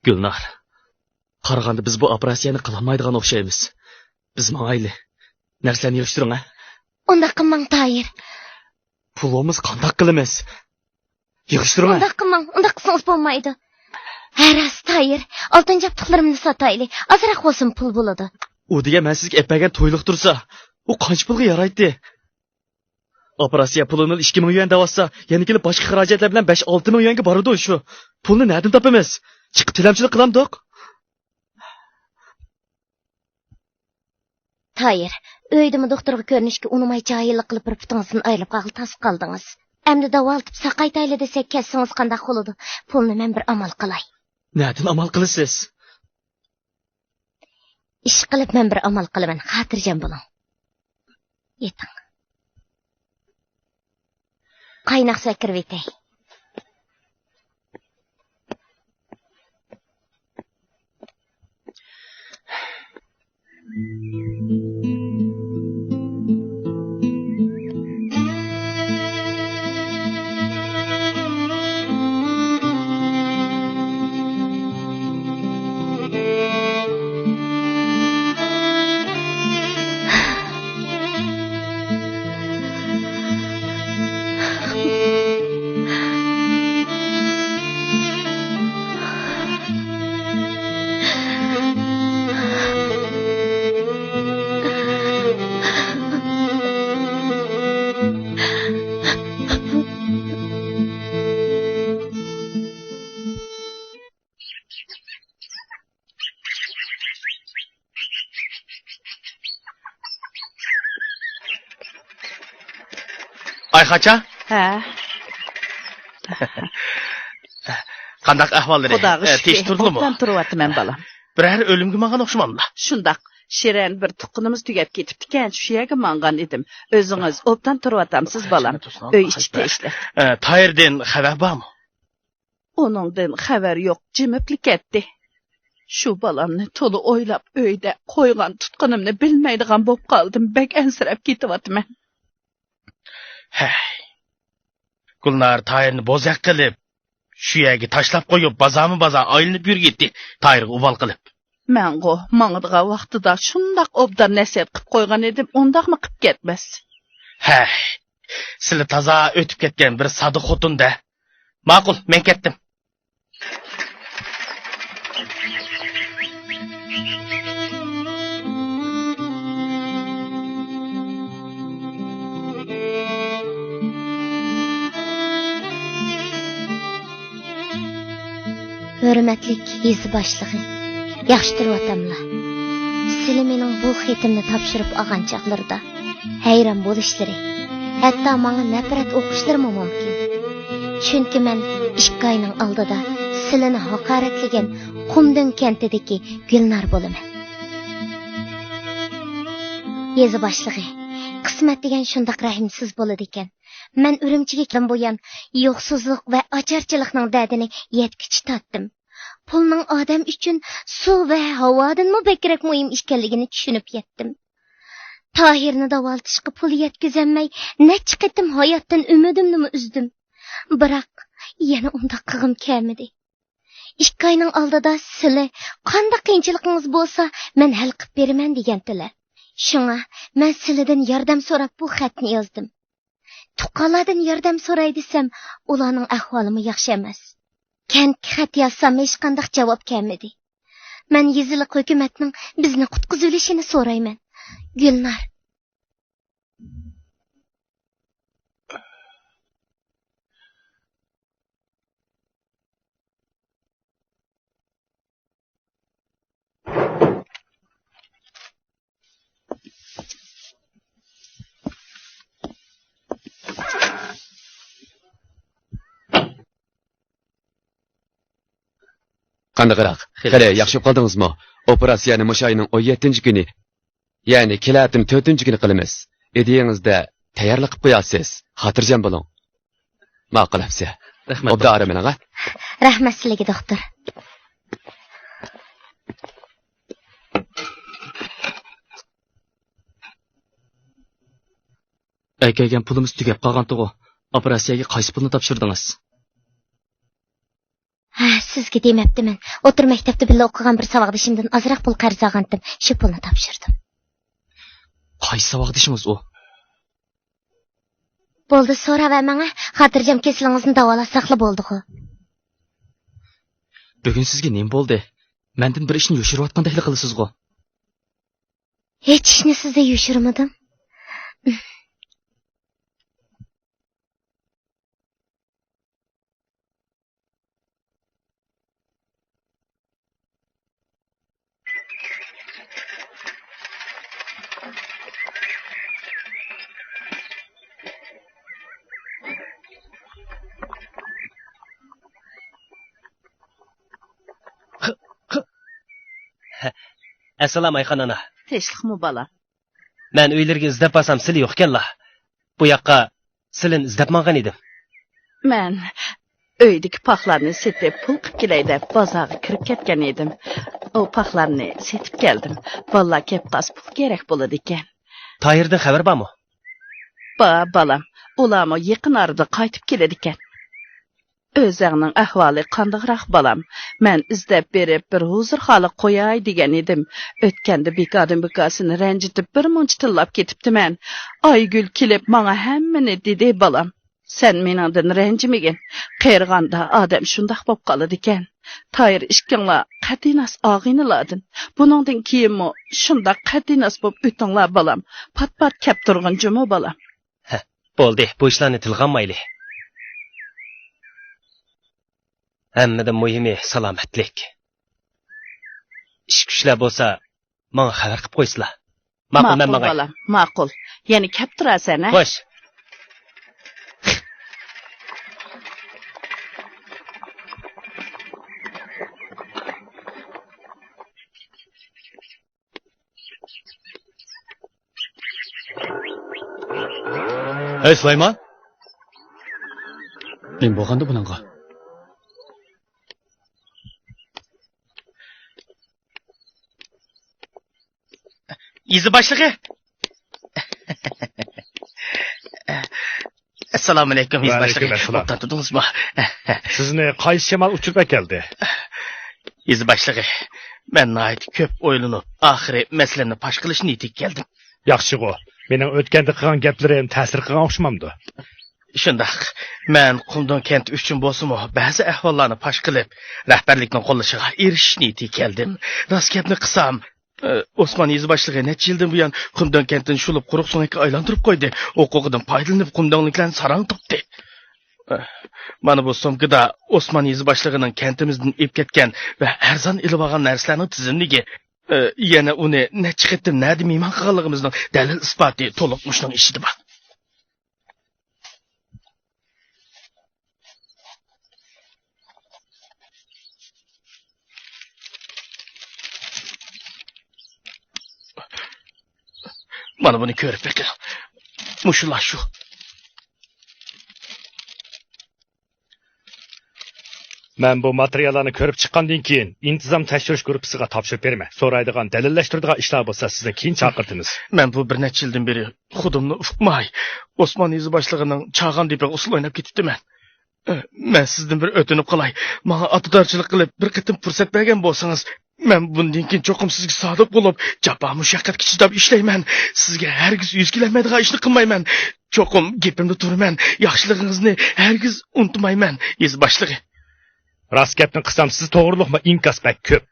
گۈلنار، قارىغاندا بىز بۇ ئوپېراتسىيەنى قىلالمايدىغان ئوخشايمىز. بىز ماڭايلى. نەرسىلەرنى يىغىشتۇرۇڭ، ھە؟ ئۇنداق قىلماڭ، تايىر. پۇل بولمىسا قانداق قىلىمىز؟ يىغىشتۇرۇڭ، ھە؟ ئۇنداق قىلماڭ، ئۇنداق قىلسىڭىز بولمايدۇ. ھە، راست، تايىر. ئالتۇن جابدۇقلىرىمنى ساتايلى. ئازراق بولسىمۇ پۇل بولىدۇ. ئۇ دېگەن مەن سىزگە ئەپ بەرگەن تويلۇق تۇرسا، ئۇ قانچە پۇلغا يارايتتى؟ ئوپېراتسىيە پۇلىنى ئىككى مىڭ يۈەن دەۋاتسا، يەنە كېلىپ باشقا خىراجەتلەر بىلەن بەش-ئالتە مىڭ يۈەنگە بارىدۇ شۇ. پۇلنى نەدىن تاپىمىز؟ چىقىپ تىلەمچىلىك قىلامدۇق؟ تايىر، ئۆيدىمۇ دوختۇرغا كۆرۈنۈشكە ئۇنىماي جاھىللىق قىلىپ بىر پۇتىڭىزدىن ئايرىلىپ قالغىلى تاس قالدىڭىز. ئەمدى داۋالىتىپ ساقايتايلى دېسەك كەتسىڭىز قانداق بولىدۇ؟ پۇلنى مەن بىر ئامال قىلاي. نەدىن ئامال قىلىسىز؟ ئىشقىلىپ مەن بىر ئامال قىلىمەن، خاتىرجەم بولۇڭ. يېتىڭ. قايناق سۇ ئەكىرىۋېتەي. ئايخانچە؟ ھە. قانداق ئەھۋاللىرى؟ خۇداغا ئە، شۈكرى، تىنچ تۇردىلىمۇ؟ ئوبدان تۇرۇۋاتىمەن، بالام. بىرەر ئۆلۈمگە ماڭغان ئوخشىماملا؟ شۇنداق. شىرەن بىر تۇغقىنىمىز تۈگەپ كېتىپتىكەن، شۇ يەرگە ماڭغان ئىدىم. ئۆزىڭىز ئوبدان تۇرۇۋاتامسىز، بالام؟ ئۆي ئىچى تىنچلىق. ئە، تاھىردىن خەۋەر بارمۇ؟ ئۇنىڭدىن خەۋەر يوق، جىمىپلا كەتتى. شۇ بالامنى تولا ئويلاپ، ئۆيدە قويغان تۇتقىنىمنى بىلمەيدىغان بولۇپ قالدىم. بەك ئەنسىرەپ كېتىۋاتىمەن. ھەي. گۈلنار تاھىرنى بوزەك قىلىپ، شۇ يەرگە تاشلاپ قويۇپ، بازارمۇ بازار ئايلىنىپ يۈرگەيتتى، تاھىرغا ئۇۋال قىلىپ. مەنغۇ ماڭىدىغان ۋاقتىدا شۇنداق ئوبدان نەسىھەت قىلىپ قويغان ئىدىم، ئۇنداقمۇ قىلىپ كەتمەس. ھەي، سىلى تازا ئۆتۈپ كەتكەن بىر ساددا خوتۇن-دە. ماقۇل، مەن كەتتىم. ھۆرمەتلىك يېزا باشلىقى، ياخشى تۇرۇۋاتاملا؟ سىلى مېنىڭ بۇ خېتىمنى تاپشۇرۇپ ئالغان چاغلىرىدا ھەيران بولۇشلىرى، ھەتتا ماڭا نەپرەت ئوقۇشلىرىمۇ مۇمكىن. چۈنكى مەن ئىككى ئاينىڭ ئالدىدا سىلىنى ھاقارەتلىگەن قۇمدۆڭ كەنتىدىكى گۈلنار بولىمەن. يېزا باشلىقى، قىسمەت دېگەن شۇنداق رەھىمسىز بولىدىكەن. مەن ئۈرۈمچىگە كەلدىم بۇيان، يوقسۇزلۇق ۋە ئاچارچىلىقنىڭ دەردىنى يەتكۈچە تارتتىم. پۇلنىڭ ئادەم ئۈچۈن سۇ ۋە ھاۋادىنمۇ بەكرەك مۇھىم ئىكەنلىكىنى چۈشىنىپ يەتتىم. تاھىرنى داۋالىتىشقا پۇل يەتكۈزەلمەي، نەچچە قېتىم ھاياتتىن ئۈمىدىمنىمۇ ئۈزدۈم. بىراق، يەنە ئۇنداق قىلغۇم كەلمىدى. ئىككى ئاينىڭ ئالدىدا سىلى قانداق قىيىنچىلىقىڭىز بولسا، مەن ھەل قىلىپ بېرىمەن دېگەنتىلەر. شۇڭا مەن سىلىدىن ياردەم سوراپ بۇ خەتنى يازدىم. تۇغقانلاردىن ياردەم سوراي دېسەم، ئۇلارنىڭ ئەھۋالىمۇ ياخشى ئەمەس. كەنتكە خەت يازسام، ھېچقانداق جاۋاب كەلمىدى. مەن يېزىلىق ھۆكۈمەتنىڭ بىزنى قۇتقۇزۇۋېلىشىنى سورايمەن. گۈلنار. قانداقراق؟ خېلى خېلى ياخشى. ياخشى بولۇپ قالدىڭىزمۇ؟ ئوپېراتسىيەنى مۇشۇ ئاينىڭ ئون يەتتىنچى كۈنى، يەنى كېلەتۈن تۆتىنچى كۈنى قىلىمىز. ئىدىيىڭىزدە تەييارلىق قىلىپ قويارسىز. خاتىرجەم بولۇڭ. ماقۇل، ئەپسە. رەھمەت، ئوبدان دوختۇر. ئارام ئېلىڭ، ھە؟ رەھمەت سىلىگە، دوختۇر. ئەكەلگەن پۇلىمىز تۈگەپ قالغانتىغۇ؟ ئوپېراتسىيەگە قايسى پۇلنى تاپشۇردىڭىز؟ ھە، سىزگە دېمەپتىمەن. ئوتتۇرا مەكتەپتە بىللە ئوقۇغان بىر ساۋاقدىشىمدىن ئازراق پۇل قەرز ئالغانتىم. شۇ پۇلنى تاپشۇردۇم. قايسى ساۋاقدىشىڭىز ئۇ؟ بولدى، سوراۋەرمەڭە. خاتىرجەم كېسىلىڭىزنى داۋالاتساقلا بولدىغۇ. بۈگۈن سىزگە نېمە بولدى؟ مەندىن بىر ئىشنى يوشۇرۇۋاتقاندەكلا قىلىسىزغۇ؟ ھېچ ئىشنى سىزدىن يوشۇرمىدىم. ئەسسالام، ئايخان ئانا. تىنچلىقمۇ، بالام؟ مەن ئۆيلىرىگە ئىزدەپ بارسام، سىلى يوقكەنلا. بۇ ياققا سىلىنى ئىزدەپ ماڭغان ئىدىم. مەن ئۆيدىكى پاخلارنى سېتىپ، پۇل قىپ كېلەي دەپ، بازارغا كىرىپ كەتكەن ئىدىم. ئۇ پاخلارنى سېتىپ كەلدىم. بالىلار كەپ قالسا، پۇل كېرەك بولىدىكەن. تاھىردىن خەۋەر بارمۇ؟ بار، بالام. ئۇلارمۇ يېقىن ئارىدا قايتىپ كېلىدىكەن. ئۆزەڭنىڭ ئەھۋالى قانداقراق، بالام؟ مەن ئىزدەپ بېرىپ، بىر ھۇزۇرخانىغا قوياي دېگەن ئىدىم. ئۆتكەندە بىكاردىن بىكار سېنى رەنجىتىپ، بىر مۇنچە تىللاپ كېتىپتىمەن. ئايگۈل كېلىپ ماڭا ھەممىنى دېدى، بالام. سەن مېنىڭدىن رەنجىمىگىن. قېرىغاندا ئادەم شۇنداق بولۇپ قالىدىكەن. تاھىر ئىككىڭلار قەتئىيناس ئاغىنىلاردىن. بۇنىڭدىن كېيىنمۇ شۇنداق قەتئىيناس بولۇپ ئۆتۈڭلار، بالام. پات-پات كەپ تۇرغىن جۇمۇ، بالام. ھە، بولدى، بۇ ئىشلارنى تىلغا ئالمايلى. ھەممىدىن مۇھىمى سالامەتلىك. ئىش-كۈچلەر بولسا ماڭا خەۋەر قىلىپ قويسىلا. ماقۇل، مەن ماڭاي. بالام، ماقۇل. يەنە كەپ تۇرارسەن، ھە؟ خوش. ئەي سۇلايمان! نېمە بولغاندۇ بۇنىڭغا؟ يېزا باشلىقى! ئەسسالامۇئەلەيكۇم، يېزا باشلىقى. ۋەئەلەيكۇم ئەسسالام. ئوبدان تۇردىڭىزمۇ؟ سىزنى قايسى شامال ئۇچۇرۇپ ئەكەلدى؟ يېزا باشلىقى، مەن ناھايىتى كۆپ ئويلىنىپ، ئاخىرى مەسىلەمنى پاش قىلىش نىيىتىگە كەلدىم. ياخشىغۇ، مېنىڭ ئۆتكەندە قىلغان گەپلىرىم تەسىر قىلغان ئوخشىمامدۇ؟ شۇنداق. مەن قۇمدۇڭ كەنتى ئۈچۈن بولسىمۇ، بەزى ئەھۋاللارنى پاش قىلىپ، رەھبەرلىكنىڭ قوللىشىغا ئېرىشىش نىيىتىگە كەلدىم. راست گەپنى قىلسام، ئوسمان يېزا باشلىقى نەچچە يىلدىن بۇيان قۇمدۇڭ كەنتىنى شۇلۇپ، قۇرۇق سۆڭەككە ئايلاندۇرۇپ قويدى. ھوقۇقىدىن پايدىلىنىپ، قۇمدۇڭلۇقلارنى ساراڭ تۇتتى. مانا بۇ سومكىدا ئوسمان يېزا باشلىقىنىڭ كەنتىمىزدىن ئېلىپ كەتكەن ۋە ئەرزان ئېلىۋالغان نەرسىلەرنىڭ تىزىملىكى، ئە، يەنە ئۇنى نەچچە قېتىم نەدە مېھمان قىلغانلىقىمىزنىڭ دەلىل ئىسپاتى تولۇق مۇشۇنىڭ ئىچىدە بار. مانا بۇنى كۆرۈپ بېقىڭ. مۇشۇلار شۇ. مەن بۇ ماتېرىياللارنى كۆرۈپ چىققاندىن كېيىن، ئىنتىزام تەكشۈرۈش گۇرۇپپىسىغا تاپشۇرۇپ بېرىمەن. سورايدىغان، دەلىللەشتۈرىدىغان ئىشلار بولسا، سىزنى كېيىن چاقىرتىمىز. مەن بۇ بىر نەچچە يىلدىن بېرى خۇدۇمنى ئۇقماي، ئوسمان يېزا باشلىقىنىڭ چاغان دېپىغا ئۇسسۇل ئويناپ كېتىپتىمەن. مەن سىزدىن بىر ئۆتۈنۈپ قالاي. ماڭا ئاتىدارچىلىق قىلىپ، بىر قېتىم پۇرسەت بەرگەن بولسىڭىز، مەن بۇندىن كېيىن چوقۇم سىزگە سادىق بولۇپ، جاپا مۇشەققەتكە چىداپ ئىشلەيمەن. سىزگە ھەرگىز يۈز كېلەلمەيدىغان ئىشنى قىلمايمەن. چوقۇم گېپىمدە تۇرىمەن. ياخشىلىقىڭىزنى ھەرگىز ئۇنتۇمايمەن، يېزا باشلىقى. راست گەپنى قىلسام، سىز توغرۇلۇقمۇ ئىنكاس بەك كۆپ.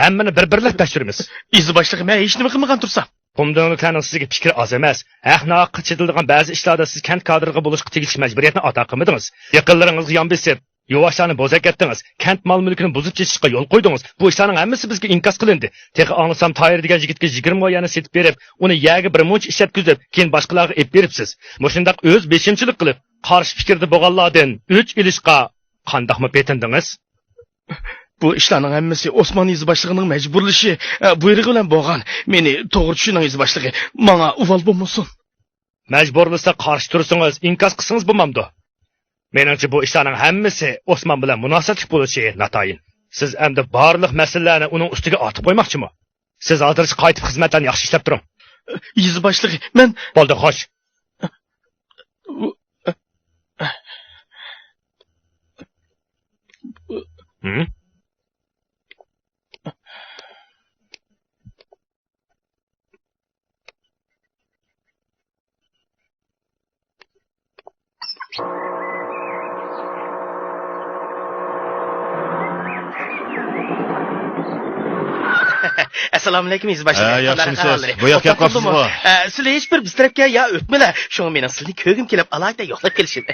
ھەممىنى بىر-بىرلەپ تەكشۈرىمىز. يېزا باشلىقى، مەن ھېچنېمە قىلمىغان تۇرسام. قۇمدۆڭلۈكلەرنىڭ سىزگە پىكرى ئاز ئەمەس. ھەق-ناھەققە چېتىلىدىغان بەزى ئىشلاردا سىز كەنت كادىرلىرىغا بولۇشقا تېگىشلىك مەجبۇرىيەتنى ئادا قىلمىدىڭىز. يېقىنلىرىڭىزغا يان بېسىپ، يۇۋاشلارنى بوزەك ئەتتىڭىز. كەنت مال-مۈلكىنى بۇزۇپ چېچىشقا يول قويدىڭىز. بۇ ئىشلارنىڭ ھەممىسى بىزگە ئىنكاس قىلىندى. تېخى ئاڭلىسام، تاھىر دېگەن يىگىتكە يىگىرمە مو يەرنى سېتىپ بېرىپ، ئۇنى يەرگە بىر مۇنچە ئىشلەتكۈزۈپ، كېيىن باشقىلارغا ئېلىپ بېرىپسىز. مۇشۇنداق ئۆز بېشىمچىلىق قىلىپ، قارشى پىكىردە بولغانلاردىن ئۆچ ئېلىشقا قانداقمۇ پېتىندىڭىز؟ بۇ ئىشلارنىڭ ھەممىسى ئوسمان يېزا باشلىقىنىڭ مەجبۇرلىشى، ئە، بۇيرۇقى بىلەن بولغان. مېنى توغرا چۈشىنىڭ، يېزا باشلىقى. ماڭا ئۇۋال بولمىسۇن. مەجبۇرلىسا قارشى تۇرسىڭىز، ئىنكاس قىلسىڭىز بولمامدۇ؟ مېنىڭچە، بۇ ئىشلارنىڭ ھەممىسى ئوسمان بىلەن مۇناسىۋەتلىك بولۇشى ناتايىن. سىز ئەمدى بارلىق مەسىلىلەرنى ئۇنىڭ ئۈستىگە ئارتىپ قويماقچىمۇ؟ سىز ھازىرچە قايتىپ خىزمەتلەرنى ياخشى ئىشلەپ تۇرۇڭ. يېزا باشلىقى، مەن بولدى، خوش. ھە؟ ئەسسالامۇئەلەيكۇم، يېزا باشلىقى. ھە، ياخشىمۇ سىز؟ بۇ ياققا كەپ قاپسىزغۇ؟ ھە، سىلەر ھېچ بىر بىز تەرەپكە يا ئۆتمىلە. شۇڭا مېنىڭ سىلىنى كۆرگۈم كېلىپ، ئالاھىدە يوقلاپ كېلىشىم.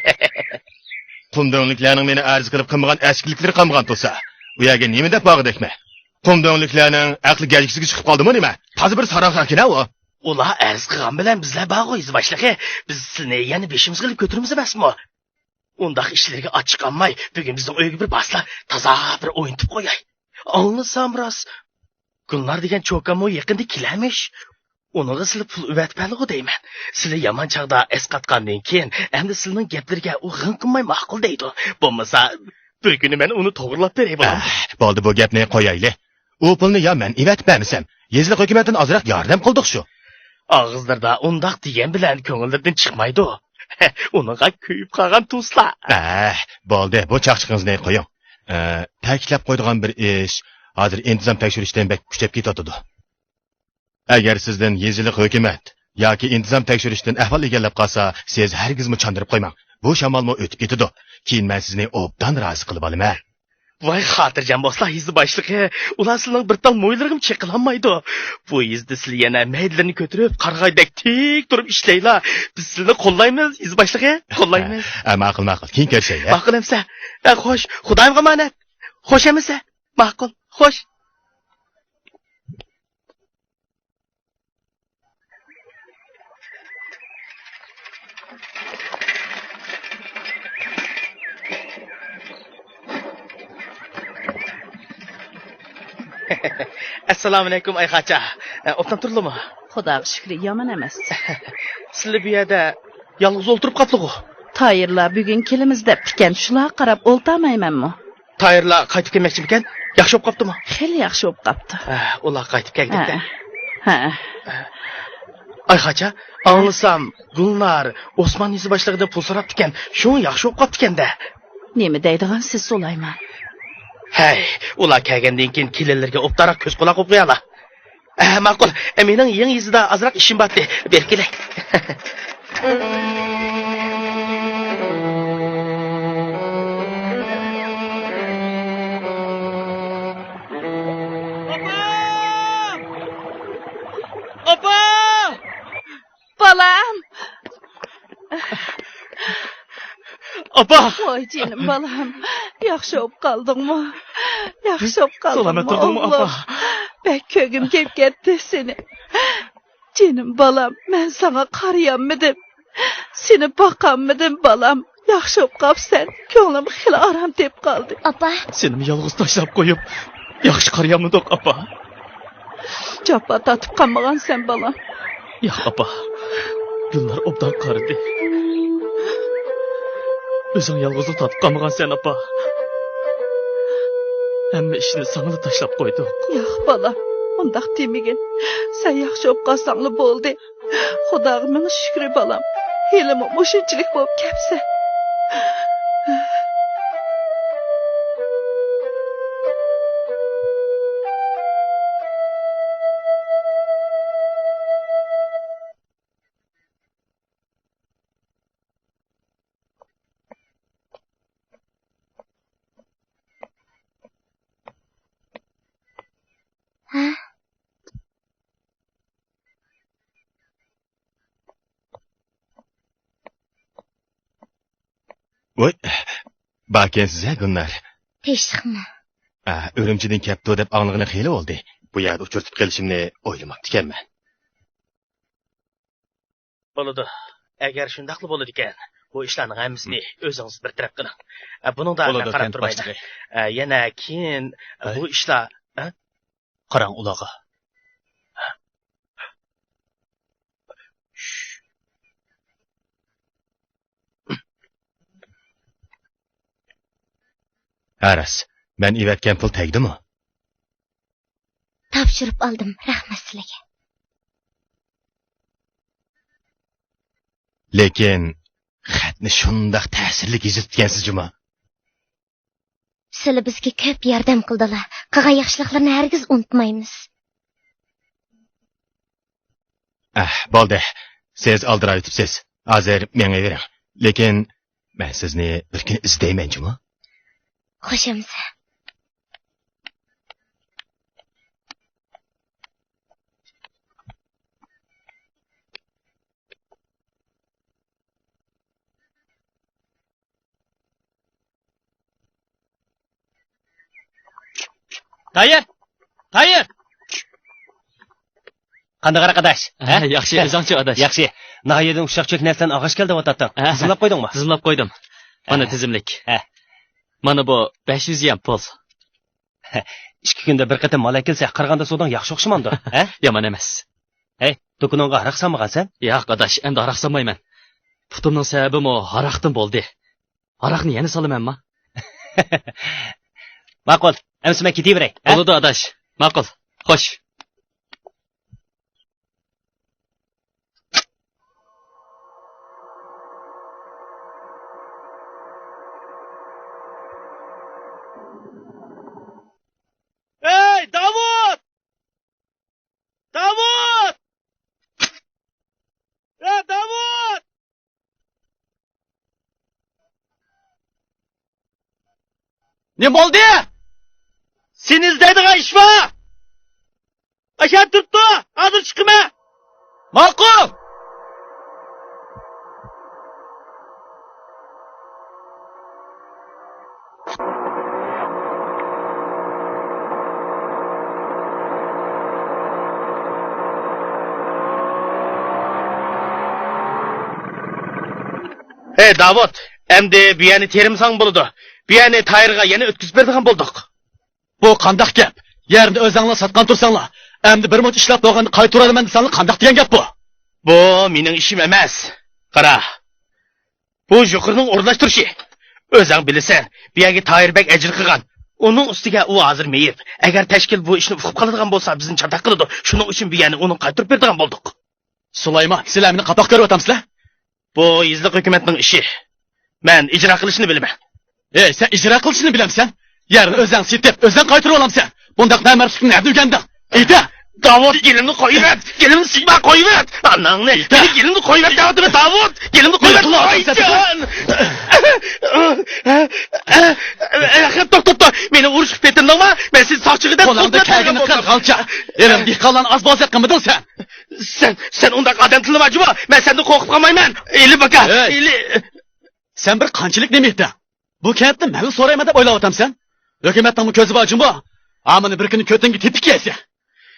قۇمدۆڭلۈكلەرنىڭ مېنى ئەرز قىلىپ قىلمىغان ئەسكىلىكلىرى قالمىغان تۇرسا، ئۇ يەرگە نېمە دەپ بارغۇدەكمەن؟ قۇمدۆڭلۈكلەرنىڭ ئەقلى گەجگىسىگە چىقىپ قالدىمۇ نېمە؟ تازا بىر ساراڭ خەقكىنە ئۇ. ئۇلار ئەرز قىلغان بىلەن بىزلەر بارغۇ، يېزا باشلىقى. بىز سىلىنى يەنە بېشىمىزغا ئېلىپ كۆتۈرىمىز ئەمەسمۇ؟ ئۇنداق ئىشلىرىگە ئاچچىقانماي، بۈگۈن بىزنىڭ ئۆيگە بىر بارسىلا، تازا بىر ئوينىتىپ قوياي. ئاڭلىسام راست، گۈلنار دېگەن چوكانمۇ يېقىندا كېلەرمىش. ئۇنىڭغا سىلى پۇل ئەۋەتىپ بەرلىغۇ دەيمەن. سىلى يامان چاغدا ئەسقاتقاندىن كېيىن، ئەمدى سىلىنىڭ گەپلىرىگە ئۇ غىڭ قىلماي ماقۇل دەيدۇ. بولمىسا، بىر كۈنى مەن ئۇنى توغرىلاپ بېرەي، بولامدۇ؟ ئەھ، بولدى، بۇ گەپنى قويايلى. ئۇ پۇلنى يا مەن ئېۋەتىپ بەرمىسەم، يېزىلىق ھۆكۈمەتتىن ئازراق ياردەم قىلدۇق شۇ. ئاغىزلىرىدا ئۇنداق دېگەن بىلەن كۆڭۈللىرىدىن چىقمايدۇ. ئۇنىڭغا كۆيۈپ قالغان تۇرسىلا. ئەھ، بولدى، بۇ چاقچىقىڭىزنى قويۇڭ. ئە، تەكىتلەپ قويىدىغان بىر ئىش، ھازىر ئىنتىزام تەكشۈرۈشتىن بەك كۈچەپ كېتىۋاتىدۇ. ئەگەر سىزدىن يېزىلىق ھۆكۈمەت ياكى ئىنتىزام تەكشۈرۈشتىن ئەھۋال ئىگىلەپ قالسا، سىز ھەرگىزمۇ چاندۇرۇپ قويماڭ. بۇ شامالمۇ ئۆتۈپ كېتىدۇ. كېيىن مەن سىزنى ئوبدان رازى قىلىۋالىمەن. ۋاي خاتىرجەم بولسىلا، يېزا باشلىقى. ئۇلار سىلىنىڭ بىر تال مويلىرىغىمۇ چېقىلالمايدۇ. بۇ يېزىدا سىلى يەنە مەيدىلىرىنى كۆتۈرۈپ، قارىغايدەك تىك تۇرۇپ ئىشلەيلا. بىز سىلىنى قوللايمىز، يېزا باشلىقى. قوللايمىز. ھە، ماقۇل، ماقۇل. كېيىن كۆرۈشەيلى، ھە؟ ماقۇل ئەمسە. ھە، خوش. خۇدايىمغا ئامانەت. خوش ئەمىسە. ماقۇل. خوش. ئەسسالامۇئەلەيكۇم، ئايخاچا. ئوبدان تۇردىلىمۇ؟ خۇداغا شۈكرى، يامان ئەمەس. سىلى بۇ يەردە يالغۇز ئولتۇرۇپ قاپتىغۇ. تايىرلار بۈگۈن كېلىمىز دەپتىكەن، شۇلارغا قاراپ ئولتۇرمايمەنمۇ؟ تايىرلار قايتىپ كەلمەكچىمىكەن؟ ياخشى بولۇپ قاپتىمۇ؟ خېلى ياخشى بولۇپ قاپتۇ. ھە، ئۇلار قايتىپ كەلگەنكەن. ھە. ھە. ئايخاچا، ئاڭلىسام، گۈلنار ئوسمان يېزا باشلىقىدىن پۇل سوراپتىكەن، شۇڭا ياخشى بولۇپ قاپتىكەن-دە. نېمە دەيدىغانسىز سۇلايمان؟ ھەي، ئۇلار كەلگەندىن كېيىن كېلىنلىرىگە ئوبدانراق كۆز-قۇلاق بولۇپ قويالا. ئە، ماقۇل. ئە، مېنىڭ يېڭى يېزىدا ئازراق ئىشىم بارتى. بېرىپ كېلەي. ئاپا! ئاپا! بالام! ئاپا! ۋاي جېنىم بالام، ياخشى بولۇپ قالدىڭمۇ؟ ياخشى بولۇپ قالدىڭمۇ؟ سالامەت تۇردۇڭمۇ، ئوغلۇم؟ ئاپا؟ بەك كۆرگۈم كېلىپ كەتتى سېنى. جېنىم بالام، مەن ساڭا قارىيالمىدىم. سېنى باقالمىدىم، بالام. ياخشى بولۇپ قاپسەن. كۆڭلۈم خېلى ئارام تېپىپ قالدى. ئاپا. سېنىمۇ يالغۇز تاشلاپ قويۇپ، ياخشى قارىيالمىدۇق، ئاپا. جاپا تارتىپ قالمىغانسەن، بالام. ياق، ئاپا. گۈلنار ئوبدان قارىدى. ئۆزۈڭ يالغۇزلۇق تارتىپ قالمىغانسەن، ئاپا. ھەممە ئىشنى ساڭىلا تاشلاپ قويدۇق. ياق، بالام، ئۇنداق دېمىگىن. سەن ياخشى بولۇپ قالساڭلا بولدى. خۇداغا مىڭ شۈكرى، بالام. ھېلىمۇ مۇشۇنچىلىك بولۇپ كەپسەن. ھە؟ ۋوي، باركەنسىز ھە، گۈلنار؟ تىنچلىقمۇ؟ ئا، ئۈرۈمچىدىن كەپتۇ دەپ ئاڭلىغىنى خېلى بولدى. بۇ يەردە ئۇچرىتىپ قېلىشىمنى ئويلىماپتىكەنمەن. بولىدۇ. ئەگەر شۇنداقلا بولىدىكەن، بۇ ئىشلارنىڭ ھەممىسىنى ئۆزىڭىز بىر تەرەپ قىلىڭ. ئە، بۇنىڭدا مەن قاراپ تۇرمايمەن. ئە، يەنە كېيىن، ئە، بۇ ئىشلار، ئە؟ قاراڭ ئۇلارغا. ھە راست، مەن ئېۋەتكەن پۇل تەگدىمۇ؟ تاپشۇرۇپ ئالدىم، رەھمەت سىلىگە. لېكىن خەتنى شۇنداق تەسىرلىك يېزىپتىكەنسىز جۇما. سىلى بىزگە كۆپ ياردەم قىلدىلا، قىلغان ياخشىلىقلىرىنى ھەرگىز ئۇنتۇمايمىز. ئەھ، بولدى. سىز ئالدىراۋېتىپسىز. ھازىر مېڭىۋېرىڭ. لېكىن مەن سىزنى بىر كۈنى ئىزدەيمەن جۇمۇ. خوش ئەمىسە. تايىر! تايىر! قانداق ھاراق ئاداش؟ ھە؟ ياخشى، ئۆزۈڭچۇ ئاداش؟ ياخشى. ناھىيەدىن ئۇششاق چۆكنى ئەسلەن ئاغاچ كەل دەۋاتاتتىڭ. ھە. تىزىملاپ قويدۇڭمۇ؟ تىزىملاپ قويدۇم. مانا ھە. تىزىملىك. ھە. مانا بۇ بەش يۈز يۈەن پۇل. ئىككى كۈندە بىر قېتىم مال ئەكەلسە، قارىغاندا سوداڭ ياخشى ئوخشىمامدۇ؟ ھە؟ يامان ئەمەس. ھەي، دۇكىنىڭغا ھاراق سالمىغانسەن؟ ياق، ئاداش، ئەمدى ھاراق سالمايمەن. پۇتۇمنىڭ سەۋەبىمۇ ھاراقتىن بولدى. ھاراقنى يەنە سالىمەنما؟ ماقۇل، ئەمسە مەن كېتىۋېرەي، ھە؟ بولىدۇ، ئاداش. ماقۇل. خوش. ھەي، داۋۇت! داۋۇت! ھە، داۋۇت! نېمە بولدى؟ سېنى ئىزدەيدىغان ئىش بار! ئاشۇ يەردە تۇرۇپتۇ، ھازىر چىقىمەن. ماقۇل! ھەي، داۋۇت، ئەمدى بۇ يەرنى تېرىمىساڭ بولىدۇ. بۇ يەرنى تايىرغا يەنە ئۆتكۈزۈپ بېرىدىغان بولدۇق. بۇ قانداق گەپ؟ يەرنى ئۆزۈڭلار ساتقان تۇرساڭلار، ئەمدى بىر مۇنچە ئىشلەپ بولغاندا قايتۇرۇۋالىمەن دېسەڭلار قانداق دېگەن گەپ بۇ؟ بۇ مېنىڭ ئىشىم ئەمەس. قارا، بۇ يۇقىرىنىڭ ئورۇنلاشتۇرۇشى. ئۆزەڭ بىلىسەن، بۇ يەرگە تاھىر بەگ ئەجىر قىلغان. ئۇنىڭ ئۈستىگە ئۇ ھازىر مېيىپ. ئەگەر تەشكىل بۇ ئىشنى ئۇقۇپ قالىدىغان بولسا، بىزنى چاتاق قىلىدۇ. شۇنىڭ ئۈچۈن بۇ يەرنى ئۇنىڭغا قايتۇرۇپ بېرىدىغان بولدۇق. سۇلايمان، سىلەر مېنى قاپاق كۆرۈۋاتامسىلەر؟ بۇ يېزىلىق ھۆكۈمەتنىڭ ئىشى. مەن ئىجرا قىلىشنى بىلىمەن. ھەي، سەن ئىجرا قىلىشنى بىلەمسەن؟ يەرنى ئۆزەڭ سېتىپ، ئۆزەڭ قايتۇرۇۋالامسەن؟ بۇنداق نامەردلىكنى نەدە ئۆگەندىڭ؟ ئېيتە! داۋۇت، گېلىمنى قويۇۋەت! گېلىمنى سىيما قويۇۋەت! ئاناڭنى! ئېيتە! مېنى گېلىمنى قويۇۋەت دەۋاتىمەن، داۋۇت! گېلىمنى قويۇۋەت! قويسۇن! توختا، توختا، توختا! مېنى ئۇرۇشقا پېتىندىڭما؟ مەن سېنى ساقچىغا دەپ قولۇڭدا كەلگىنىنى قىل، غالچا! ھېلىمۇ دېھقانلارنى ئاز بوزەك قىلمىدىڭ سەن! سەن، سەن ئۇنداق ئادەم تىللىما جۇمۇ! مەن سەندىن قورقۇپ قالمايمەن! ئېلى باكا! ھەي! ئېلى! سەن بىر قانچىلىك نېمە ئېيتتىڭ؟ بۇ كەنتتە مەنلا سورايمەن دەپ ئويلاۋاتامسەن؟ ھۆكۈمەتنىڭمۇ كۆزى بار جۇمۇ! ئامىنى بىر كۈنى كۆتۈڭگە تېپىپ كىيەسەن!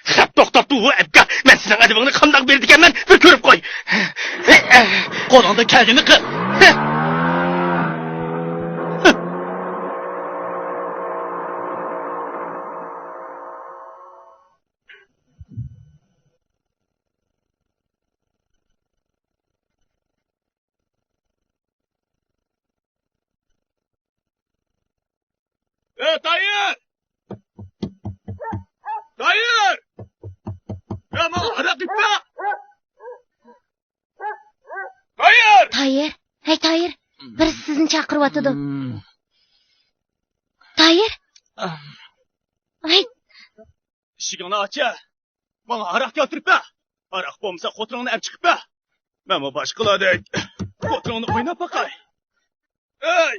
خەپ توختاپتۇ ۋۇ ئەپكا! مەن سېنىڭ ئەدىپىڭنى قانداق بېرىدىكەنمەن، بىر كۆرۈپ قوي! قولۇڭدا كەلگىنىنى قىل! ئە، تايىر! تايىر! يا، ماڭا ھاراق ئېيتما! تايىر! تايىر! ھەي، تايىر! بىرسى سىزنى چاقىرىۋاتىدۇ. تايىر! ھەي! ئىشىكىڭنى ئاچە! ماڭا ھاراق كەلتۈرۈپ بەر! ھاراق بولمىسا خوتۇنۇڭنى ئەپ چىقىپ بەر! مەنمۇ باشقىلاردەك خوتۇنۇڭنى ئويناپ باقاي! ئەي!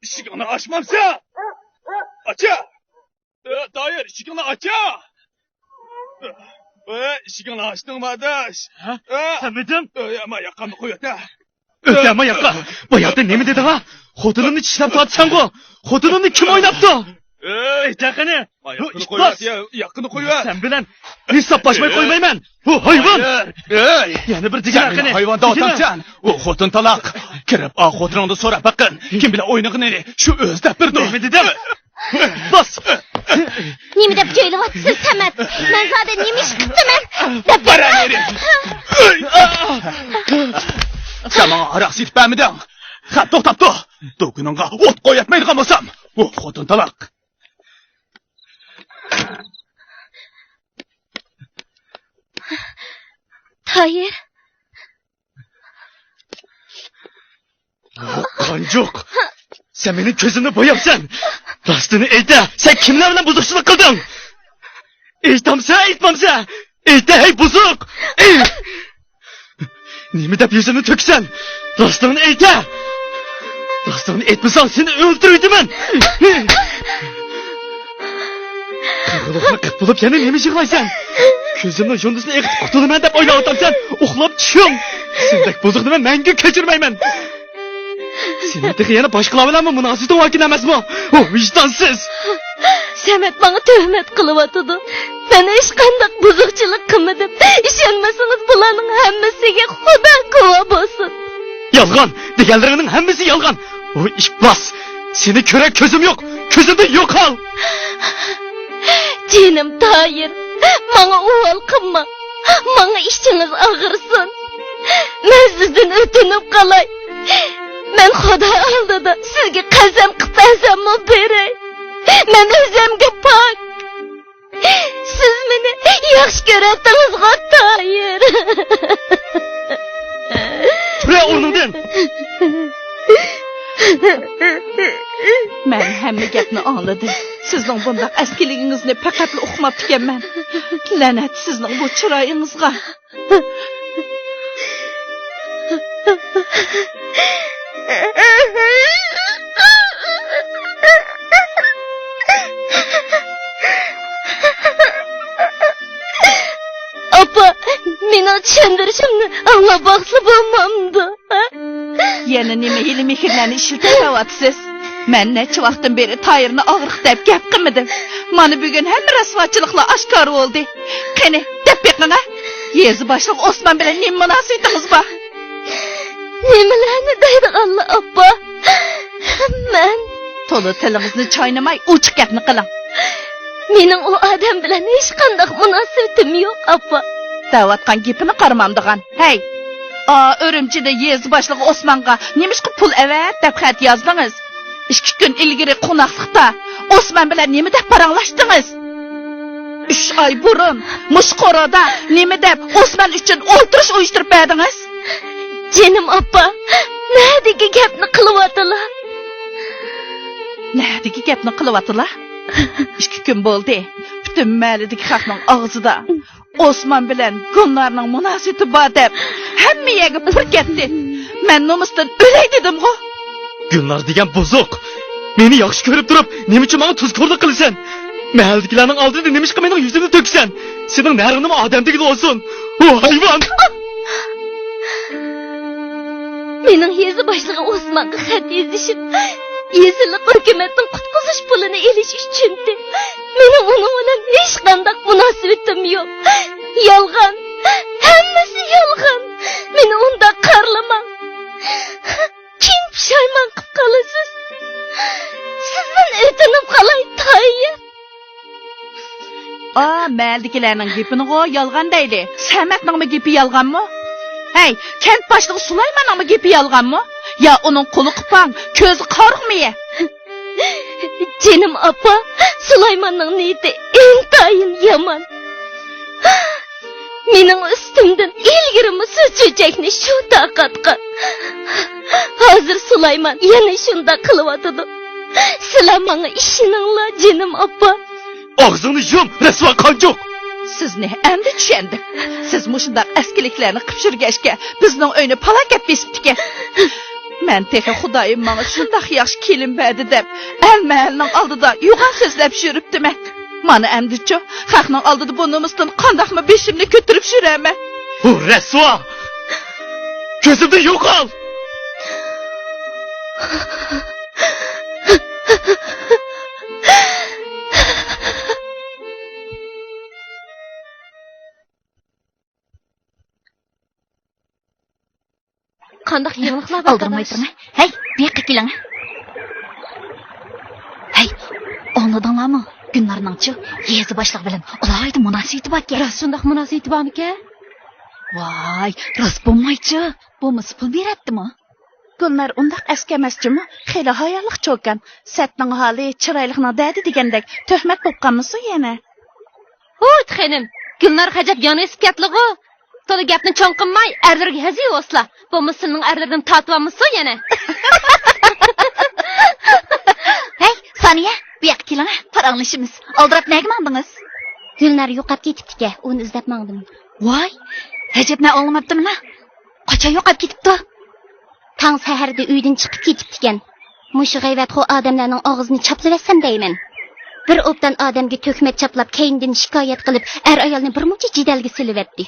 ئىشىكىڭنى ئاچمامسەن! ئاچە! ئە، تايىر، ئىشىكىڭنى ئاچە! ئە، ئىشىكىڭنى ئاچتىڭما، ئاداش؟ ھە؟ ئە! سەنمىدىڭ؟ ئە، يا، ما ياقامنى قويۇۋەت، ھە! ئۆتە ما ياققا! باياتىن نېمە دېدىڭ، ھە؟ خوتۇنۇمنى چىشلەپ تۇراتسەنغۇ! خوتۇنۇمنى كىم ئويناپتۇ؟ ئەي، تېخىنى! بۇ ئىپلاس! ياققىنى قويۇۋەت! سەن بىلەن ھېسابلاشماي قويمايمەن! بۇ ھايۋان! يەنە بىر دېگىن ھەققىنى! ھايۋان دەۋاتامسەن؟ ئۇ خوتۇن تالاق! كىرىپ ئا خوتۇنۇڭدىن سوراپ باققىن! كىم بىلەن ئوينىغىنىنى شۇ ئۆزى دەپ بېرىدۇ! نېمە دېدىڭ؟ باس! نېمە دەپ جۆيلۈۋاتىسىز، سەمەت؟ مەن زادى نېمە ئىش قىپتىمەن؟ دەپ بەر! سەن ماڭا ھاراق سېتىپ بەرمىدىڭ! خەپ توختاپتۇ! دۇكىنىڭغا ئوت قويۇۋەتمەيدىغان بولسام، ئۇ خوتۇن تالاق! تايىر. قانجۇق! سەن مېنىڭ كۆزۈمنى بوياپسەن! راستىنى ئېيتە، سەن كىملەر بىلەن بۇزۇقچىلىق قىلدىڭ؟ ئېيتامسەن، ئېيتمامسەن؟ ئېيتە، ھەي بۇزۇق! نېمە دەپ يۈزۈمنى تۆكىسەن؟ راستىڭنى ئېيتە! راستىڭنى ئېيتمىساڭ، سېنى ئۆلتۈرۈۋېتىمەن! قىغىلىقنى قىپ بولۇپ يەنە نېمە يىغلايسەن؟ كۆزۈمنىڭ يۇندىسىنى ئېقىتىپ قۇتۇلىمەن دەپ ئويلاۋاتامسەن؟ ئۇخلاپ چۈشۈڭ! سېندەك بۇزۇقنى مەن مەڭگۈ كەچۈرمەيمەن! سېنىڭ تېخى يەنە باشقىلار بىلەنمۇ مۇناسىۋىتىڭ باركەن ئەمەسمۇ؟ ئۇ ۋىجدانسىز! سەمەت ماڭا تۆھمەت قىلىۋاتىدۇ. مەن ھېچقانداق بۇزۇقچىلىق قىلمىدىم. ئىشەنمىسىڭىز، بۇلارنىڭ ھەممىسىگە خۇدا گۇۋاھ بولسۇن. يالغان! دېگەنلىرىڭنىڭ ھەممىسى يالغان! ۋۇ ئىپلاس! سېنى كۆرەر كۆزۈم يوق! كۆزۈمدىن يوقال! جېنىم تايىر، ماڭا ئۇۋال قىلما! ماڭا ئىچىڭىز ئاغرىسۇن! مەن سىزدىن ئۆتۈنۈپ قالاي! مەن خۇدا ئالدىدا سىزگە قەسەم قىلىپ بەرسەممۇ بېرەي! مەن ئۆزۈمگە پاك! سىز مېنى ياخشى كۆرەتتىڭىزغۇ، تايىر؟ تۇرە ئورنۇڭدىن! مەن ھەممە گەپنى ئاڭلىدىم. سىزنىڭ بۇنداق ئەسكىلىكىڭىزنى پەقەتلا ئۇقماپتىكەنمەن. لەنەت سىزنىڭ بۇ چىرايىڭىزغا. ئاپا، مېنىڭ چۈشەندۈرۈشۈمنى ئاڭلاپ باقسا بولمامدۇ؟ ھە؟ يەنە نېمە ھىيلە-مىكىرلەرنى ئىشلىتىۋاتىسىز؟ مەن نەچچە ۋاقىتتىن بېرى تايىرنى ئاغرىق دەپ گەپ قىلمىدىم. مانا بۈگۈن ھەممە رەسۋاچىلىقلار ئاشكارا بولدى. قېنى، دەپ بېقىڭ ھە! يېزا باشلىقى ئوسمان بىلەن نېمە مۇناسىۋىتىڭىز بار؟ نېمىلەرنى دەيدىغانلا، ئاپا؟ مەن. تولا تىلىڭىزنى چاينىماي، ئوچۇق گەپنى قىلىڭ. مېنىڭ ئۇ ئادەم بىلەن ھېچقانداق مۇناسىۋىتىم يوق، ئاپا. دەۋاتقان گېپىنى قارىمامدىغان. ھەي! ئا، ئۈرۈمچىدە يېزا باشلىقى ئوسمانغا نېمىشقا پۇل ئەۋەت دەپ خەت يازدىڭىز؟ ئىككى كۈن ئىلگىرى قوناقلىقتا ئوسمان بىلەن نېمە دەپ پاراڭلاشتىڭىز؟ ئۈچ ئاي بۇرۇن مۇشۇ قورۇدا نېمە دەپ ئوسمان ئۈچۈن ئولتۇرۇش ئۇيۇشتۇرۇپ بەردىڭىز؟ جېنىم ئاپا، نەدىكى گەپنى قىلىۋاتىلا؟ نەدىكى گەپنى قىلىۋاتىلا؟ ئىككى كۈن بولدى، پۈتۈن مەھەللىدىكى خەقنىڭ ئاغزىدا ئوسمان بىلەن گۈلنارنىڭ مۇناسىۋىتى بار دەپ، ھەممە يەرگە پۇر كەتتى. مەن نومۇستىن ئۆلەي دېدىمغۇ. گۈلنار دېگەن بۇزۇق. مېنى ياخشى كۆرۈپ تۇرۇپ، نېمە ئۈچۈن ماڭا تۇزكورلۇق قىلىسەن؟ مەھەللىدىكىلەرنىڭ ئالدىدا نېمىشقا مېنىڭ يۈزۈمنى تۆكىسەن؟ سېنىڭ نەرىڭنىمۇ ئادەم دېگىلى بولسۇن. ھۇ، ھايۋان! مېنىڭ يېزا باشلىقى ئوسمانغا خەت يېزىشىم يېزىلىق ھۆكۈمەتنىڭ قۇتقۇزۇش پۇلىنى ئېلىش ئۈچۈندى. مېنىڭ ئۇنىڭ بىلەن ھېچقانداق مۇناسىۋىتىم يوق. يالغان. ھەممىسى يالغان. مېنى ئۇنداق قارىلىماڭ. كېيىن پۇشايمان قىلىپ قالىسىز. سىزدىن ئۆتۈنۈپ قالاي، تايىر. ئا، مەھەللىدىكىلەرنىڭ گېپىنىغۇ يالغان دەيدۇ. سەمەتنىڭمۇ گېپى يالغانمۇ؟ ھەي، كەنت باشلىقى سۇلايماننىڭمۇ گېپى يالغانمۇ؟ يا ئۇنىڭ قولى قۇپاڭ، كۆزى قارىغۇمىيە؟ جېنىم ئاپا، سۇلايماننىڭ نىيىتى ئىنتايىن يامان. مېنىڭ ئۈستۈمدىن ئىلگىرىمۇ سۇ چۆچەكنى شۇ تاقاتقا. ھازىر سۇلايمان يەنە شۇنداق قىلىۋاتىدۇ. سىلەر ماڭا ئىشىنىڭلار، جېنىم ئاپا. ئاغزىڭنى يۇم، رەسۋا قانجۇق! سىزنى ئەمدى چۈشەندىم. سىز مۇشۇنداق ئەسكىلىكلەرنى قىلىپ يۈرگەچكە، بىزنىڭ ئۆينى پالاكەت بېسىپتىكەن. مەن تېخى خۇدايىم ماڭا شۇنداق ياخشى كېلىن بەردى دەپ، ئەل مەھەللىنىڭ ئالدىدا يوغان سۆزلەپ يۈرۈپتىمەن. مانا ئەمدىچۇ، خەقنىڭ ئالدىدا بۇ نومۇستىن قانداقمۇ بېشىمنى كۆتۈرۈپ يۈرەرمەن؟ ھۇ، رەسۋا! كۆزۈمدىن يوقال! قانداق يېڭىلىقلار بار، ئالدىرىماي تۇرۇڭ. ھەي، بۇ ياققا كېلىڭ. ھەي، ئاڭلىدىڭلارمۇ؟ گۈلنارنىڭچۇ يېزا باشلىقى بىلەن ئالاھىدە مۇناسىۋىتى باركەن. راست شۇنداق مۇناسىۋىتى بارمىكەن؟ ۋاي، راست بولمايچۇ. بولمىسا پۇل بېرەتتىمۇ؟ گۈلنار ئۇنداق ئەسكى ئەمەس جۇمۇ، خېلى ھايالىق چوكان. سەتنىڭ ھالى چىرايلىقنىڭ دەردى دېگەندەك، تۆھمەت بولۇپ قالمىسۇن يەنە. ھۇت خېنىم، گۈلنار خەجەپ يانى ئېسىپ كەتلىغۇ. تولا گەپنى چوڭ قىلماي، ئەرلىرىگە ھەزىۋ بولسىلا. بولمىسا سىلىنىڭ ئەرلىرىدىن تارتىۋالمىسۇن يەنە. ھەي، سانىيە، بۇ ياققا كېلىڭە، پاراڭلىشىمىز. ئالدىراپ نەگە ماڭدىڭىز؟ گۈلنار يوقاپ كېتىپتىكەن، ئۇنى ئىزدەپ ماڭدىم. ۋاي، ئەجەب، مەن ئاڭلىماپتىمەن ھە. قاچان يوقاپ كېتىپتۇ؟ تاڭ سەھەردە ئۆيدىن چىقىپ كېتىپتىكەن. مۇشۇ غەيۋەتخور ئادەملەرنىڭ ئاغزىنى چاپلىۋەتسەم دەيمەن. بىر ئوبدان ئادەمگە تۆھمەت چاپلاپ، كەينىدىن شىكايەت قىلىپ، ئەر-ئايالنى بىرمۇنچە جېدەلگە سېلىۋەتتى.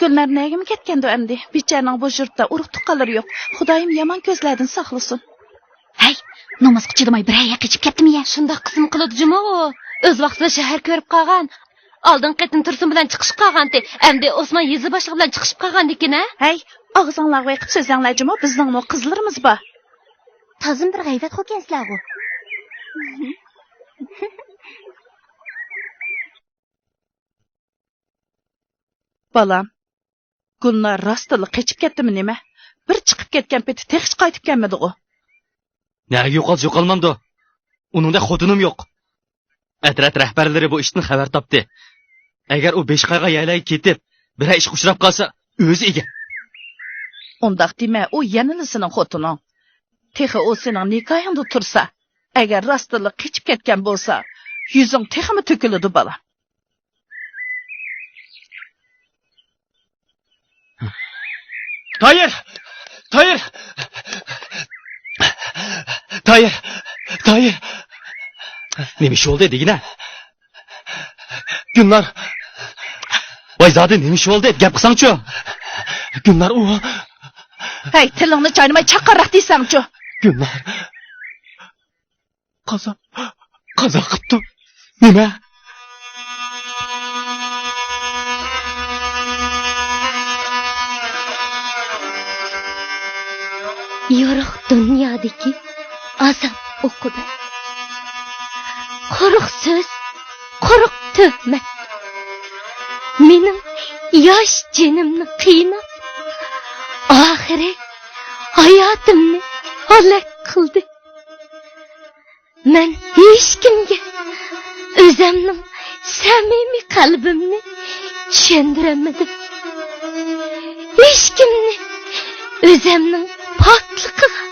گۈلنار نەگىمۇ كەتكەندۇ ئەمدى؟ بىچارىنىڭ بۇ يۇرتتا ئۇرۇق-تۇغقانلىرى يوق. خۇدايىم يامان كۆزلەردىن ساقلىسۇن. ھەي، نومۇسقا چىدىماي بىرەر يەرگە قېچىپ كەتتىمۇ يا؟ شۇنداق قىسىم قىلىدۇ جۇمۇ ئۇ. ئۆز ۋاقتىدا شەھەر كۆرۈپ قالغان. ئالدىنقى قېتىم تۇرسۇن بىلەن چىقىشىپ قالغانتى. ئەمدى ئوسمان يېزا باشلىقى بىلەن چىقىشىپ قالغاندىكىن ھە؟ ھەي، ئاغزىڭلارغا قىپ سۆزلەڭلار جۇمۇ، بىزنىڭمۇ قىزلىرىمىز بار. تازىمۇ بىر غەيۋەتخوركەنسىلەرغۇ. بالام، گۈلنار راستتىنلا قېچىپ كەتتىمۇ نېمە؟ بىر چىقىپ كەتكەن پېتى تېخىچە قايتىپ كەلمىدىغۇ. نەگە يوقالسا يوقالمامدۇ؟ ئۇنىڭدەك خوتۇنۇم يوق. ئەترەت رەھبەرلىرى بۇ ئىشتىن خەۋەر تاپتى. ئەگەر ئۇ بېشى قايغان يەرلەرگە كېتىپ، بىرەر ئىشقا ئۇچراپ قالسا، ئۆزى ئىگە. ئۇنداق دېمە، ئۇ يەنىلا سېنىڭ خوتۇنۇڭ. تېخى ئۇ سېنىڭ نىكاھىڭدا تۇرسا، ئەگەر راستتىنلا قېچىپ كەتكەن بولسا، يۈزۈڭ تېخىمۇ تۆكۈلىدۇ، بالام. تايىر! تايىر! تايىر! تايىر! نېمە ئىش بولدى دېگىنە؟ گۈلنار! ۋاي زادى نېمە ئىش بولدى؟ گەپ قىلساڭچۇ! گۈلنار ئۇ. ھەي، تىلىڭنى چاينىماي چاققانراق دېسەڭچۇ! گۈلنار! قازا، قازا قىپتۇ. نېمە؟ يورۇق دۇنيادىكى ئازاب ئوقىدا. قۇرۇق سۆز، قۇرۇق تۆھمەت. مېنىڭ ياش جېنىمنى قىيناپ، ئاخىرى ھاياتىمنى ھالاك قىلدى. مەن ھېچكىمگە ئۆزەمنىڭ سەمىمىي قەلبىمنى چۈشەندۈرەلمىدىم. ھېچكىمنى ئۆزەمنىڭ پاكلىقىغا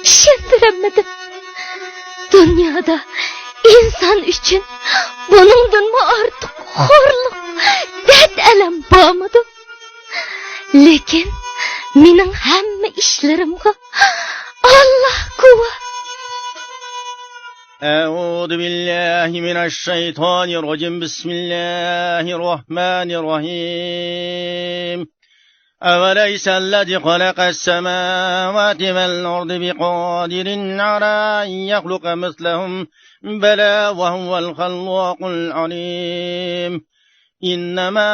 ئىشەندۈرەلمىدىم. دۇنيادا ئىنسان ئۈچۈن بۇنىڭدىنمۇ ئارتۇق خورلۇق، دەرد-ئەلەم بارمىدۇ؟ لېكىن مېنىڭ ھەممە ئىشلىرىمغا ئاللا گۇۋاھ. أعوذ بالله من الشيطان الرجيم. بسم الله الرحمن الرحيم. أوليس الذي خلق السماوات والأرض بقادر على أن يخلق مثلهم؟ بلى وهو الخلاق العليم. إنما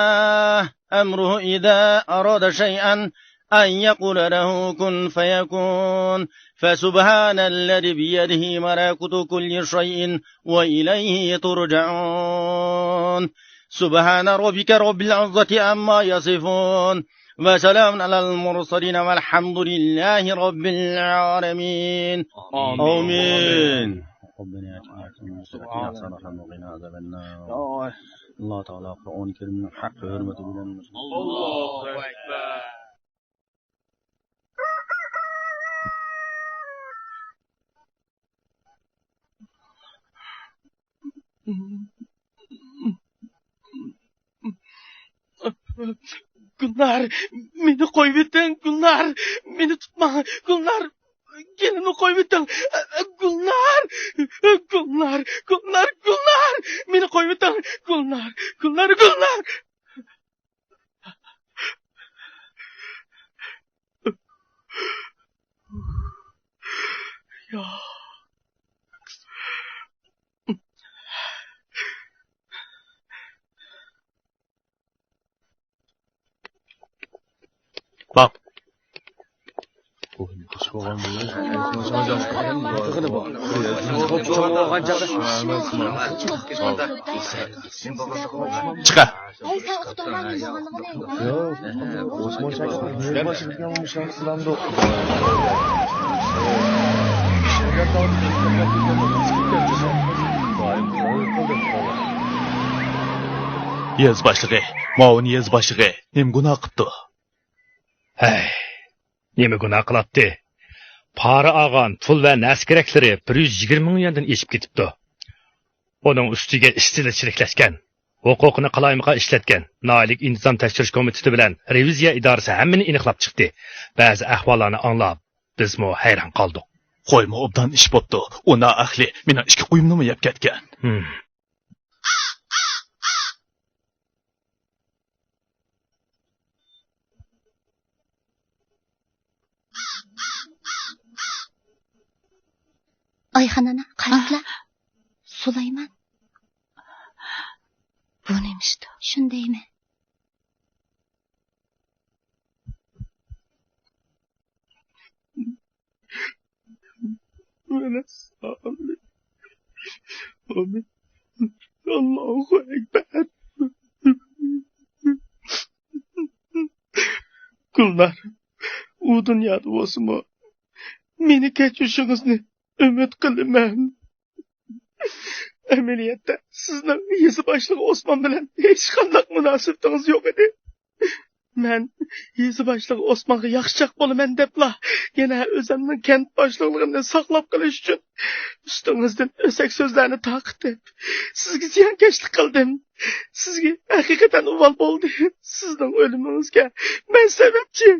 أمره إذا أراد شيئا أن يقول له كن فيكون. فسبحان الذي بيده ملكوت كل شيء وإليه ترجعون. سبحان ربك رب العزة عما يصفون. وسلام على المرسلين والحمد لله رب العالمين. آمين. ربنا آتنا في الدنيا حسنة وفي الآخرة حسنة وقنا عذاب النار. ئاللا تائالا قۇرئان كەرىمنىڭ ھەق ھۆرمىتى بىلەن. ئاللاھۇ ئەكبەر. گۈلنار، مېنى قويۇۋېتىڭ، گۈلنار، مېنى تۇتماڭ، گۈلنار، كېلىننى قويۇۋېتىڭ، گۈلنار، گۈلنار، گۈلنار، گۈلنار، مېنى قويۇۋېتىڭ، گۈلنار، گۈلنار، گۈلنار. يا. باق. چىقە. ھەي، سەن ئۇقتۇڭما مەن يازغانلىقىنى؟ يوق، ئوسمان شاكىر نېمە باشلىدىكەن، ئۇنى شۇنداق سىلامدۇق. يېزا باشلىقى، مۇئاۋىن يېزا باشلىقى نېمە گۇناھ قىپتۇ؟ ھەي، نېمە گۇناھ قىلاتتى؟ پارا ئالغان پۇل ۋە نەرسە كېرەكلىرى بىر يۈز يىگىرمە مىڭ يۈەندىن ئېشىپ كېتىپتۇ. ئۇنىڭ ئۈستىگە ئىشچىلىرى چىرىكلەشكەن، ھوقۇقىنى قالايمىقان ئىشلەتكەن. ناھىيەلىك ئىنتىزام تەكشۈرۈش كومىتېتى بىلەن رېۋىزىيە ئىدارىسى ھەممىنى ئېنىقلاپ چىقتى. بەزى ئەھۋاللارنى ئاڭلاپ، بىزمۇ ھەيران قالدۇق. قويمۇ ئوبدان ئىش بوپتۇ. ئۇ نائەقلى مېنىڭ ئىككى قويۇمنىمۇ يەپ كەتكەن. ھىم. ئايخان ئانا، قاراڭلار. سۇلايمان. بۇ نېمە ئىشتۇ؟ شۇنى دەيمەن. ئاللاھۇ ئەكبەر. گۈلنار، ئۇ دۇنيادا بولسىمۇ، مېنى كەچۈرۈشىڭىزنى ئۈمىد قىلىمەن. ئەمەلىيەتتە، سىزنىڭ يېزا باشلىقى ئوسمان بىلەن ھېچقانداق مۇناسىۋىتىڭىز يوق ئىدى. مەن يېزا باشلىقى ئوسمانغا ياخشىچاق بولىمەن دەپلا، يەنە ئۆزۈمنىڭ كەنت باشلىقلىقىنى ساقلاپ قېلىش ئۈچۈن ئۈستىڭىزدىن ئۆسەك سۆزلەرنى تارقىتىپ، سىزگە زىيانكەشلىك قىلدىم. سىزگە ھەقىقەتەن ئۇۋال بولدى. سىزنىڭ ئۆلۈمىڭىزگە مەن سەۋەبچى.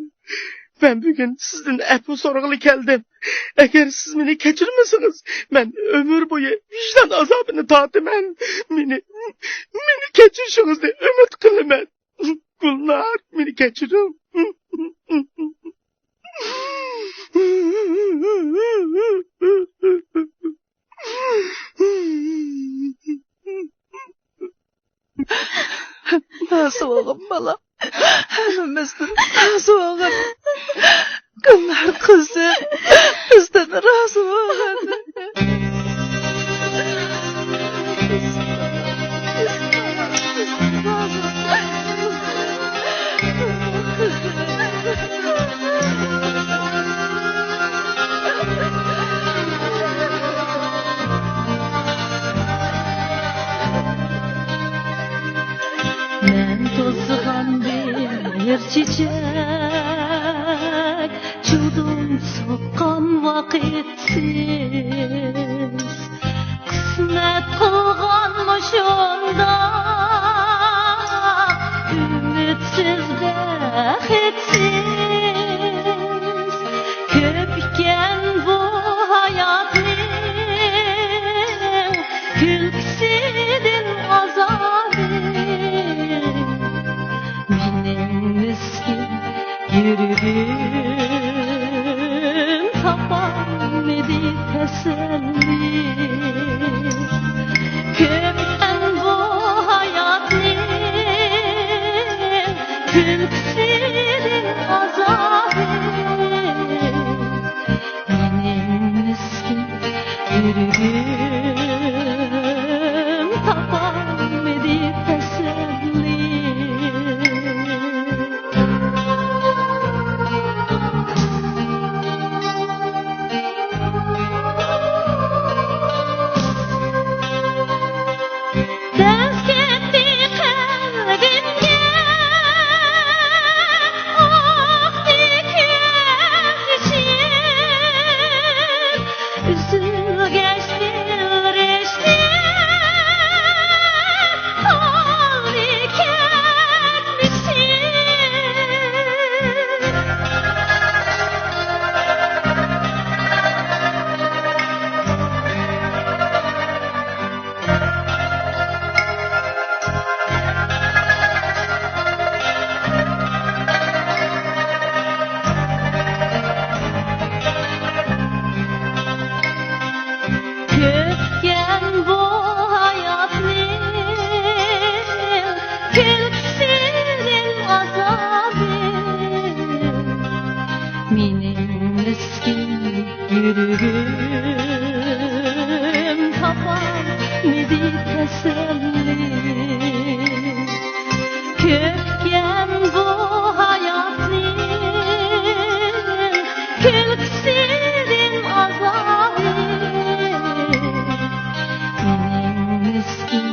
مەن بۈگۈن سىزدىن ئەپۇ سورىغىلى كەلدىم. ئەگەر سىز مېنى كەچۈرمىسىڭىز، مەن ئۆمۈر بويى ۋىجدان ئازابىنى تارتىمەن. مېنى، مېنى كەچۈرۈشىڭىزنى ئۈمىد قىلىمەن. گۈلنار، مېنى كەچۈرۈڭ. رازى بولغىن، بالام. ھەممىمىزدىن رازى بولغىن. گۈلنار قىزىم، بىزدىن رازى بولغىن. بىر چېچەك چىلدىم سوققان ۋاقىتسىز، قىسمەت قىلغان مۇشۇنداق ئۈمىدسىز، بەختسىز. كۆپ ئىكەن بۇ ھاياتنىڭ كۈلكىسىدىن ئازابى. مېنىڭ مىسكىن يۈرىكىم تاپالمىدى تەسەللى. كۆرگەن بۇ ھاياتنىڭ كۈلكىسىدىن ئازابى. مېنىڭ مىسكىن يۈرىكىم تاپالمىدى تەسەللى. دەز كەتتى قەلبىمگە، ئاقتى كۆز يېشىم، ئۈزۈلگەچ دىل رىشتىم، قالدى كەتمىشىم. كۆرگەن بۇ ھاياتنىڭ كۈلكىسىدىن ئازابى. مېنىڭ مىسكىن يۈرىكىم تاپالمىدى تەسەللى. كۆرگەن بۇ ھاياتنىڭ كۈلكىسىدىن ئازابى. مېنىڭ مىسكىن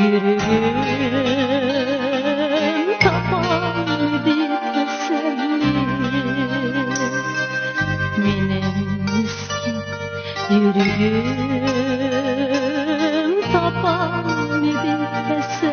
يۈرىكىم تاپالمىدى تەسەللى. مېنىڭ مىسكىن يۈرىكىم تاپالمىدى تەسەللى.